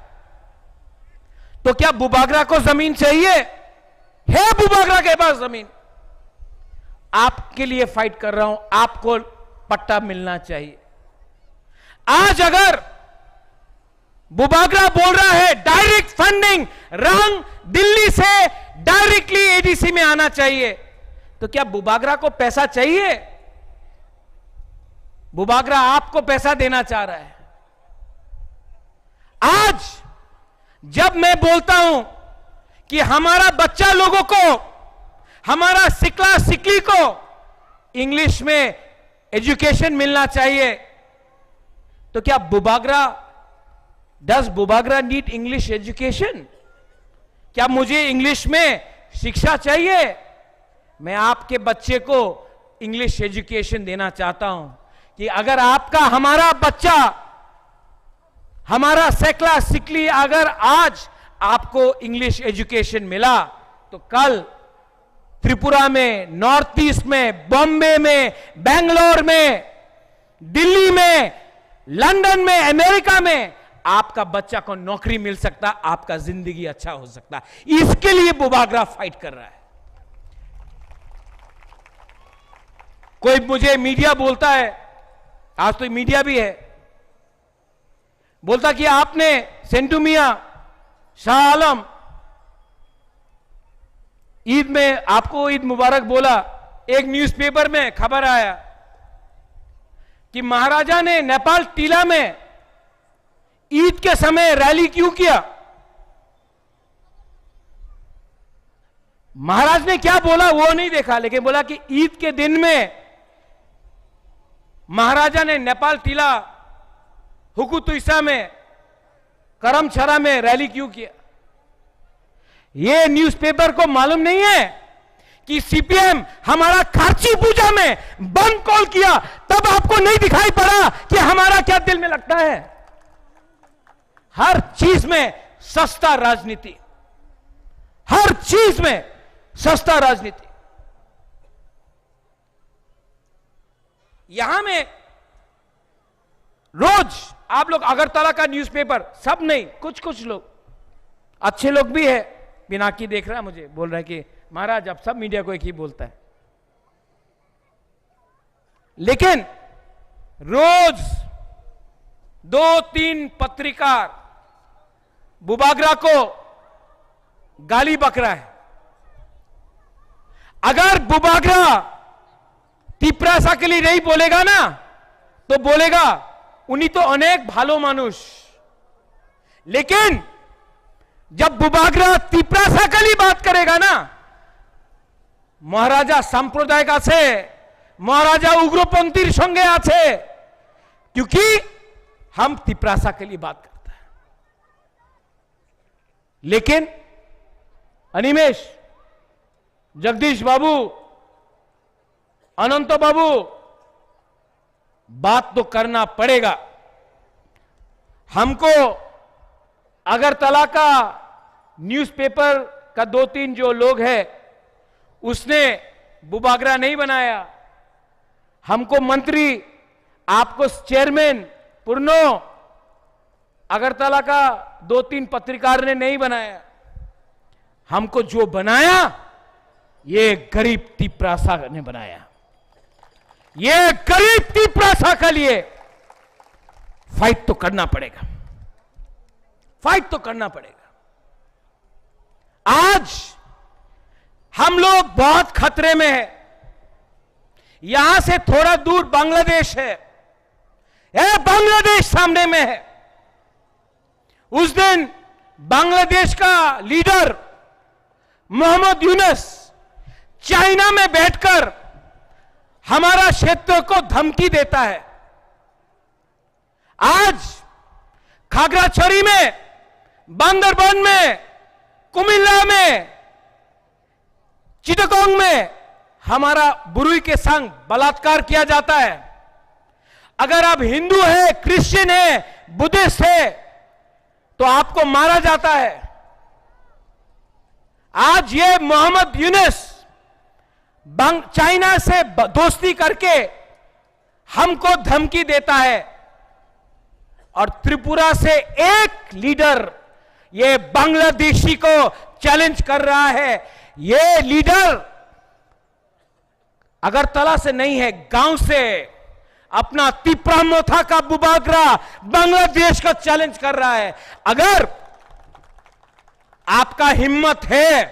तो क्या बुबागरा को जमीन चाहिए? है बुबागरा के पास जमीन। आपके लिए फाइट कर रहा हूं, आपको पट्टा मिलना चाहिए। आज अगर बुबागरा बोल रहा है डायरेक्ट फंडिंग रंग दिल्ली से डायरेक्टली एडीसी में आना चाहिए, तो क्या बुबागरा को पैसा चाहिए? बुबागरा आपको पैसा देना चाह रहा है। आज जब मैं बोलता हूं कि हमारा बच्चा लोगों को, हमारा सिकला सिकली को इंग्लिश में एजुकेशन मिलना चाहिए, तो क्या बुबागरा, डज बुबागरा नीड इंग्लिश एजुकेशन? क्या मुझे इंग्लिश में शिक्षा चाहिए? मैं आपके बच्चे को इंग्लिश एजुकेशन देना चाहता हूं कि अगर आपका, हमारा बच्चा, हमारा सेकला सिकली, अगर आज आपको इंग्लिश एजुकेशन मिला, तो कल त्रिपुरा में, नॉर्थ ईस्ट में, बॉम्बे में, बेंगलोर में, दिल्ली में, लंदन में, अमेरिका में आपका बच्चा को नौकरी मिल सकता, आपका जिंदगी अच्छा हो सकता। इसके लिए बुबागरा फाइट कर रहा है। कोई मुझे मीडिया बोलता है, आज तो मीडिया भी है, बोलता कि आपने सेंटू मियां, शाह आलम, ईद में आपको ईद मुबारक बोला। एक न्यूज़पेपर में खबर आया कि महाराजा ने नेपाल टीला में ईद के समय रैली क्यों किया। महाराज ने क्या बोला वो नहीं देखा, लेकिन बोला कि ईद के दिन में महाराजा ने नेपाल टीला, हुकुतुइसा में, करमछरा में रैली क्यों किया। ये न्यूज़पेपर को मालूम नहीं है कि सीपीएम हमारा खार्ची पूजा में बम कॉल किया, तब आपको नहीं दिखाई पड़ा कि हमारा क्या दिल में लगता है। हर चीज में सस्ता राजनीति, हर चीज में सस्ता राजनीति। यहां में रोज आप लोग अगरतला का न्यूज़पेपर, सब नहीं, कुछ कुछ लोग, अच्छे लोग भी है, पिनाकी देख रहा है मुझे, बोल रहा है कि महाराज, आप सब मीडिया को एक ही बोलता है। लेकिन रोज दो तीन पत्रकार बुबागरा को गाली बक रहा है। अगर बुबागरा तिपरासा के लिए नहीं बोलेगा ना, तो बोलेगा, "उनी तो अनेक भालो मानुष।" लेकिन जब बुबागरा तिपरासा के लिए बात करेगा ना, महाराजा सांप्रदायिक আছে, महाराजा उग्रपंथीर संगे আছে, क्योंकि हम तिपरासा के लिए बात करता है। लेकिन अनिमेश, जगदीश बाबू, अनंत बाबू, बात तो करना पड़ेगा। हमको अगरतला का न्यूज़पेपर का दो तीन जो लोग हैं, उसने बुबागरा नहीं बनाया। हमको मंत्री, आपको चेयरमैन पुरनो, अगरतला का दो तीन पत्रकार ने नहीं बनाया। हमको जो बनाया, ये गरीब तिपरासा ने बनाया। ये गरीब तिपरासा के लिए फाइट तो करना पड़ेगा, फाइट तो करना पड़ेगा। आज हम लोग बहुत खतरे में हैं। यहां से थोड़ा दूर बांग्लादेश है। ये बांग्लादेश सामने में है। उस दिन बांग्लादेश का लीडर मोहम्मद यूनुस चाइना में बैठकर हमारा क्षेत्र को धमकी देता है। आज खागराछड़ी में, बांदरबन में, कुमिल्ला में, चिटागोंग में हमारा बुरुई के संग बलात्कार किया जाता है। अगर आप हिंदू है, क्रिश्चियन है, बुद्धिस्ट है, तो आपको मारा जाता है। आज ये मोहम्मद यूनुस बांग-, चाइना से ब-, दोस्ती करके हमको धमकी देता है और त्रिपुरा से एक लीडर ये बांग्लादेशी को चैलेंज कर रहा है। ये लीडर अगरतला से नहीं है, गांव से अपना तिप्रा मोथा का बुबागरा बांग्लादेश का चैलेंज कर रहा है। अगर आपका हिम्मत है,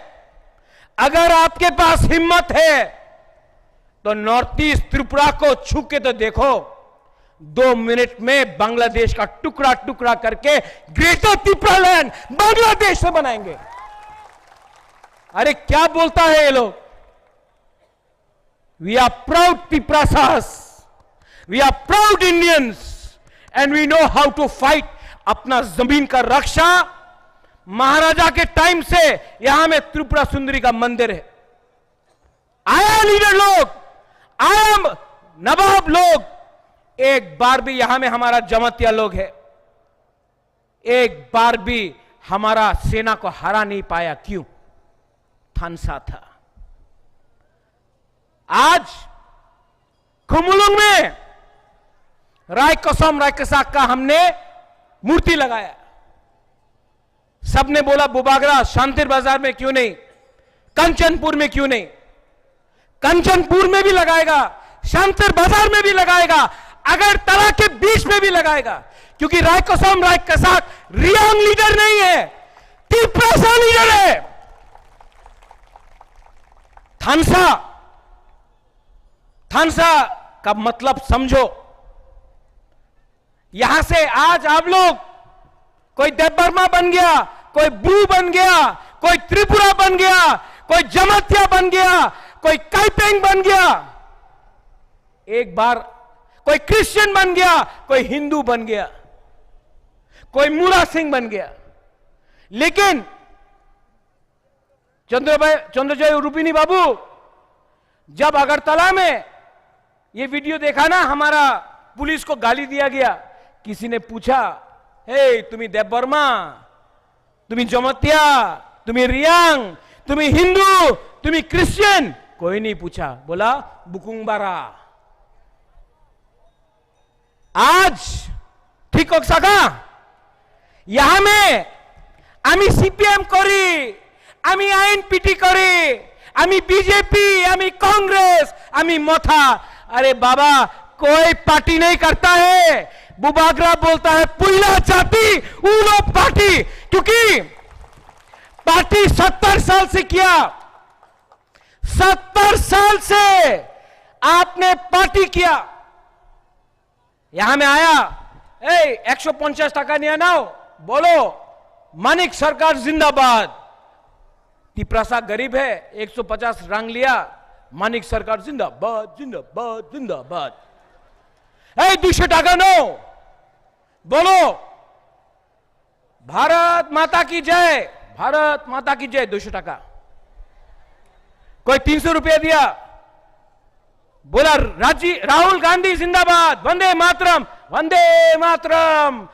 अगर आपके पास हिम्मत है, तो नॉर्थ ईस्ट त्रिपुरा को छू के तो देखो। दो मिनट में बांग्लादेश का टुकड़ा टुकड़ा करके ग्रेटर तिप्रा लैंड बांग्लादेश से बनाएंगे। अरे, क्या बोलता है ये लोग? We are proud Tiprasas, we are proud Indians, and we know how to fight. अपना जमीन का रक्षा, महाराजा के टाइम से यहां में त्रिपुरा सुंदरी का मंदिर है। आया लीडर लोग, आया नवाब लोग, एक बार भी यहां में हमारा जमातिया लोग है, एक बार भी हमारा सेना को हरा नहीं पाया। क्यों? थानसा था। आज खुमुलुंग में राय कसम राय कसाक का हमने मूर्ति लगाया। सबने बोला, "बुबागरा शांतिर बाजार में क्यों नहीं, कंचनपुर में क्यों नहीं?" कंचनपुर में भी लगाएगा, शांतिर बाजार में भी लगाएगा, अगरतला के बीच में भी लगाएगा, क्योंकि राय कसम राय कसाक रियांग लीडर नहीं है, तिप्रासा लीडर है। थानसा, थानसा का मतलब समझो। यहां से आज आप लोग, कोई देबबर्मा बन गया, कोई ब्रू बन गया, कोई त्रिपुरा बन गया, कोई जमातिया बन गया, कोई काइपेंग बन गया, एक बार कोई क्रिश्चियन बन गया, कोई हिंदू बन गया, कोई मुरा सिंह बन गया, लेकिन चंद्र भाई, चंद्रजय रूपिणी बाबू, जब अगरतला में ये वीडियो देखा ना, हमारा पुलिस को गाली दिया गया, किसी ने पूछा, "हे, तुम्ही देबबर्मा, तुम्ही जमातिया, तुम्ही रियांग, तुम्ही हिंदू, तुम्ही क्रिश्चियन?" कोई नहीं पूछा, बोला, "बुकुंगबारा।" आज ठीक होक सका? यहां में आमी सीपीएम करी, आमी आईएनपीटी करी, आमी बीजेपी, आमी कांग्रेस, आमी मथा। अरे बाबा, कोई पार्टी नहीं करता है। बुबागरा बोलता है पुइला जाति उलो पार्टी, क्योंकि पार्टी सत्तर साल से किया, सत्तर साल से आपने पार्टी किया। यहां में आया, ए, एक सौ पचास टका नहीं आना हो, बोलो, मानिक सरकार जिंदाबाद। तिप्रासा गरीब है, एक सौ पचास रंग लिया, मानिक सरकार जिंदाबाद, जिंदाबाद, जिंदाबाद। ए, दुई सौ टका नो, बोलो, भारत माता की जय, भारत माता की जय। दो सौ टका। कोई तीन सौ रुपया दिया, बोला, राजी-, राहुल गांधी जिंदाबाद, वंदे मातरम, वंदे मातरम,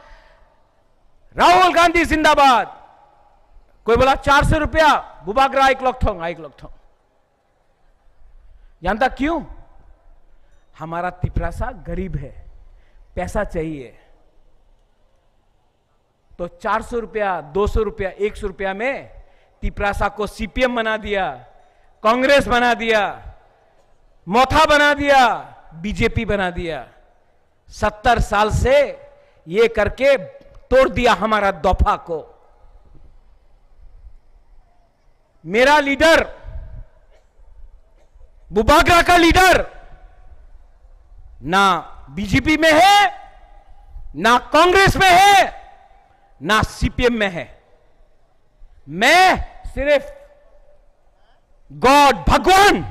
राहुल गांधी जिंदाबाद। कोई बोला, चार सौ रुपया, बुबागरा आइक लकथोंग, आइक लकथोंग। जानता क्यों? हमारा तिप्रासा गरीब है, पैसा चाहिए। तो चार सौ रुपया, दो सौ रुपया, एक सौ रुपया में तिप्रासा को सीपीएम बना दिया, कांग्रेस बना दिया, मोथा बना दिया, बीजेपी बना दिया। सत्तर साल से ये करके तोड़ दिया हमारा दफा को। मेरा लीडर, बुबागरा का लीडर, ना बीजेपी में है, ना कांग्रेस में है, ना सीपीएम में है। मैं सिर्फ गॉड, भगवान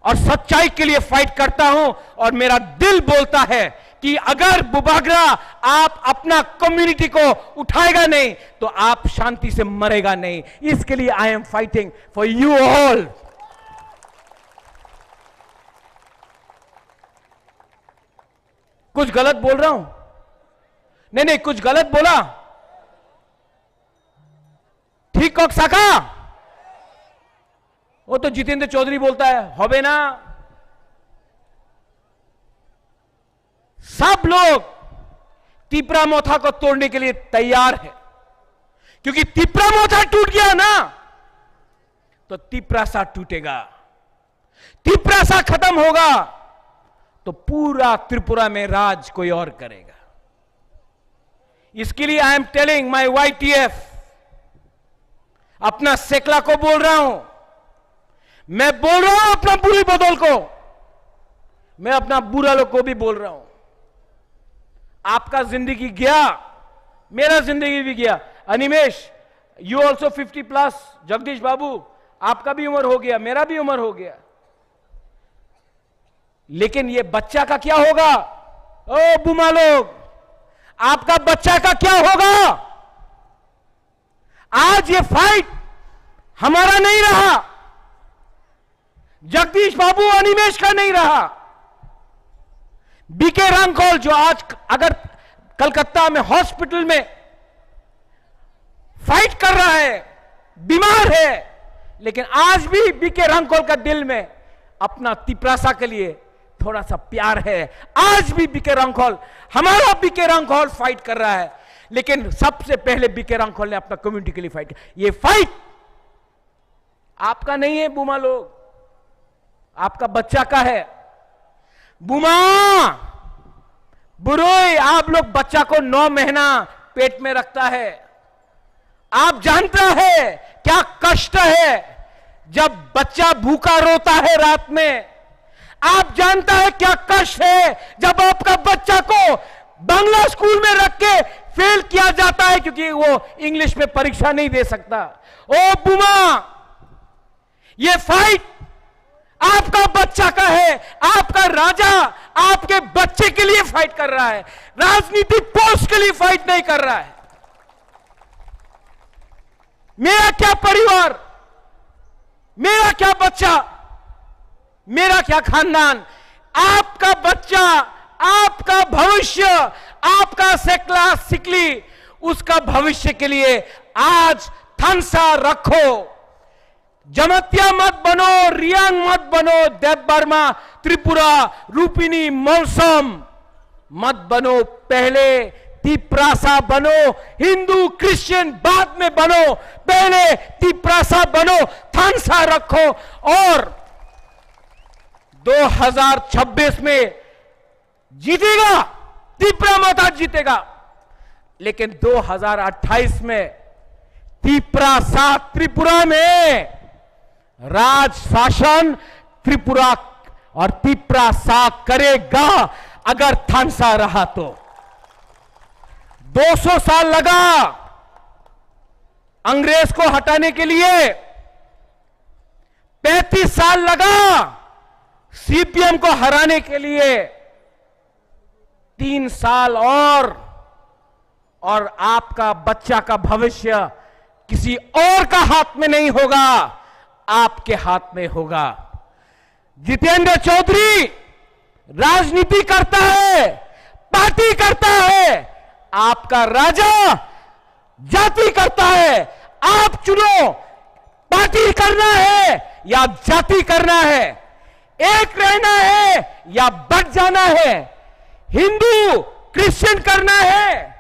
और सच्चाई के लिए फाइट करता हूं। और मेरा दिल बोलता है कि अगर बुबागरा आप अपना कम्युनिटी को उठाएगा नहीं तो आप शांति से मरेगा नहीं। इसके लिए I am fighting for you all। कुछ गलत बोल रहा हूं? नहीं, नहीं, कुछ गलत बोला? ठीक कक साका? वो तो जितेंद्र चौधरी बोलता है, होबे ना। सब लोग तिपरा मोथा को तोड़ने के लिए तैयार है, क्योंकि तिपरा मोथा टूट गया ना, तो तिपरासा टूटेगा। तिपरासा खत्म होगा तो पूरा त्रिपुरा में राज कोई और करेगा। इसके लिए I am telling my Y T F, अपना सेकला को बोल रहा हूं, मैं बोल रहा हूं अपना बुरी बदल को, मैं अपना बुरा लोग को भी बोल रहा हूं। आपका जिंदगी गया, मेरा जिंदगी भी गया। Animesh, you also fifty plus, Jagdish बाबू, आपका भी उम्र हो गया, मेरा भी उम्र हो गया, लेकिन ये बच्चा का क्या होगा? ओ बुमा लोग, आपका बच्चा का क्या होगा? आज ये फाइट हमारा नहीं रहा, जगदीश बाबू अनिमेश का नहीं रहा। बीके रांखल जो आज अगर कलकत्ता में हॉस्पिटल में फाइट कर रहा है, बीमार है, लेकिन आज भी बीके रांखल का दिल में अपना तिपरासा के लिए थोड़ा सा प्यार है। आज भी बीके रांखल, हमारा बीके रांखल फाइट कर रहा है, लेकिन सबसे पहले बीके रांखल ने अपना कम्युनिटी के लिए फाइट किया। ये फाइट आपका नहीं है बुमा लोग, आपका बच्चा का है। बुमा, बुरोई, आप लोग बच्चा को नौ महीना पेट में रखता है, आप जानता है क्या कष्ट है जब बच्चा भूखा रोता है रात में? आप जानता है क्या कष्ट है जब आपका बच्चा को बांग्ला स्कूल में रख के फेल किया जाता है क्योंकि वो इंग्लिश में परीक्षा नहीं दे सकता? ओ बुमा, ये फाइट आपका बच्चा का है, आपका राजा आपके बच्चे के लिए फाइट कर रहा है, राजनीति पोस्ट के लिए फाइट नहीं कर रहा है। मेरा क्या परिवार, मेरा क्या बच्चा, मेरा क्या खानदान? आपका बच्चा, आपका भविष्य, आपका सेकला सिकली, उसका भविष्य के लिए आज थानसा रखो। जमतिया मत बनो, रियांग मत बनो, देबबर्मा, त्रिपुरा, रूपिणी, मलसम मत बनो। पहले तिपरासा बनो, हिंदू क्रिश्चियन बाद में बनो, पहले तिपरासा बनो, थानसा रखो। और दो हज़ार छब्बीस में जीतेगा, तिपरा मोथा जीतेगा, लेकिन दो हज़ार अट्ठाईस में तिपरासा त्रिपुरा में राज शासन त्रिपुरा और तिपरासा करेगा, अगर थानसा रहा तो। दो सौ साल लगा अंग्रेज को हटाने के लिए, पैंतीस साल लगा सीपीएम को हराने के लिए, तीन साल और, और आपका बच्चा का भविष्य किसी और का हाथ में नहीं होगा, आपके हाथ में होगा। जितेंद्र चौधरी राजनीति करता है, पार्टी करता है, आपका राजा जाति करता है। आप चुनो, पार्टी करना है या जाति करना है, एक रहना है या बट जाना है, हिंदू क्रिश्चियन करना है,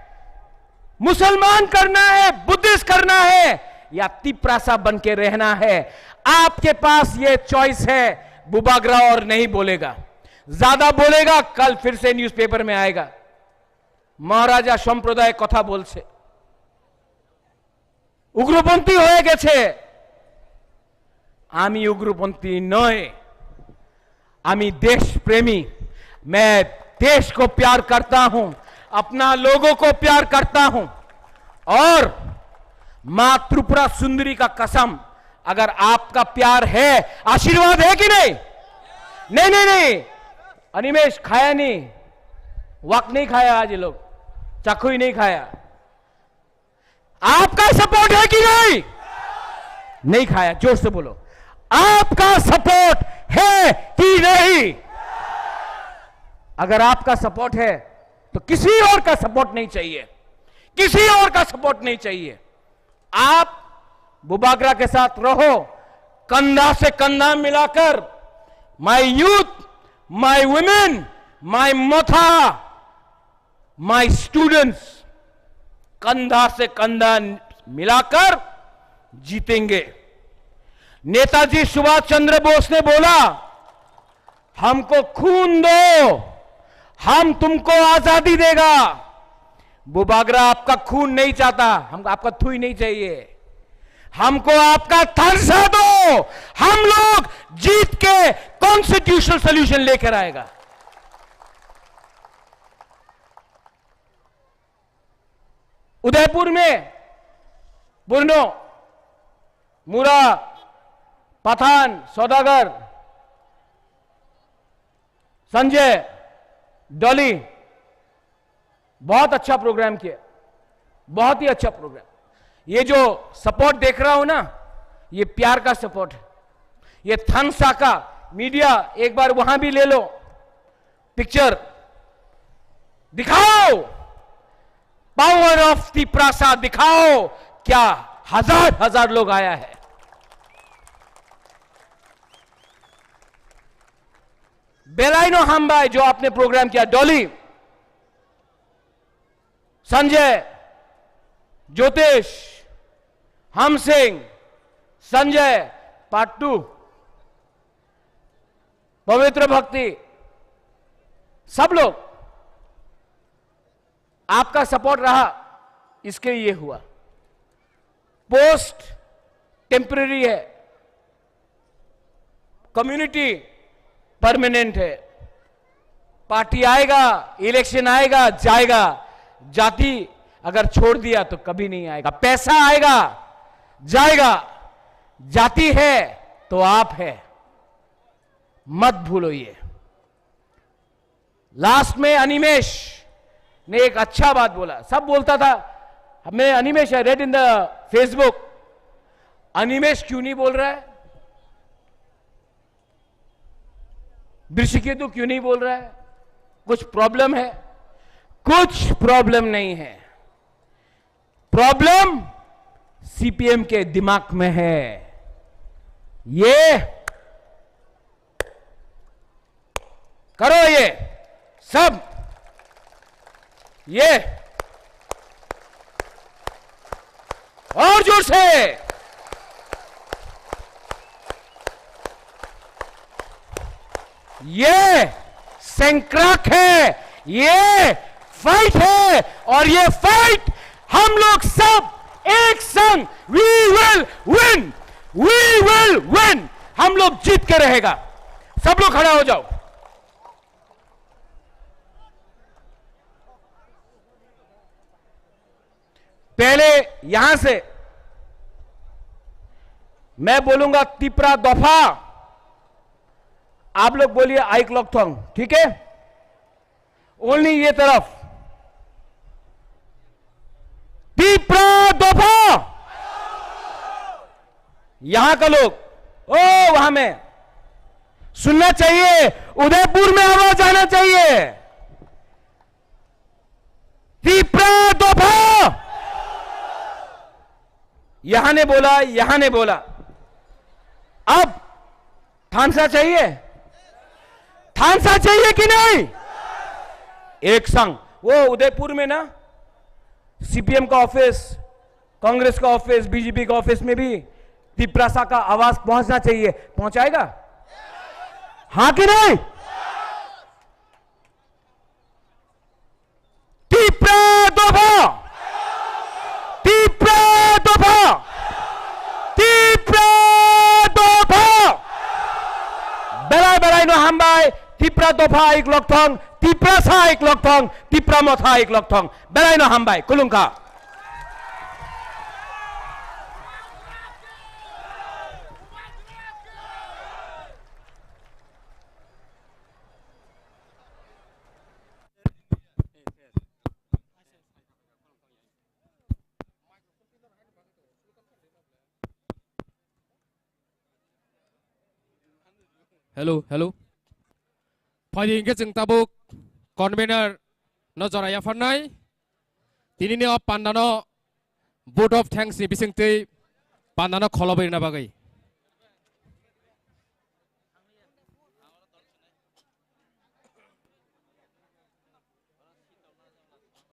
मुसलमान करना है, बुद्धिस्ट करना है या तिपरासा बन के रहना है। आपके पास ये चॉइस है। बुबागरा और नहीं बोलेगा, ज्यादा बोलेगा, कल फिर से न्यूज़पेपर में आएगा। মহারাজা সম্প্রদায় কথা বলছে, উগ্রপন্থী হয়ে গেছে। আমি উগ্রপন্থী নয়, আমি দেশপ্রেমী, मैं देश को प्यार करता हूं, अपना लोगों को प्यार करता हूं, और माँ त्रिपुरा सुंदरी का कसम, अगर आपका प्यार है, आशीर्वाद है कि नहीं? नहीं, नहीं, नहीं। अनिमेश खाया नहीं, वक नहीं खाया आज ये लोग, चाखुई नहीं खाया। आपका सपोर्ट है कि नहीं? नहीं खाया, जोर से बोलो, आपका सपोर्ट है कि नहीं? अगर आपका सपोर्ट है तो किसी और का सपोर्ट नहीं चाहिए, किसी और का सपोर्ट नहीं चाहिए। आप बुबागरा के साथ रहो, कंधा से कंधा मिलाकर। My youth, my women, my Motha, my students, कंधा से कंधा मिलाकर जीतेंगे। नेताजी सुभाष चंद्र बोस ने बोला, "हमको खून दो, हम तुमको आजादी देगा।" बुबागरा आपका खून नहीं चाहता, हमको आपका थुई नहीं चाहिए, हमको आपका थानसा दो, हम लोग जीत के कॉन्स्टिट्यूशनल सॉल्यूशन लेकर आएगा। उदयपुर में बुर्नो, मुरा, पठान, सौदागर, संजय, डॉली, बहुत अच्छा प्रोग्राम किया, बहुत ही अच्छा प्रोग्राम। ये जो सपोर्ट देख रहा हो ना, ये प्यार का सपोर्ट है, ये थानसा का। मीडिया, एक बार वहां भी ले लो, पिक्चर दिखाओ, पावर ऑफ तिप्रासा दिखाओ, क्या हजार हजार लोग आया है। बेलायनो हामबाय जो आपने प्रोग्राम किया। डॉली, संजय, ज्योतिष, हमसिंह, संजय, पार्ट टू, पवित्र भक्ति, सब लोग, आपका सपोर्ट रहा, इसके ये हुआ। पोस्ट टेम्परेरी है, कम्युनिटी परमानेंट है। पार्टी आएगा, इलेक्शन आएगा, जाएगा। जाति अगर छोड़ दिया तो कभी नहीं आएगा। पैसा आएगा, जाएगा। जाति है तो आप है, मत भूलो ये। लास्ट में अनिमेश ने एक अच्छा बात बोला। सब बोलता था, मैं, Animesh, I read in the Facebook, Animesh क्यों नहीं बोल रहा है, ऋषिकेतु क्यों नहीं बोल रहा है? कुछ प्रॉब्लम है? कुछ प्रॉब्लम नहीं है। प्रॉब्लम सीपीएम के दिमाग में है। ये करो, ये सब, ये और जोर से। ये संक्रांत है, ये फाइट है, और ये फाइट हम लोग सब एक संग, we will win, we will win, हम लोग जीत के रहेगा। सब लोग खड़ा हो जाओ। पहले यहां से मैं बोलूंगा तिप्रा दफा, आप लोग बोलिए आइक लकथोंग, ठीक है? ओनली ये तरफ, तिप्रा दफा। यहां का लोग, ओ, वहां में सुनना चाहिए, उदयपुर में आवाज आना चाहिए। तिप्रा दफा। यहां ने बोला, यहां ने बोला। अब थानसा चाहिए? थानसा चाहिए कि नहीं? एक संग। वो उदयपुर में ना, सीपीएम का ऑफिस, कांग्रेस का ऑफिस, बीजेपी का ऑफिस में भी तिप्रासा का आवाज पहुंचना चाहिए। पहुंचाएगा? हाँ कि नहीं? तिप्रा दफा, तिप्रा दफा, तिप्रा दफा। Belai belai no hambai, Tipra दफा। Hai klok thong, Tiprasa hai klok thong, Tipra Motha hai klok thong. Belai no hambai, kulungkha. Hello, hello. Phaidi hingke chwng tabuk convener no jora yapharnai. Tinini o pandano vote of thanks ni bisingtwi pandano kholobrina bagwi.